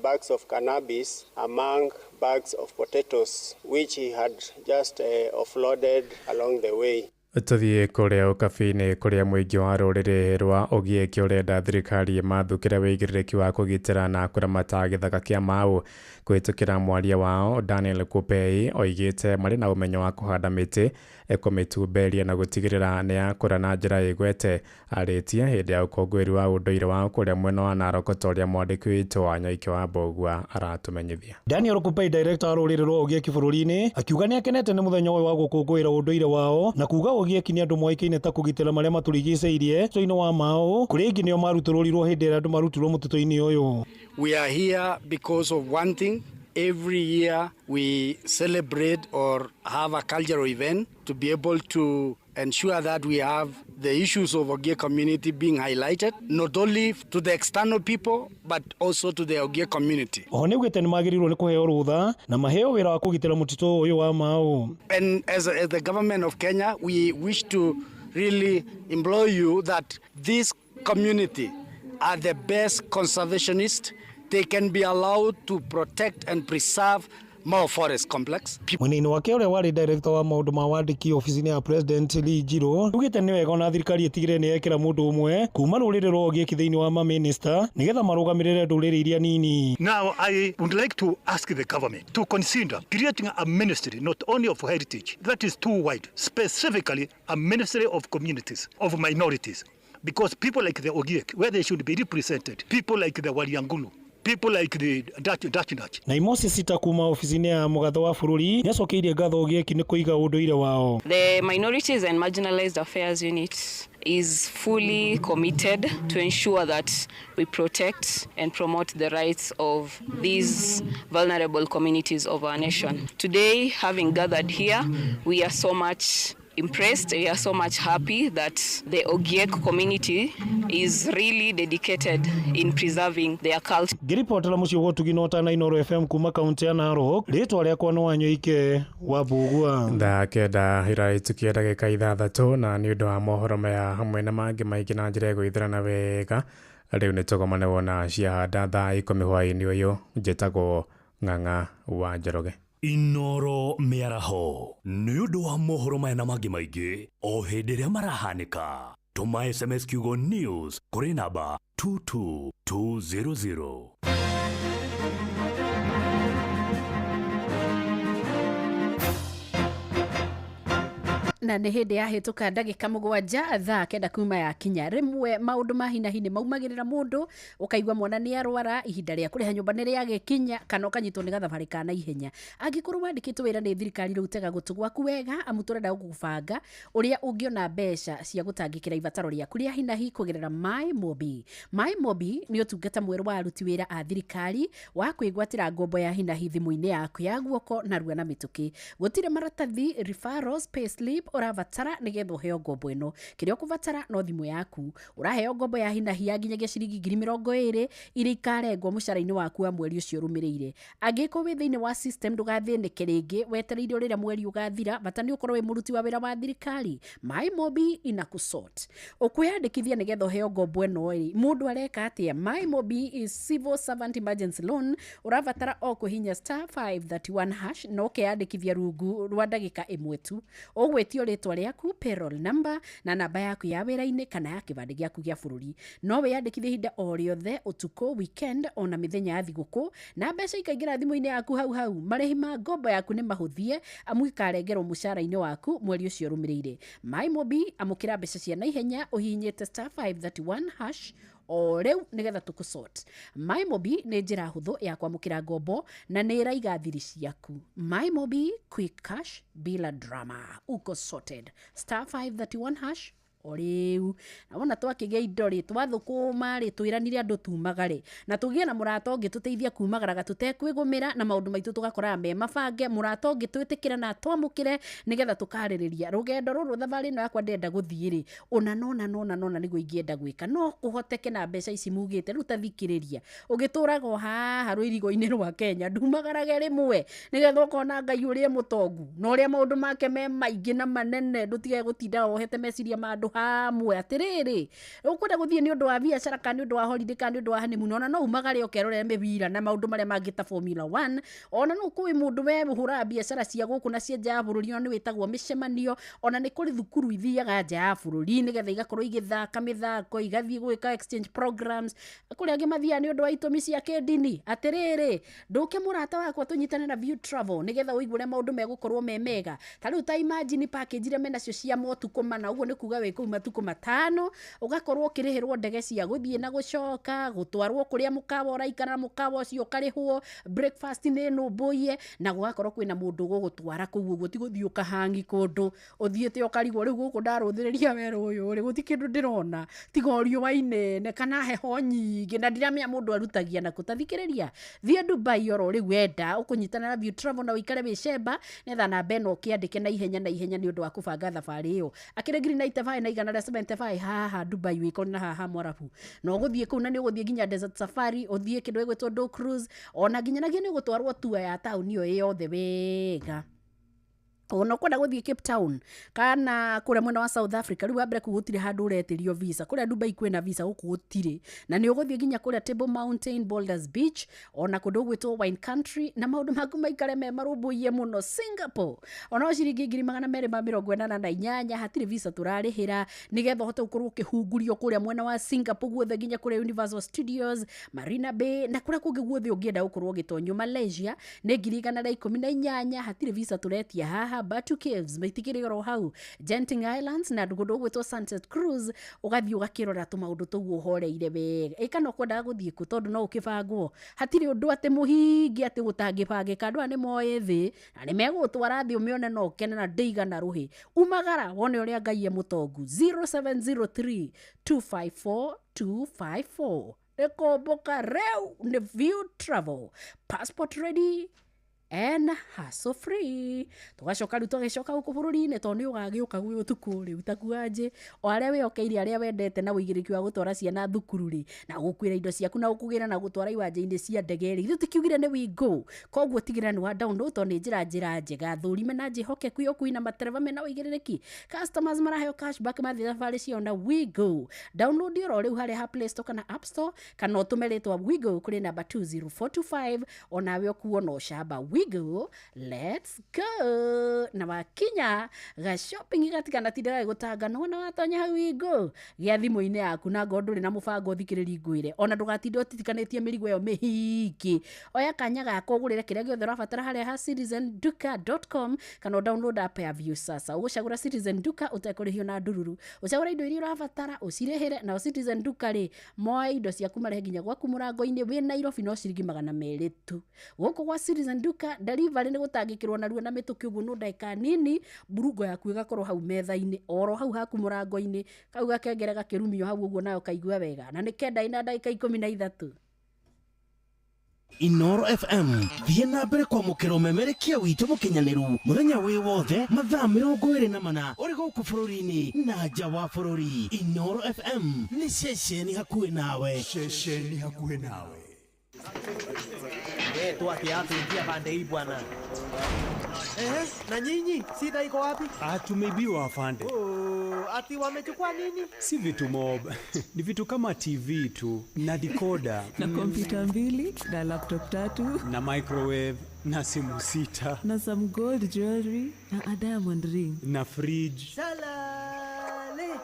bags of cannabis among bags of potatoes, which he had just offloaded along the way. Tũthiĩ kũrĩa ũkabi-inĩ kũrĩa mũingĩ wa rũrĩrĩ rwa Ogieki ũrenda thirikari ĩmathukĩre wĩigĩrĩrĩki wa kũgitĩra na kũramata gĩthaka kĩa Mau kũhĩtũkĩra mwaria wao Daniel Kupei oigĩte marĩ na ũmenyo wa kũhanda mĩtĩ, kũmĩtumberia na gũtigĩrĩra nĩ yakũra na njĩra ĩgwete. Arĩtie hĩndĩ ya ũkũngũĩri wa ũndũire wao kũrĩa mwena wa Narok ta ũrĩa mwandĩki witũ wa Nyaike wa Mbũgua aratũmenyithia. Daniel Kupei, director wa rũrĩrĩ rwa Ogieki bũrũri-inĩ, akiuga nĩ akenete nĩ mũthenya ũyũ wa gũkũngũĩra ũndũire wao na kuga Ogieki nĩ andũ moĩkaine ta kũgitĩra marĩa matũrigicĩirie mũtitũ-inĩ wa Mau, kũrĩa aingĩ nĩo marutũrũrirwo hĩndĩ ĩrĩa andũ marutirwo mũtitũ-inĩ ũyũ. We are here because of one thing. Every year we celebrate or have a cultural event to be able to ensure that we have the issues of Ogiek community being highlighted, not only to the external people, but also to the Ogiek community. Oho nĩaugĩte nĩmagĩrĩirwo nĩ kũheo rũtha na maheo wĩra wa kũgitĩra mũtitũ ũyũ wa Mau. And as the government of Kenya, we wish to really implore you that this community are the best conservationists. They can be allowed to protect and preserve Mau Forest Complex. Mwena-inĩ wake ũrĩa warĩ director wa maũndũ ma wandĩki obici-inĩ ya President Lee Njirũ augĩte nĩ wega ona thirikari ĩtigĩrĩre nĩ yekĩra mũndũ ũmwe kuma rũrĩrĩ rwa Ogieki thĩinĩ wa mamĩnĩsta nĩgetha marũgamĩrĩre ndũrĩrĩ iria nini. Now I would like to ask the government to consider creating a ministry not only of heritage, that is too wide, specifically a ministry of communities, of minorities, because people like the Ogiek, where they should be represented, people like the Waliangulu, people like the Dutch. Na Imosi Sita kuma ofici-inĩ ya mũgatho wa bũrũri nĩacokeirie ngatho Ogieki nĩ kũiga ũndũire wao. The Minorities and Marginalized Affairs Unit is fully committed to ensure that we protect and promote the rights of these vulnerable communities of our nation. Today, having gathered here, we are so much impressed, we are so much happy that the Ogiek community is really dedicated in preserving their culture. Ngĩribotera mũciĩ wa ũtugi na ũtana Inooro FM kuma kaunti ya Narok, rĩtwa rĩakwa nĩ Wanyoike wa Mbũgua. Thaa 9 irahĩtũkia ndagĩka 6 na nĩ ũndũ wa mohoro maya hamwe na mangĩ maingĩ na njĩra ĩgũithĩrana wega, rĩu nĩ tũgomane wona ciahanda thaa 10 hwaĩ-inĩ ũyũ. Njĩtagwo Ng'ang'a wa Njoroge. Inooro mĩaraho nĩ ũndũ wa mohoro maya na mangĩ maingĩ o hĩndĩ ĩrĩa marahanĩka. Tũma SMS kiugo news kũrĩ namba 22200. Na nĩ hĩndĩ yahĩtũka ndagĩka 7 thaa 9 kuma ya kinya. Rĩmwe maũndũ ma hinahi nĩ maumagĩrĩra mũndũ, ũkaigua mwana nĩ arwara, ihinda rĩa kũrĩha nyũmba nĩ rĩagĩkinya, kana ũkanyitwo nĩ gathabarĩ ka naihenya. Angĩkorwo wandĩkĩtwo wĩra nĩ thirikari, rĩu tega gũtũ gwaku wega, amu tũrenda gũgũbanga ũrĩa ũngĩona mbeca cia gũtangĩkĩra ibataro rĩaku rĩa hinahi kũgerera MyMobi. MyMobi nĩ ũtungata mwerũ wa aruti wĩra a thirikari wa kwĩgwatĩra ngombo ya hinahi thimũ-inĩ yaku ya guoko narua na mĩtũkĩ. Gũtirĩ maratathi, referrals, payslip Ũrabatara nĩgetha ũheo ngombo ĩno, kĩrĩa ũkũbatara no thimũ yaku. Ũraheo ngombo ya hinahi ya nginyagia ciringi 20,000 iria ikarengwo mũcara-inĩ waku wa mweri ũcio ũrũmĩrĩire. Angĩkorwo wĩ thĩinĩ wa system, ndũgathĩnĩke rĩngĩ wetereire rĩrĩa mweri ũgathira. Bata nĩ ũkorwo wĩ mũruti wa wĩra wa thirikari. MyMobi inakusort. Ũkwĩyandĩkithia nĩgetha ũheo ngombo ĩno ĩrĩ, mũndũ areka atĩa? MyMobi is civil servant emergency loan. Ũrabatara o kũhinya *531# na ũkeyandĩkithia rungu rwa ndagĩka ĩmwe tu. Ũgwĩtio rĩtwa rĩaku, payroll number na namba yaku ya wĩra-inĩ kana ya kĩbandĩ gĩaku gĩa bũrũri. No wĩyandĩkithie ihinda o rĩothe, ũtukũ, weekend, ona mĩthenya ya thigũkũ, na mbeca ikaingĩra thimũ-inĩ yaku hau hau. Marĩhi ma ngombo yaku nĩ mahũthie amu ikarengerwo mũcara-inĩ waku mweri ũcio ũrũmĩrĩire. MyMobi, amũkĩra mbeca cia naihenya ũhihinyĩte *531# o rĩu nĩgetha tũkũsort. MyMobi nĩ njĩra hũthũ ya kwamũkĩra ngombo na nĩ ĩraiga thiri ciaku. MyMobi, quick cash bila drama, uko sorted. *531# o rĩu. Na wona twakĩgĩa indo rĩ, twathũkũma rĩ, twĩranire andũ tumagare na tũgĩe na mũrata ũngĩ tũteithia kumagaraga tũtekwĩgũmĩra, na maũndũ maitũ tũgakoraga me mabange. Mũrata ũngĩ twĩtĩkĩra na twamũkĩre nĩgetha tũkarĩrĩria rũgendo rũrũ, thabarĩ ĩno yakwa ndĩrenda gũthiĩ rĩ, ũna nona nona nona nĩguo ingĩenda gwĩka, no kũhoteke na mbeca ici mugĩte. Rĩu tathikĩrĩria, ũgĩtũraga o haha rũirigo-inĩ rwa Kenya, ndumagarage rĩmwe nĩgetha ũkona Ngai ũrĩa mũtongu na ũrĩa maũndũ make me maingĩ na manene. Ndũtige gũtinda wohete meciria ma andũ hamwe. Atĩrĩrĩ, ũkwenda gũthiĩ nĩ ũndũ wa biacara kana nĩ ũndũ wa holiday kana nĩ ũndũ wa honeymoon, ona no umagare ũkerorere mĩbira na maũndũ marĩa mangĩ ta Formula 1. Ona no kũĩ mũndũ we ũhũraga biacara cia gũkũ na cia nja ya bũrũri, ona nĩ wĩtagwo mĩcemanio. Ona nĩ kũrĩ thukuru ithiaga nja ya bũrũri nĩgetha igakorwo igĩthaka mĩthako, igathiĩ gwĩka exchange programs. Kũrĩ angĩ mathiaga nĩ ũndũ wa itũmi cia kĩndini. Atĩrĩrĩ, ndũke mũrata wakwa tũnyitane na View Travel nĩgetha ũigue ũrĩa maũndũ megũkorwo me mega. Ta rĩu ta imagine package iria menacio cia motukũ mana, ũguo nĩ kuga wĩ kũu matukũ 5, ũgakorwo ũkĩrĩhĩrwo ndege cia gũthiĩ na gũcoka, gũtwarwo kũrĩa mũkawa ũraikara, mũkawa ũcio ũkarĩhwo, breakfast nĩ nũmbũiye, na gũgakorwo kwĩna mũndũ ũgũgũtwara kũu ũguo, ti gũthiĩ ũkahangi kũndũ ũthiĩte ũkarigwo rĩu gũkũ ndarũthĩrĩria werũ ũyũ rĩ, gũtirĩ kĩndũ ndĩrona tiga o riũa inene kana heho nyingĩ na ndiramenya mũndũ arutagia nakũ. Tathikĩrĩria, thiĩ Dubai oro rĩu wenda, ũkũnyitana na View Travel na ũikare wĩ cemba nĩgetha namba ĩno ũkĩandĩke na ihenya na ihenya nĩ ũndũ wa kũbanga thabarĩ ĩyo. Akĩrĩ 95,175 haha Dubai wĩko na haha Mwarabu, na ũgũthiĩ kũu na nĩ ũgũthiĩ nginya desert safari, ũthiĩ kĩndũ gĩgwĩtwo dhow cruise, ona nginyanagia nĩ ũgũtwarwo tour ya taũni ĩyo yothe wega. Ona ũkwenda gũthiĩ Cape Town kana kũrĩa mwena wa South Africa, rĩu wambere kũu gũtirĩ handũ ũretĩrio visa. Kũrĩa Dubai kwĩna visa, gũkũ gũtirĩ. Na nĩ ũgũthiĩ nginya kũrĩa Table Mountain, Boulders Beach, ona kũndũ gwĩtwo Wine Country, na maũndũ maku maikare me marũmbũiye mũno. Singapore ona no ciringi 288,000, hatirĩ visa tũrarĩhĩra nĩgetha ũhote gũkorwo ũkĩhungurio kũrĩa mwena wa Singapore guothe, nginya kũrĩa Universal Studios, Marina Bay na kũrĩa kũngĩ guothe ũngĩenda gũkorwo ũgĩtonyio. Malaysia nĩ 118,000, hatirĩ visa tũretia haha. Batu Caves maitikĩrĩ oro hau, Genting Islands na kũndũ gwĩtwo Sunset Cruise, ũgathiĩ ũgakĩrora tũmaũndũ tũu ũhoreire wega. Ĩ kana ũkwendaga gũthiĩ kũ, tondũ no ũkĩbangwo, hatirĩ ũndũ atĩ mũhingi atĩ gũtangĩbangĩka. Andũ aya nĩ moĩ thĩ na nĩ megũgũtwara thĩ ũmĩone na ũkene na ndĩigana rũhĩ. Umagara wone ũrĩa Ngai e mũtongu. 0703 254 254 nĩkũmbũka rĩu nĩ View Travel, passport ready and hassle free. Tũgacoka rĩu tũgagĩcoka gũkũ bũrũri-inĩ, tondũ nĩ ũgagĩũka gwĩ ũtukũ rĩu takuga njĩ o arĩa wĩhokeire, arĩa wendete na ũigĩrĩki wa gũtwara ciana thukuru rĩ, na gũkuĩra indo ciaku na gũkũgĩra na gũtwara iwanja-inĩ cia ndege rĩ, ithuĩ tũkiugire nĩ We Go. Koguo tigĩrĩra nĩ wa download tondũ nĩ njĩra njega thũrime na njĩhokeku ya ũkui na matereba mena ũigĩrĩrĩki. Customers maraheo cashback mathiĩ thabarĩ ciao na We Go. Download oro rĩu harĩa ha Play Store kana App Store, kana ũtũme rĩtwa We Go kũrĩ namba 20425, onawe ũkuo na ũcamba. We Go, let's go. Na wakinya ga shopping gatikanatindaga gũtanga nona watonya hau We Go gĩa thimũ-inĩ yaku, na ngorwo ndũrĩ na mũbango thikĩrĩri ngwĩre, ona ndũgatinde ũtitikanĩtie mĩrigo ĩyo mĩhingĩ. Oya kanya gaka ũgũrĩre kĩrĩa gĩothe ũrabatara harĩa ha citizenduka.com, kana ũ download app ya Viusasa. Ũgũcagũra Citizen Duka ũtekũrĩhio na ndururu, ũcagũre indo iria ũrabatara ũcirĩhĩre. Nao Citizen Duka rĩ, moe indo ciaku marehe nginya gwaku mũrango-inĩ wĩ Nairobi no ciringi 200 tu. Gũkũ gwa Citizen Duka delivery nĩ gũtangĩkĩrwo narua na mĩtũkĩ, ũguo no ndagĩka nini mburungo yaku ĩgakorwo hau metha-inĩ oro hau haku mũrango-inĩ, kau gakengere gakĩrumio hau ũguo nawe ũkaigua wega. Na nĩ 9:13. Inoro FM thiĩ na mbere kwamũkĩra ũmemerekia witũ mũkinyanĩru mũthenya wĩ wothe mathaa 24 ũrĩ gũkũ bũrũri-inĩ na nja wa bũrũri. Inoro FM nĩ ceceni hakuhĩ nawe. Ceceni hakuhĩ nawe. Tuingia pande hii bwana. Na nyinyi shida iko wapi? Tumeibiwa afande. Oh, ati wamechukua nini? Si vitu mob. Ni vitu kama TV tu na decoder na kompyuta 2 na laptop 3 na microwave na simu 6 na some gold jewelry na a diamond ring na fridge. Salale.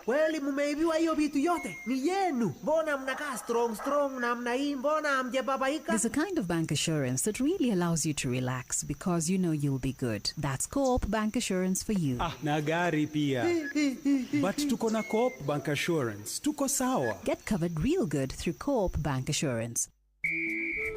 Kweli mumeibiwa hiyo vitu yote? Ni yenu. Mbona mnakaa strong strong na mna hii, mbona hamjababaika? There's a kind of bank assurance that really allows you to relax because you know you'll be good. That's Co-op Bank Assurance for you. Na gari pia. But tuko na Co-op Bank Assurance. Tuko sawa. Get covered real good through Co-op Bank Assurance.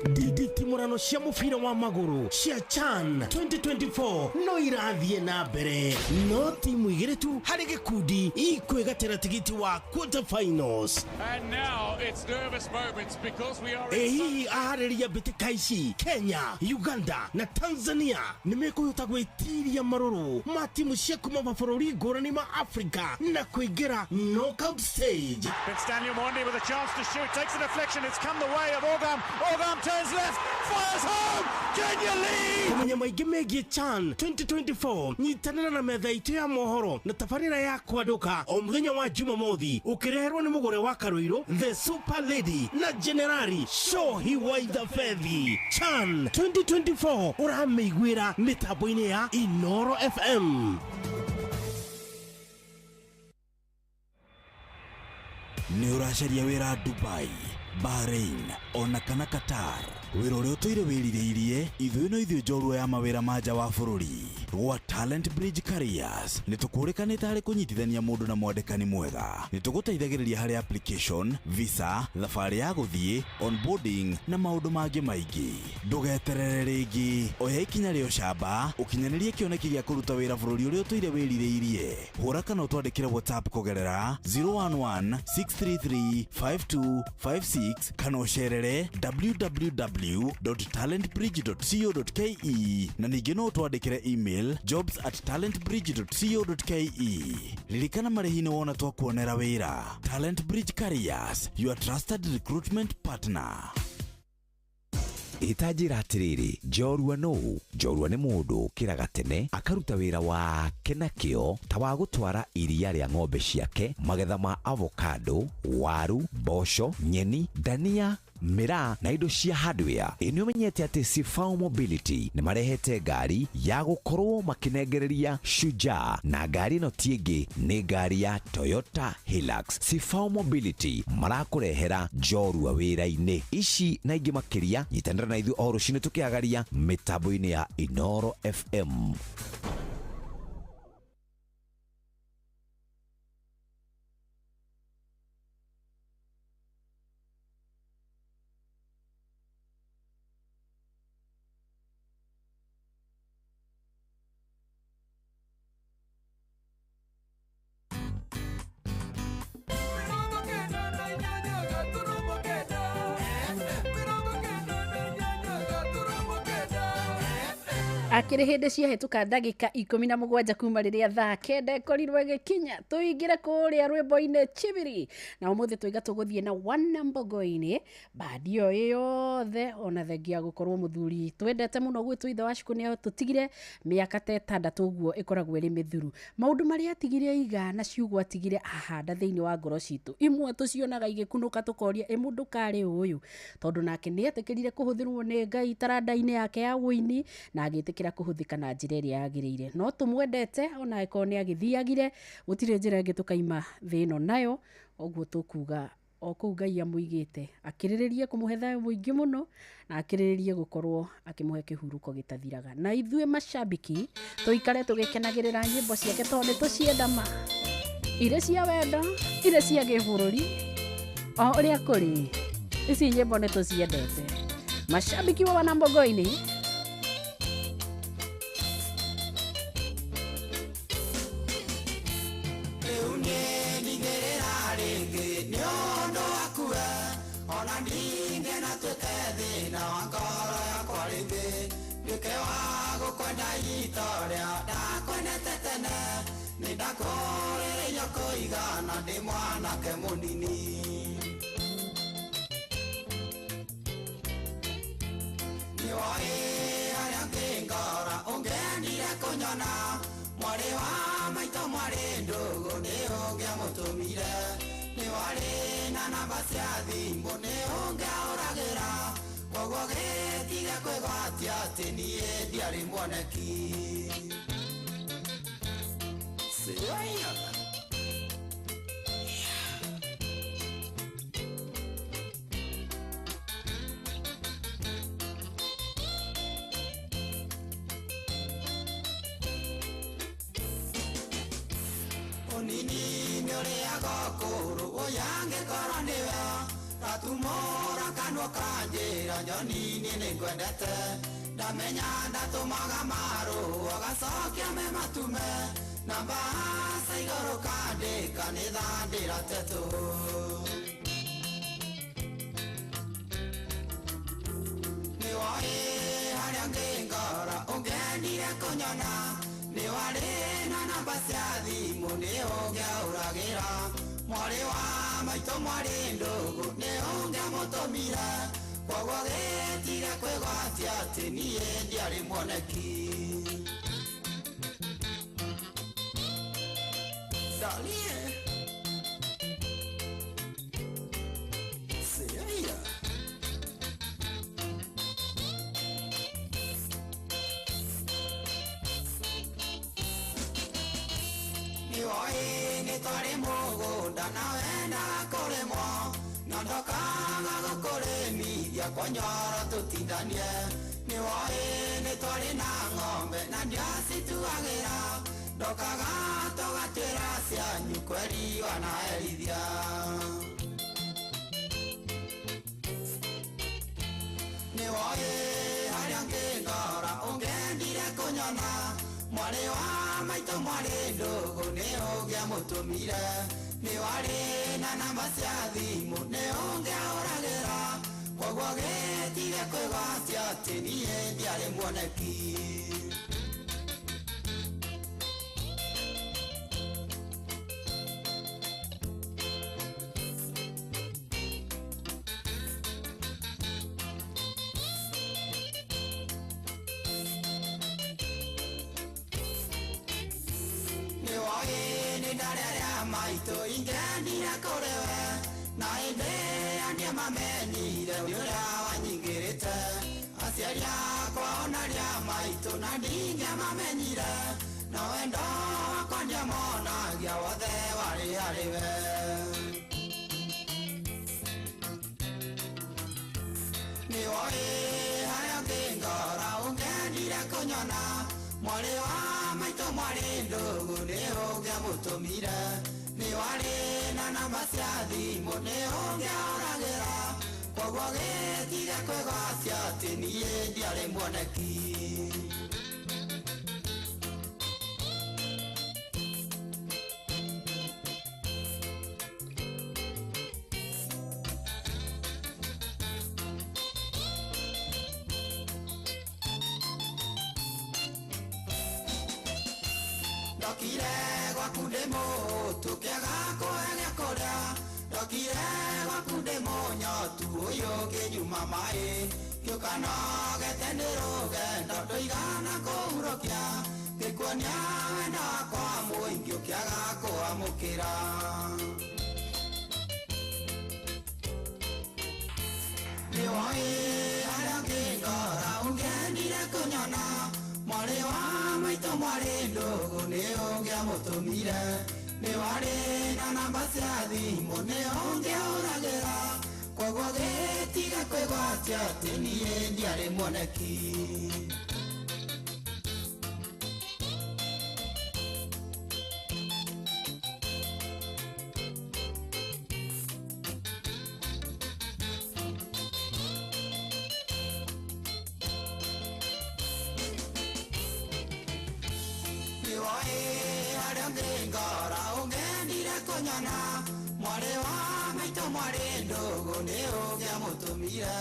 Nditimurano cia mũbira wa magũrũ cia CHAN 2024 no irathiĩ na mbere, no timu igĩrĩ tu harĩ gĩkundi ikwĩgatĩra tigiti wa quarter finals. And now it's nervous moments because we are Ĩ hihi aharĩria mbĩtĩka ici Kenya, Uganda na Tanzania nĩ mekũhota gwĩtiria marũrũ ma timu cia kuma mabũrũri ngũrani ma Afrika na kũingĩra knockout stage? But Stanley Omondi with a chance to shoot, takes a deflection, it's come the way of Ogam. Ogam turns left, fires home, Kenya lead! Kũmenya maingĩ megiĩ CHAN 2024 nyitanĩra na metha itũ ya mohoro na tabarĩra ya kwandũka o mũthenya wa Jumamothi ũkĩreherwo nĩ mũgũre wa Karũirũ The Super Lady na Generali Shohi Waitha Fethi. CHAN 2024 ũramĩiguĩra mĩtambo-inĩ ya Inoro FM. Nĩ ũracaria wĩra Dubai, Bahrain ona kana Qatar, wĩra ũrĩa ũtũire wĩrirĩirie, ithuĩ no ithuĩ njorua ya mawĩra ma nja wa bũrũri. Gwa Talent Bridge Careers nĩ tũkũrĩkanĩte harĩ kũnyitithania mũndũ na mwandĩkani mwega. Nĩ tũgũteithagĩrĩria harĩ application, visa, thabarĩ ya gũthiĩ, onboarding na maũndũ mangĩ maingĩ. Ndũgeterere rĩngĩ, oya ikinya rĩa ũcamba ũkinyanĩrie kĩoneki gĩa kũruta wĩra bũrũri ũrĩa ũtũire wĩrirĩirie. Hũra kana ũtwandĩkĩre WhatsApp kũgerera 011 633 5256 kana ũcerere www.talentbridge.co.ke na ningĩ no ũtwandĩkĩre email jobs@talentbridge.co.ke. Ririkana marĩhi nĩ wona twakuonera wĩra. Talent Bridge Careers, your trusted recruitment partner. Ĩtanjĩra atĩrĩrĩ, njorua nũũ? Njorua nĩ mũndũ ũkĩraga tene akaruta wĩra wake na kĩo ta wa gũtwara iria rĩa ng'ombe ciake, magetha ma avocado, waru, mboco, nyeni, dania, mĩraa na indo cia hardware. Ĩ nĩ ũmenyete atĩ Sifao Mobility nĩ marehete ngari ya gũkorwo makĩnengereria Shujaa, na ngari ĩno ti ĩngĩ nĩ ngari ya Toyota Hilux. Sifao Mobility marakũrehera njorua wĩra-inĩ ici na ingĩ makĩria. Nyitanĩra na ithuĩ o rũcinĩ tũkĩagaria mĩtambo-inĩ ya Inoro FM. Akĩrĩ hĩndĩ ciahĩtũka ndagĩka 17 kuma rĩrĩa thaa 9 ĩkorirwo ĩgĩkinya, tũingĩre kũrĩa rwĩmbo-inĩ Chibiri, na ũmũthĩ tũiga tũgũthiĩ na Wanambogo-inĩ bandi ĩyo yothe, ona thengia gũkorwo mũthuri twendete mũno gwĩtwo ithe wa Shiko nĩ tũtigire mĩaka ta 6 ũguo ĩkoragwo ĩrĩ mĩthuru. Maũndũ marĩa atigire aiga na ciugo atigire ahanda thĩinĩ wa ngoro citũ, imwe tũcionaga igĩkunũka tũkoria ĩ mũndũ karĩ ũyũ, tondũ nake nĩ etĩkĩrire kũhũthĩrwo nĩ Ngai taranda-inĩ yake ya ũini na agĩtĩkĩra kũhũthĩka na njĩra ĩrĩa yagĩrĩire. No tũmwendete ona angĩkorwo nĩ agĩthiagire, gũtirĩ njĩra ĩngĩ tũkaima thĩ ĩno nayo, ũguo tũkuga o kũu Ngai amũigĩte akĩrĩrĩrie kũmũhe thayũ mũingĩ mũno na akĩrĩrĩrie gũkorwo akĩmũhe kĩhurũko gĩtathiraga. Na ithuĩ macambiki tũikare tũgĩkenagĩrĩra nyĩmbo ciake tondũ nĩ tũcienda ma, irĩ cia wendo, irĩ cia gĩbũrũri, o ũrĩa kũrĩ ici nyĩmbo nĩ tũciendete. Mashabiki wa Wanambogo-inĩ. Ona ndinge na twĩke thĩna wa ngoro. Ngai torĩa ndakwendete tene nĩ ndakũrĩrĩirio kũigana ndĩ mwanake mũnini. Nĩwoĩ harĩa ngĩngora ũngĩendire kũnyona mwarĩ wa maitũ mwarĩ ndũgũ nĩ ũngĩamũtũmire nĩwarĩ na namba cia thimũ nĩ ũngĩahũragĩra koguo gĩtige kwĩgwatia atĩ niĩ ndiarĩ mwoneki. Sĩoia. Ũnini nĩ ũrĩaga ũkũrũ ũyũ angĩkorwo nĩwe ratumũra kanua kanjĩra nyoni niĩ nĩngwendete ndamenya ndatũmaga marũa gacokia me matume na mbaca igũrũ kandĩka nĩ thandĩra tetũ. Nĩwoĩ harĩa ngĩngora ũngĩendire kũnyona nĩwarĩ na namba cia thimũ nĩ ũngĩahũragĩra mwarĩ wa maitũ mwarĩ ndũgũ nĩ ũngĩamũtũmire koguo gĩtige kwĩgwatia atĩ niĩ ndiarĩ mwoneki. Dalie. Sĩoia. Nĩwoĩ nĩ twarĩ mũgũnda na wendaga kũrĩmwo na ndokaga gũkũrĩmithia kwanyoro tũtindanie nĩwoĩ nĩ twarĩ na ng'ombe na ndiacituagĩra ndokaga tũgatuĩra cianyu kweri wanaherithia. Nĩwoĩ harĩa ngĩngora ũngĩendire kũnyona mwarĩ wa maitũ mwarĩ ndũgũ nĩ ũngĩamũtũmire nĩwarĩ na namba cia thimũ nĩ ũngĩahũragĩra koguo gĩtige kwĩgwatia atĩ niĩ ndiarĩ mwoneki. Nĩwoĩ nĩ ndarĩ maitũ ingĩendire kũrĩ we na hĩndĩ ĩyo ndiamamenyire nĩ ũrĩa wanyingĩrĩte aciari akwa ona arĩa maitũ na ndingĩamamenyire na wendo wakwa ndiamonagia wothe warĩ harĩ we. Nĩwoĩ harĩa ngĩngora ũngĩendire kũnyona mwarĩ wa maitũ mwarĩ ndũgũ nĩ ũngĩamũtũmire nĩwarĩ na namba cia thimũ nĩ ũngĩahũragĩra koguo gĩtige kwĩgwatia atĩ niĩ ndiarĩ mwoneki. Ndokire gwaku ndĩ mũhũtu kĩaga kũhe gĩa kũrĩa ndokire gwaku ndĩ mũnyotu ũyũ ngĩnyuma maĩ ngĩũka nogete nĩ rũgendo ndũigana kũhurũkia ngĩkuonia wendo wakwa mũingĩ ũkĩaga kũamũkĩra. Nĩwoĩ harĩa ngĩngora ũngĩendire kũnyona mwarĩ wa maitũ mwarĩ ndũgũ nĩ ũngĩamũtũmire nĩwarĩ na namba cia thimũ nĩ ũngĩahũragĩra koguo gĩtige kwĩgwatia atĩ niĩ ndiarĩ mwoneki. Nĩwoĩ harĩa ngĩngora ũngĩendire kũnyona mwarĩ wa maitũ mwarĩ ndũgũ nĩ ũngĩamũtũmire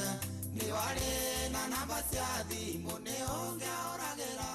nĩwarĩ na namba cia thimũ nĩ ũngĩahũragĩra.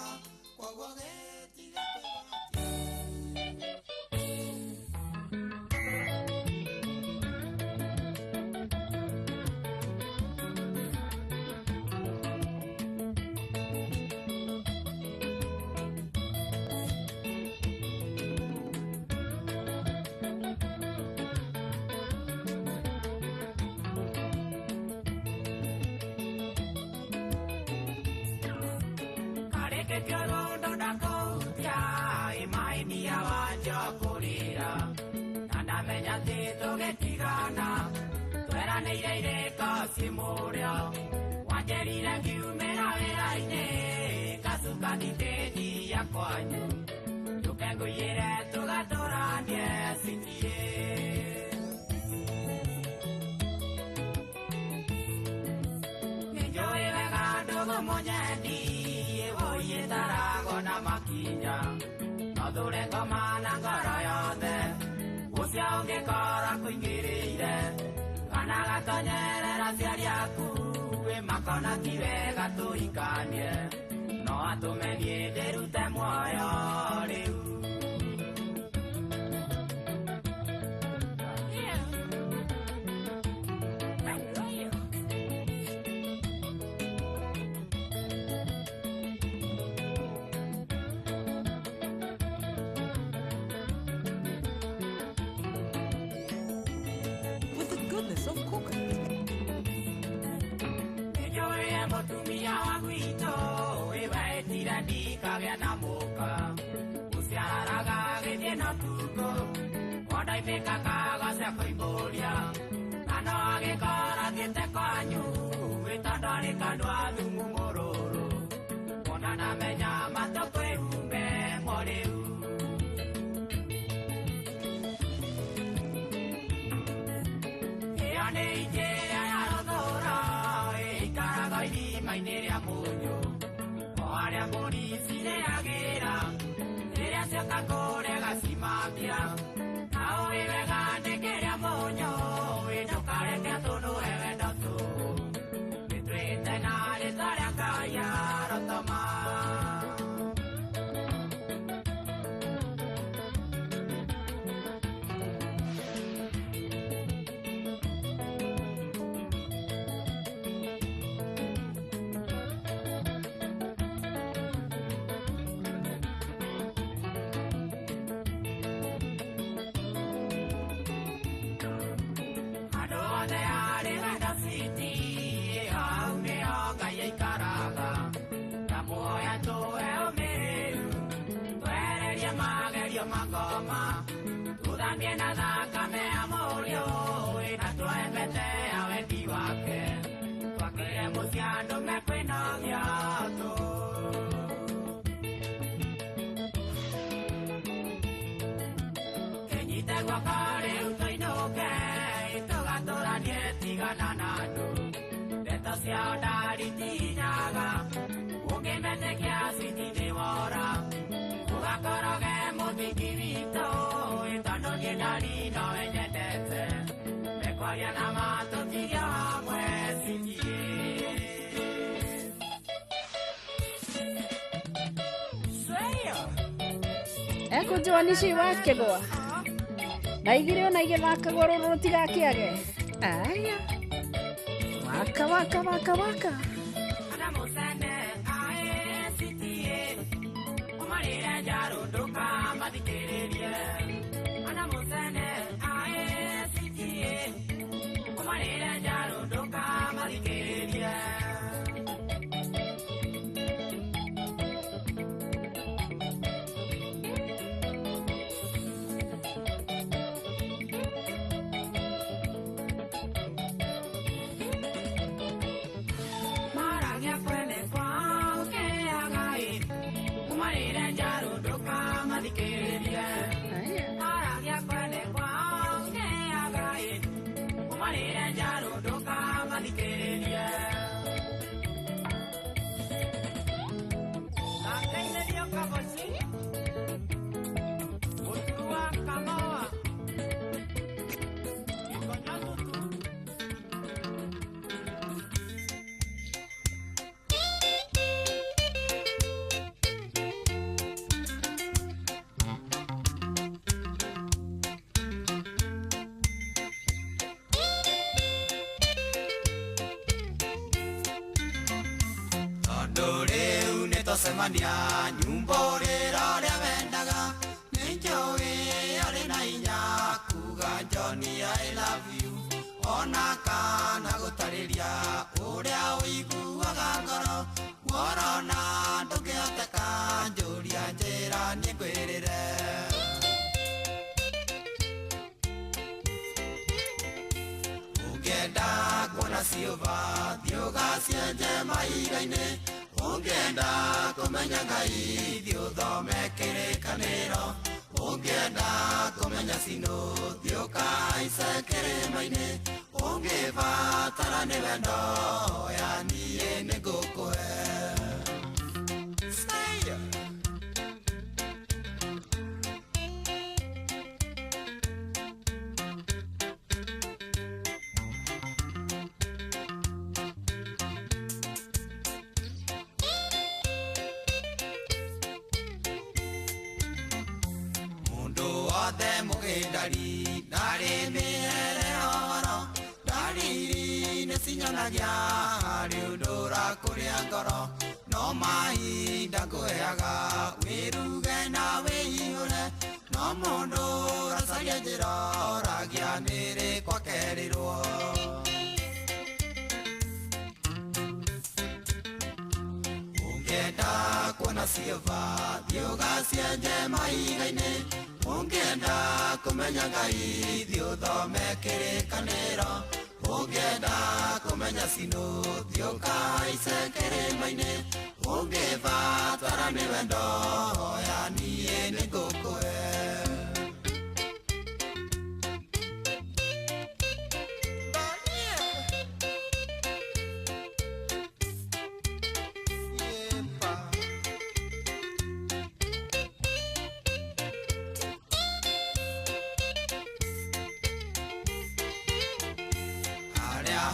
Ekujoanici wakĩgwa na igĩrĩ ona igĩthakagwo rũrũ rũtigakĩage. Aya waka waka waka waka. Twacemania nyumba ũrĩra ũrĩa wendaga nĩ njũĩ arĩ na hinya kuga Johnny I love you ona kana gũtarĩria ũrĩa ũiguaga ngoro worona ndũngĩhoteka njũria njĩra niĩ ngwĩrĩre. Ũngĩenda kuona ciũba thiĩ ũgacienje mahiga-inĩ, ũngĩenda kũmenya Ngai thiĩ ũthome kĩrĩkanĩro, ũngĩenda kũmenya Sinũ thiĩ ũkahaice kĩrĩma-inĩ, ũngĩbatara nĩ wendo hoya niĩ nĩngũkũhe. Wothe mũgĩndari ndarĩ mĩhere ũhoro ndariri nĩcinyonagia harĩ ũndũ ũrakũrĩa ngoro no mahinda ngũheaga wĩruge na wĩihũre no mũndũ ũracaria njĩra oragia nĩrĩ kwakerirwo. Ũngĩenda kuona ciũba thiĩ ũgacienje mahiga-inĩ, ũngĩenda kũmenya Ngai thiĩ ũthome kĩrĩkanĩro, ũngĩenda kũmenya Sinũ thiĩ ũkahaice kĩrĩma-inĩ, ũngĩbatara nĩ wendo hoya niĩ nĩngũkũhe.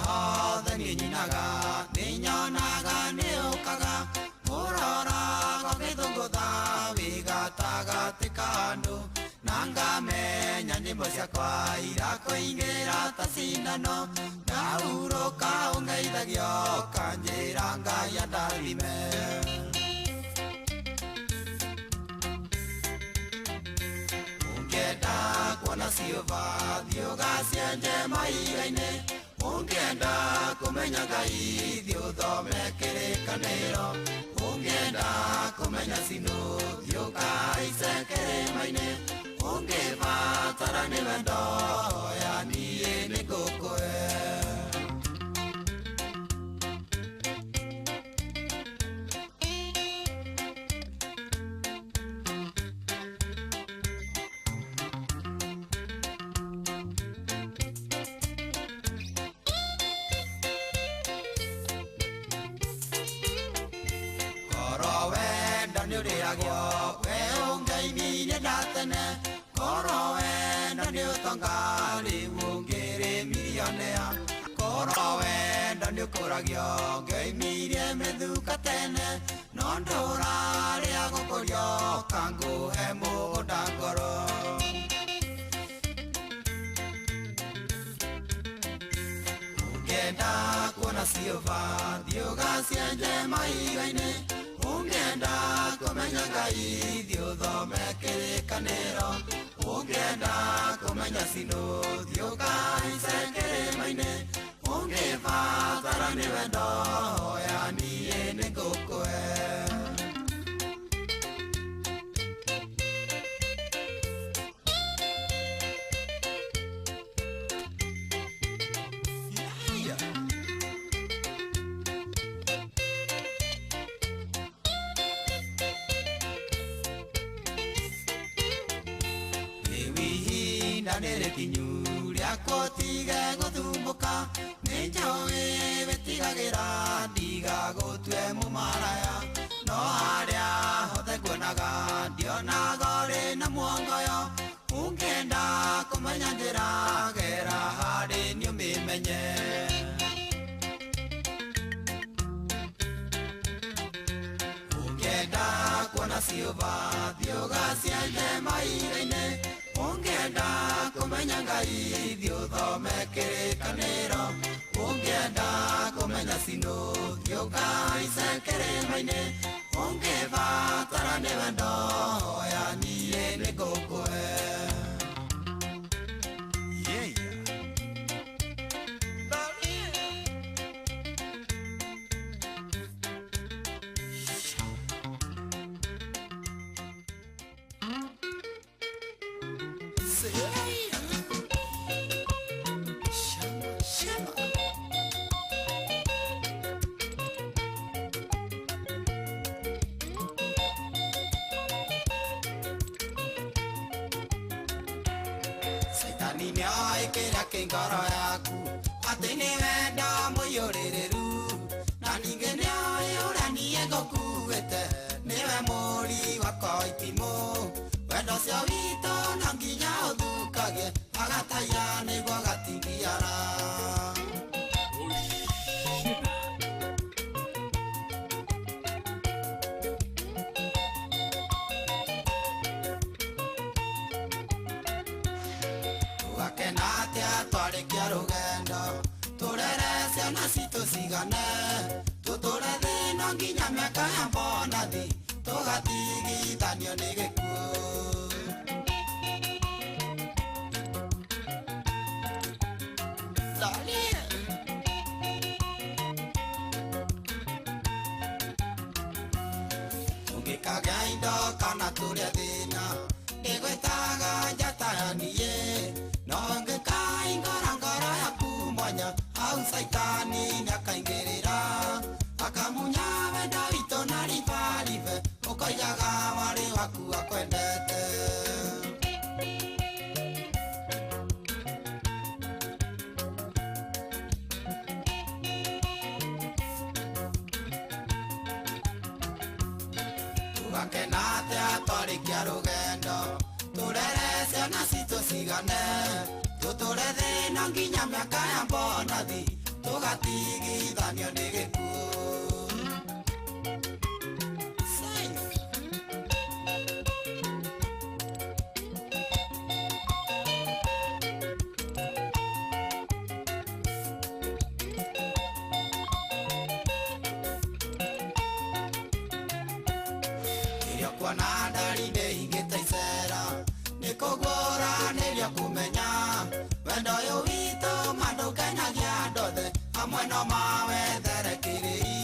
Hothe niĩ nyinaga nĩ nyonaga nĩ ũkaga ũroraga ũgĩthũngũtha wĩ gatagatĩ ka andũ na ngamenya nyĩmbo ciakwa irakũingĩra ta cindano ndahurũka ũngeithagio ũkanjĩra Ngai andathime. Ũngĩenda kuona ciũba thiĩ ũgacienje mahiga-inĩ, ũngĩenda kũmenya Ngai thiĩ ũthome kĩrĩkanĩro, ũngĩenda kũmenya Sinũ thiĩ ũkahaice kĩrĩma-inĩ, ũngĩbatara nĩ wendo hoya niĩ nĩngũkũhe. Nĩũrĩagwo we ũngĩaimirie ndatene korwo wenda nĩ ũtonga rĩu ũngĩrĩ milionea korwo wenda nĩ ũkũragio ngĩaimirie mĩthuka tene no ndũrarĩa gũkũrio kangũhe mũgũnda ngoro. Ũngĩenda kuona ciũba thiĩ ũgacienje mahiga-inĩ, ũngĩenda kũmenya Ngai thiĩ ũthome kĩrĩkanĩro, ũngĩenda kũmenya Sinũ thiĩ ũkahaice kĩrĩma-inĩ, ũngĩbatara nĩ wendo hoya niĩ nĩngũkũhe. Ihinda nĩ rĩkinyu rĩa kũtige gũthumbũka nĩ njũĩ wĩtigagĩra ndigagũtue mũmaraya no harĩa hothe nguonaga ndionaga ũrĩ na muongoyo ũngĩenda kũmenya njĩra gera harĩ niĩ ũmĩmenye. Ũngĩenda kuona ciũba thiĩ ũgacienje mahiga-inĩ, ũngĩenda kũmenya Ngai thiĩ ũthome kĩrĩkanĩro, ũngĩenda kũmenya Sinũ thiĩ ũkahaice kĩrĩma-inĩ, ũngĩbatara Kĩ ngoro yaku atĩ nĩ wendo mũiyũrĩrĩru na ningĩ nĩoĩ ũrĩa niĩ ngũkuĩte nĩwe mũri wakwa itimũ wendo ũcio witũ no nginya ũthũkagie agataiya nĩguo gatingiara. Tũgakena atĩa twarĩkia rũgendo tũrere ciana citũ cigane tũtũre thĩna nginya mĩaka ya mbonathi tũgatigithanio nĩ gĩkuũ. Tũngĩkagĩa indo kana tũrĩe thĩna ndĩgwĩtaga njata ya niĩ no ngĩkaingora ngoro yaku mwanya hau caitani nĩakaingĩrĩra akamunya wendo witũ na ribaribe ũkoigaga warĩ waku akwendete. Tũgakena atĩa twarĩkia rũgendo tũrere ciana citũ cigane tũtũre thĩna nginya mĩaka ya mbonathi tũgatigithanio nĩ gĩkuũ. Rĩrĩa kuona ndari nĩhingĩte icera nĩ kũgũra nĩrĩo kũmenya wendo ũyũ witũ ma ndũkenagia andũ othe amwe no mawethere kĩrĩi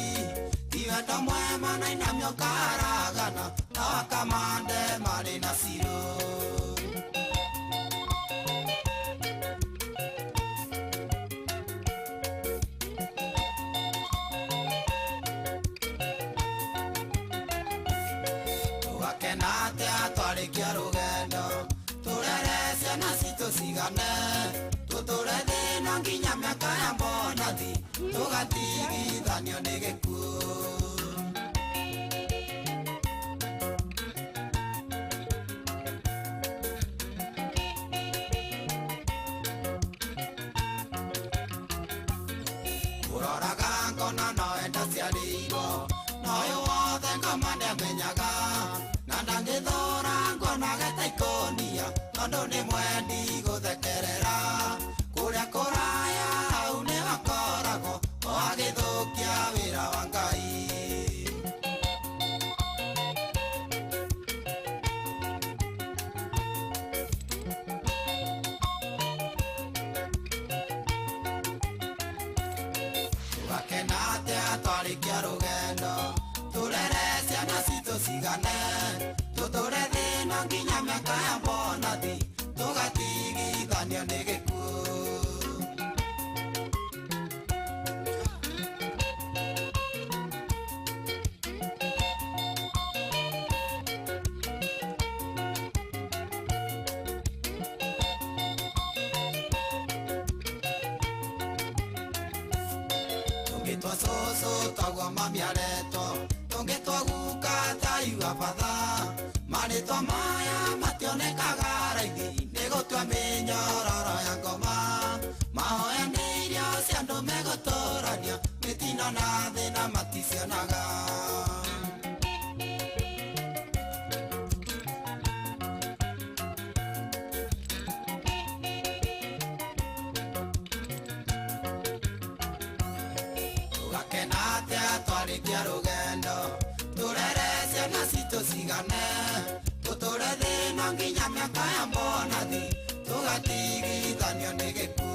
ti wendo mwema na inamio karagana no akamande marĩ na cirũ. Tũgakena atĩa twarĩkia rũgendo tũrere ciana citũ cigane tũtũre thĩna nginya mĩaka ya mbonathi tũgatigithanio nĩ gĩkuũ. Ũroraga ngona nowe ndaciarĩirwo na ũyũ wothe ngoma nĩamenyaga na ndangĩthũra nguonaga ta ikũnia tondũ nĩ mwendi gũthekerera kũrĩa kũraya hau nĩwakoragwo o agĩthũkia wĩra wa Ngai. Tũgakena atĩa twarĩkia rũgendo tũrere ciana citũ cigane tũtũre thĩna nginya mĩaka ya mbonathi tũgatigithanio nĩ gĩkuũ. Tũngĩtwa cũcũ toguo mami aretwo tũngĩtwa guka taigua batha marĩtwa maya mationekaga raithi nĩ gũtua mĩnyororo ya ngoma mahoya nĩ irio cia andũ megũtũrania mĩtino na thĩna maticionaga. Tũgakena atĩa twarĩkia rũgendo tũrere ciana citũ cigane tũtũre thĩna nginya mĩaka ya mbonathi tũgatigithanio nĩ gĩkuũ.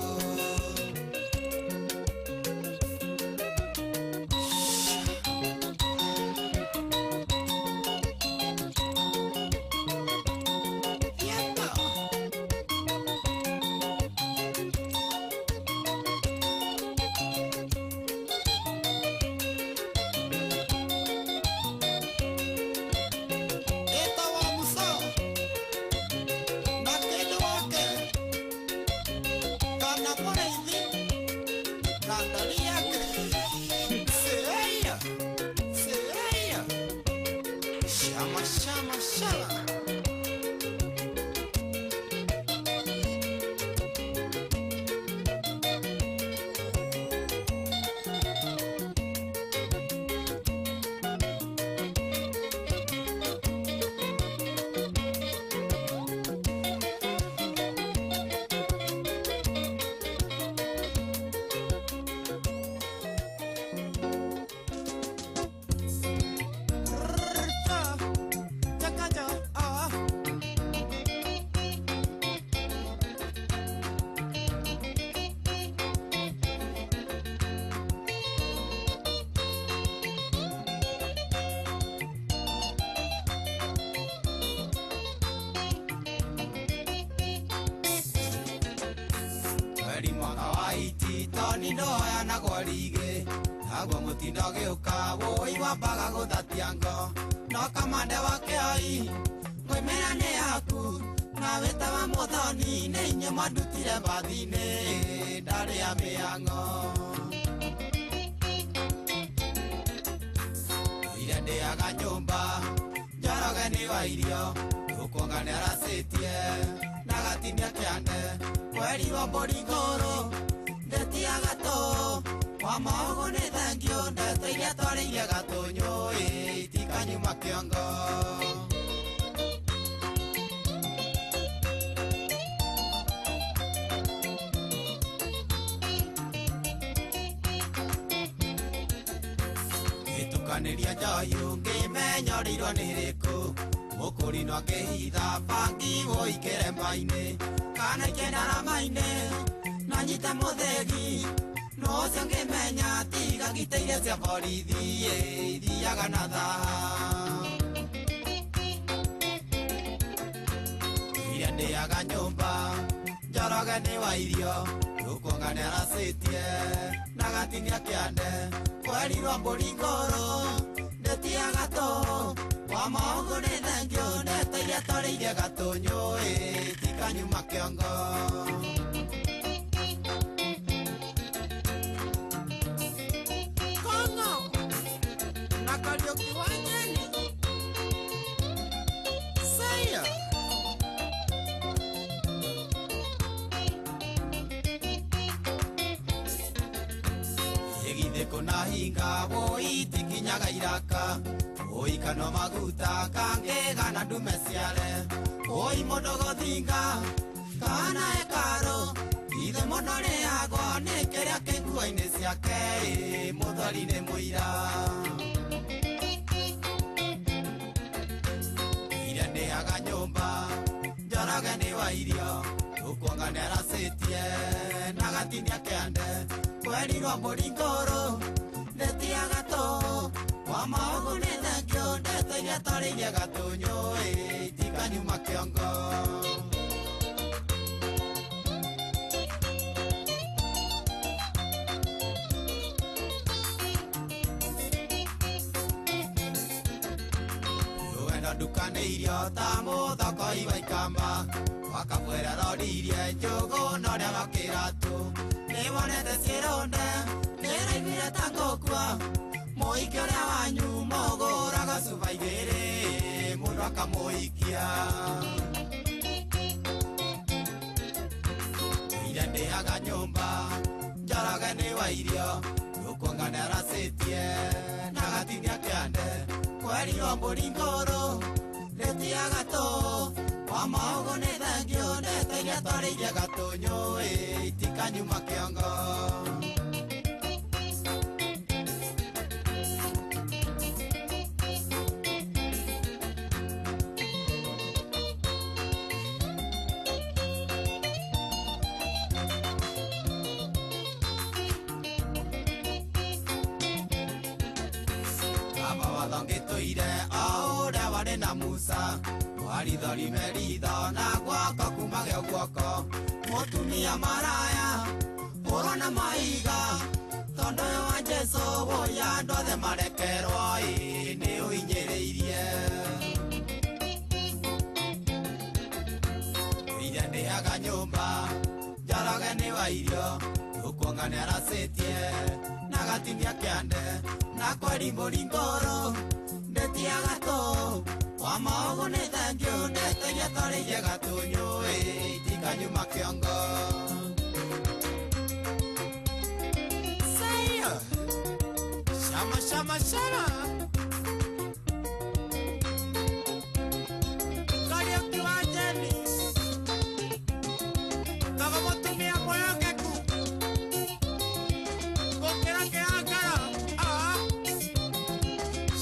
Ĩtagwo Musa na kĩndũ wa Ndũhoyanagwo rigĩ naguo mũtindo gĩũka wũi wambaga gũthatia ngo no kamande wa kĩoi ngũimĩra nĩ yaku na wĩtawa mũthoni nĩ inyuĩ mwandutire mbathi-inĩ ndarĩ ya mĩang'o ire ndĩaga nyũmba Njoroge nĩ wa irio ũkuonga nĩaracĩtie na gatinia kĩande kwerirwo mbũri ngũrũ ndetia gatũ wa maũgũ nĩ thengio ndeto iria twarĩirie gatũnyũ itikanyuma kĩongo. Gĩtukanĩria njohi ũngĩmenya ũrĩirwo nĩ rĩkũ mũkũrinwo akĩhitha bangi wũi kĩremba-inĩ kana ikĩndarama-inĩ na nyite mũthĩgi no ũcio ngĩmenya tiga ngitĩire cia borithi ithiaga na thaa iria ndĩaga nyũmba Njoroge nĩ wa irio ũkuonga nĩaracĩtie na gatinia kĩande kwerirwo mbũri ngũrũ ndetia gatũ wa maũgũ nĩ thengio ndeto iria twarĩirie gatũnyũ itikanyuma kĩongo. Kong'o na Kariũki wa Nyeni Saya. Ĩgithĩ kũna hinga wũi tikinyaga iraka wũi kanua maguta kangĩga na ndume ciare wũi mũndũ gũthinga kana hekarũ ithe mũno rĩagwo nĩ kĩrĩa kĩ nguo-inĩ ciake mũthweri nĩ mũira iria ndĩaga nyũmba Njoroge nĩ wa irio ũkuonga nĩaracĩtie na gatinia kĩande kwerirwo mbũri ngũrũ ndetia gatũ wa maũgũ nĩ thengio ndeto iria twarĩirie gatũnyũ itikanyuma kĩongo. Rũgendo ndukanĩirio ta mũthokoi wa ikamba wakabwĩra roririe njũgũ na ũrĩa wa kĩratũ nĩwonete ciĩrũnde nĩraiguire ta ngũkua mũhiki ũrĩa wanyu mũgũraga cuba igĩrĩ mũndũ akamũhikia iria ndĩaga nyũmba Njoroge nĩ wa irio ũkuonga nĩaracĩtie na gatinia kĩande kwerirwo mbũri ngũrũ ndetia gatũ wa maũgũ nĩ thengio ndeto iria twarĩirie gatũnyũ itikanyuma kĩongo. Aba wathongĩtũire o ũrĩa warĩ na Musa waritho rime ritho na guoko kumagio guoko mũtumia maraya hũrwo na mahiga tondũ ũyũ wa Jesũ wũi andũ othe marekerwo nĩ ũhinyĩrĩirie iria ndĩaga nyũmba Njoroge nĩ wa irio ũkuonga nĩaracĩtie na gatinia kĩande na kweri mbũri ngũrũ ndetia gatũ wa maũgũ nĩ thengio ndeto iria twarĩirie gatũnyũ itikanyuma kĩongo. Saya. Shama shama shama Kariũki wa Njeni Togo mũtumia mwĩhokeku gũkĩra kĩhangara.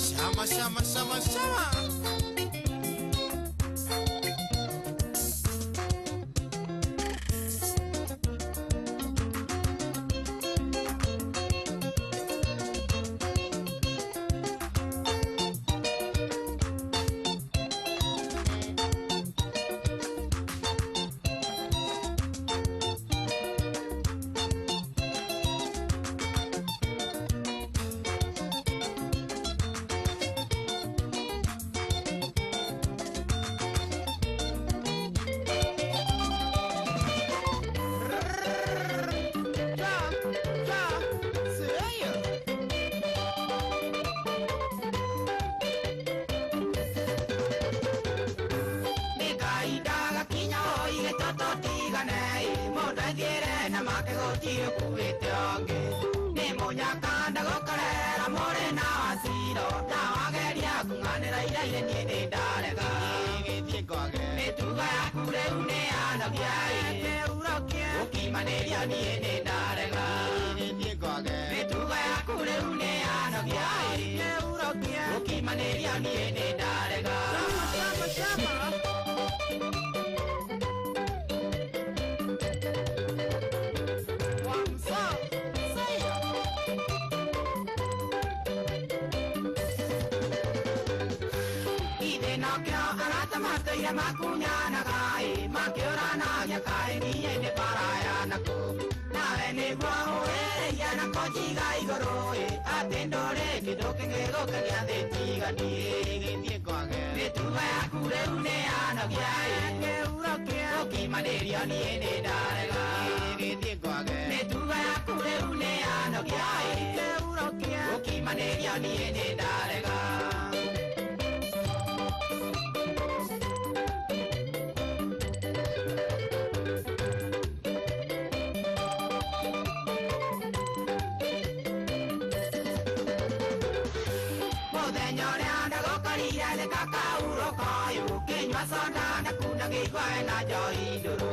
Shama shama shama shama. Gũkimanĩria niĩ nĩ ndarega mĩtugo yaku rĩu nĩ yanogia gũkimanĩria niĩ nĩ ndarega. Arata makunyanaga makĩũranagia kaĩ niĩ nĩ baraya nakũ nawe nĩguo ũrĩrĩia na konjiga igũrũ atĩ ndũrĩ kĩndũ kĩngĩ gũkenia thĩ tiga niĩ mĩtugo yaku rĩu nĩ yanogia gũkimanĩrio niĩ nĩ ndarega mĩtugo yaku rĩu nĩ yanogia gũkimanĩrio niĩ nĩ ndarega. Soda na kuna gĩkwa na njohi ndũrũ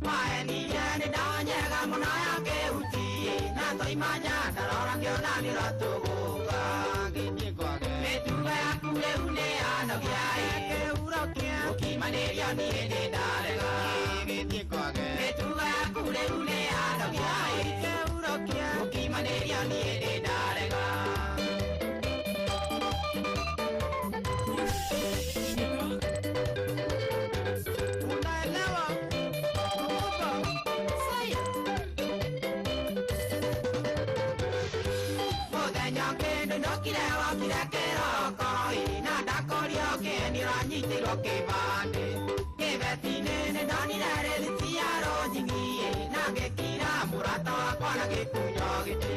waenirie nĩ ndanyega mũno ya kĩhuti na toimanya ndarora ngĩona nĩ ũratũgũka mĩtugo yaku rĩu nĩ yanogia gũkimanĩrio niĩ nĩ ndarega mĩtugo yaku rĩu nĩ yanogia gũkimanĩrio niĩ nĩ ndarega. Kĩbandĩ kĩbeti-inĩ nĩ ndonire rĩthiti ya rũnjingi na ngĩkira mũrata wakwa na gĩkunyo gĩtĩ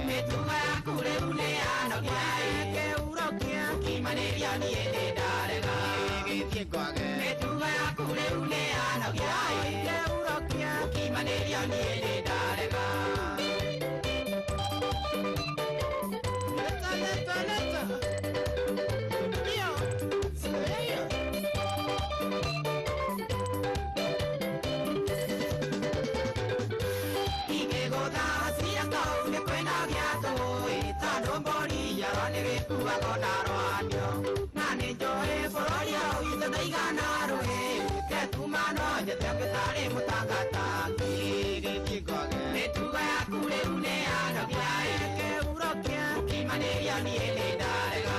mĩtugo yaku rĩu nĩ yanogia gũkimanĩrio niĩ nĩ ndarega mĩtugo yaku rĩu nĩ yanogia gũkimanĩrio niĩ nĩ ndarega. Leta, leta, leta. Mĩtugo yaku rĩu nĩ yanogia gũkimanĩrio niĩ nĩ ndarega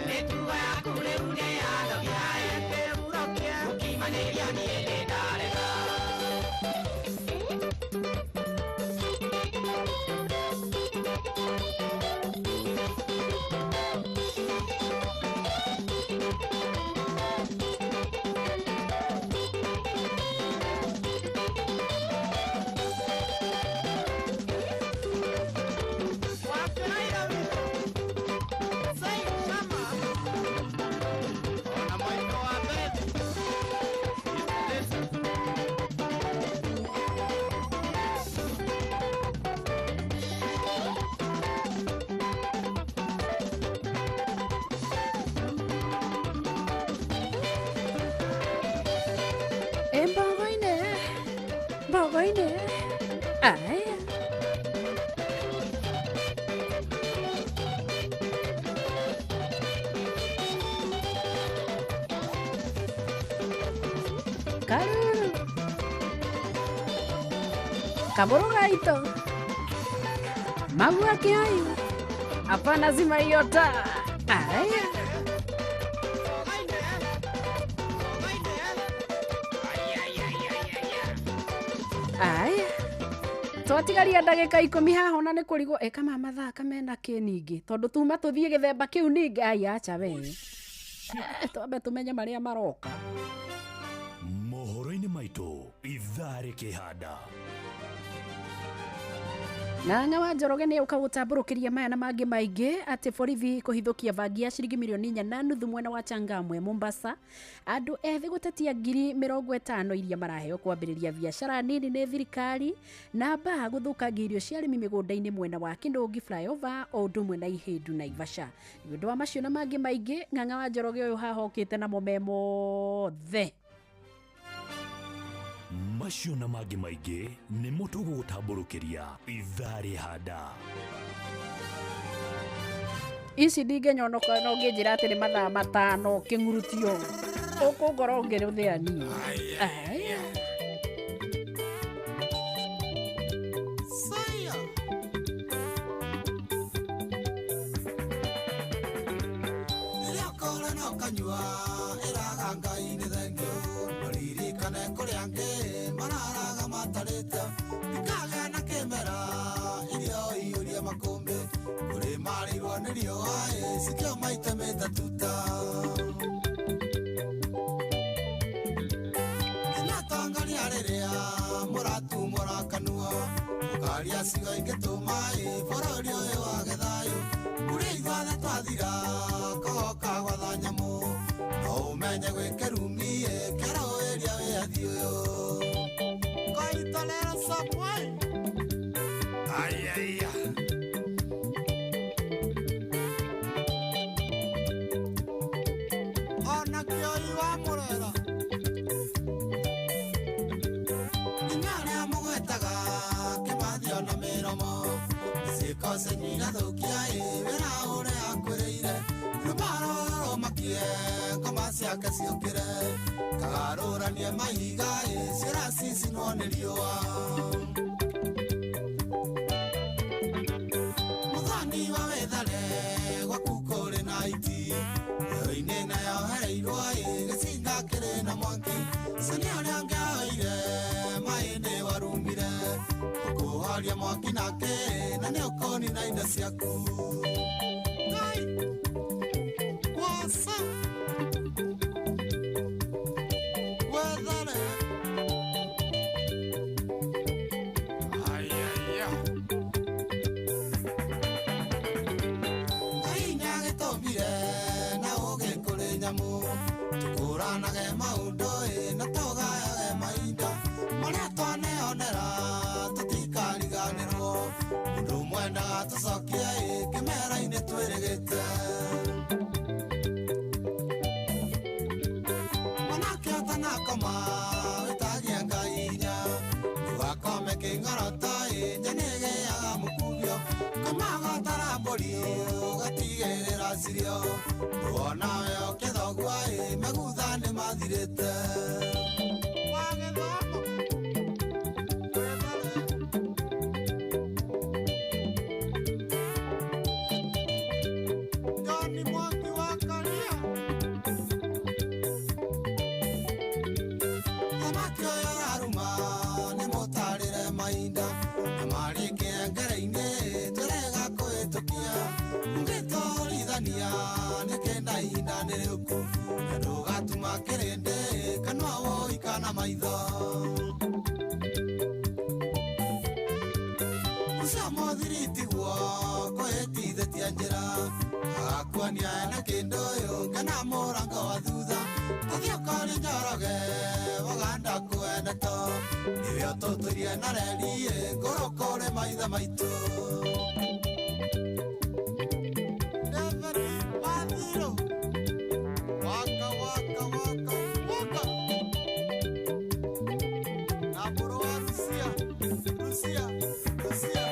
mĩtugo yaku rĩu nĩ yanogia gũkimanĩrio niĩ nĩ ndarega. Mbogo-inĩ aya karuru kaburu gaito magua kĩoyu hapana zima hiyo taa aya. Aya twatigaria ndagĩka 10 haha ona nĩ kũrigwo ĩ kama mathaa kamena kĩ ningĩ tondũ tuma tũthiĩ gĩthemba kĩu ningĩ ai acha we twambe tũmenye marĩa maroka. Mohoro-inĩ maitũ ithaa rĩkĩhanda. Ng'ang'a wa Njoroge nĩ ũka gũtambũrũkĩria maya na mangĩ maingĩ atĩ borithi kũhithũkia bangi ya ciringi milioni 4.5 mwena wa Changamwe Mombasa, andũ ethĩ gũtetia ngiri 50 iria maraheo kwambĩrĩria biacara nini nĩ thirikari, na mbaa gũthũkangia irio cia arĩmi mĩgũnda-inĩ mwena wa Kinũngi flyover o ũndũ ũmwe na Ihĩndu Naivasha. Nĩ ũndũ wa macio na mangĩ maingĩ, Ng'ang'a wa Njoroge ũyũ haha okĩte namo me mothe. Macio na mangĩ maingĩ nĩmo tũgũgũtambũrũkĩria ithaa rĩhanda. Ici ndingĩnyonoka no ngĩnjĩra atĩ nĩ mathaa 5 kĩng'urutio ũkũngora ũngĩrũthĩa niĩ. Aya. Rĩrĩa ũkũrĩa na ũkanyua ĩraga Ngai nĩ thengiũ, ũririkane kũrĩa angĩ mararaga matarĩte. Ndikagĩa na kĩmera irio iyũrie makũmbĩ, kũrĩ marĩirwo nĩ riũa ĩ cikĩũma itemĩte tuta. Nĩnatongoria rĩrĩa mũratumũra kanua, mũkaria ciugo ingĩtũma ĩ bũrũri ũyũ wage thayũ. Kũrĩ ithuothe twathira kũgoka gwatha nyamũ, no ũmenye gwĩ kĩrumi ĩ kĩrũĩria wĩyathi ũyũ. Koitorero Samuel. Ayaya. Ona kĩoi wa mũrera. Inyuĩ arĩa mũgwetaga kĩmathi ona mĩromo, ciĩko cianyu irathũkia ĩ wĩra ũrĩa akwĩrĩire. Rũmaro rũmakie ngoma ciake ciũkĩre, kagarũranie mahiga ĩ ciĩra cicinwo nĩ riũa. Mũthoni wa wĩthare gwaku kũrĩ na iti, werũ-inĩ nayo hereirwo ĩ gĩcinga kĩrĩ na mwaki. Cini ũrĩa ũngĩoire maĩ nĩ warumire, ũkũhoria mwaki nake na nĩ ũkũnina indo ciaku. Ngai, wasa wethare. Ayaya. Ngai nĩagĩtũmbire na ũũgĩ kũrĩ nyamũ, tũkũranage maũndũ ĩ na tũgayage mahinda marĩa twaneyonera tũtikariganĩrwo. Mũndũ ũmwe ndagatũcokie ĩ kĩmera-inĩ twĩrĩgĩte. Mwanake ũtanakoma wĩtagie Ngai hinya, ndũgakome kĩng'oroto ĩ nja nĩĩgĩaga mũkubio. Koma gotara mbũri ũgatigĩrĩra cirio, ndũonawe ũkĩthogua ĩ magutha nĩmathirĩte. Johnny Mwangi wa Karia. Thamaki ũyũ ũraruma nĩ mũtarĩre mahinda, na marĩkĩe ngere-inĩ tũrega kũhĩtũkia. Ũngĩtũrithania nĩkĩnda ihinda nĩ rĩũku, na ndũgatuma kĩrĩndĩ kanua wũi kana maitho. Ũcio mũthiri tiguo kũhĩtithĩtie njĩra, agakuonia ena kĩndũ ũyũ ngena mũrango wa thutha. Tũthiĩ ũkore Njoroge Waganda kwene to, nĩwe ũtũtũrie na reri ĩ ngũrũ kũrĩ maithe maitũ. David Mathiro. Waka waka waka waka. Na mbũrũ wa Rusia Rusia Rusia.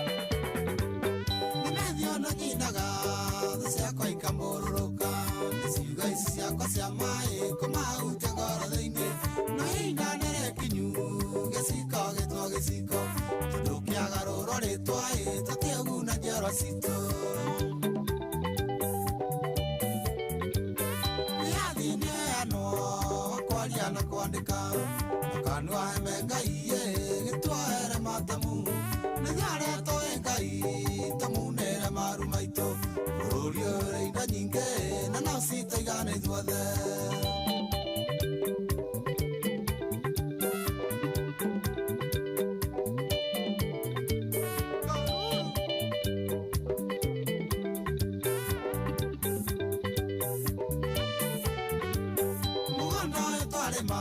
Nĩmethio na nyinaga thũ ciakwa ikamũrũrũka, nĩ ciugo ici ciakwa cia maĩ kũmahutia ngoro thĩinĩ. No ihinda nĩ rĩkinyu gĩciko gĩtwo gĩciko, tondũ kĩagarũrwo rĩtwa ĩ tũtiĩguna njiarwa citũ. Wĩyathi nĩheanwo kwaria na kwandĩka, makanua heme Ngai ĩ gĩtuohere matamu. Nĩthuĩ arĩa tũĩ Ngai tũmunĩre maru maitũ, bũrũri ũyũ ũrĩ indo nyingĩ na no citũigane ithuothe. Mũgũnda ũyũ twarĩma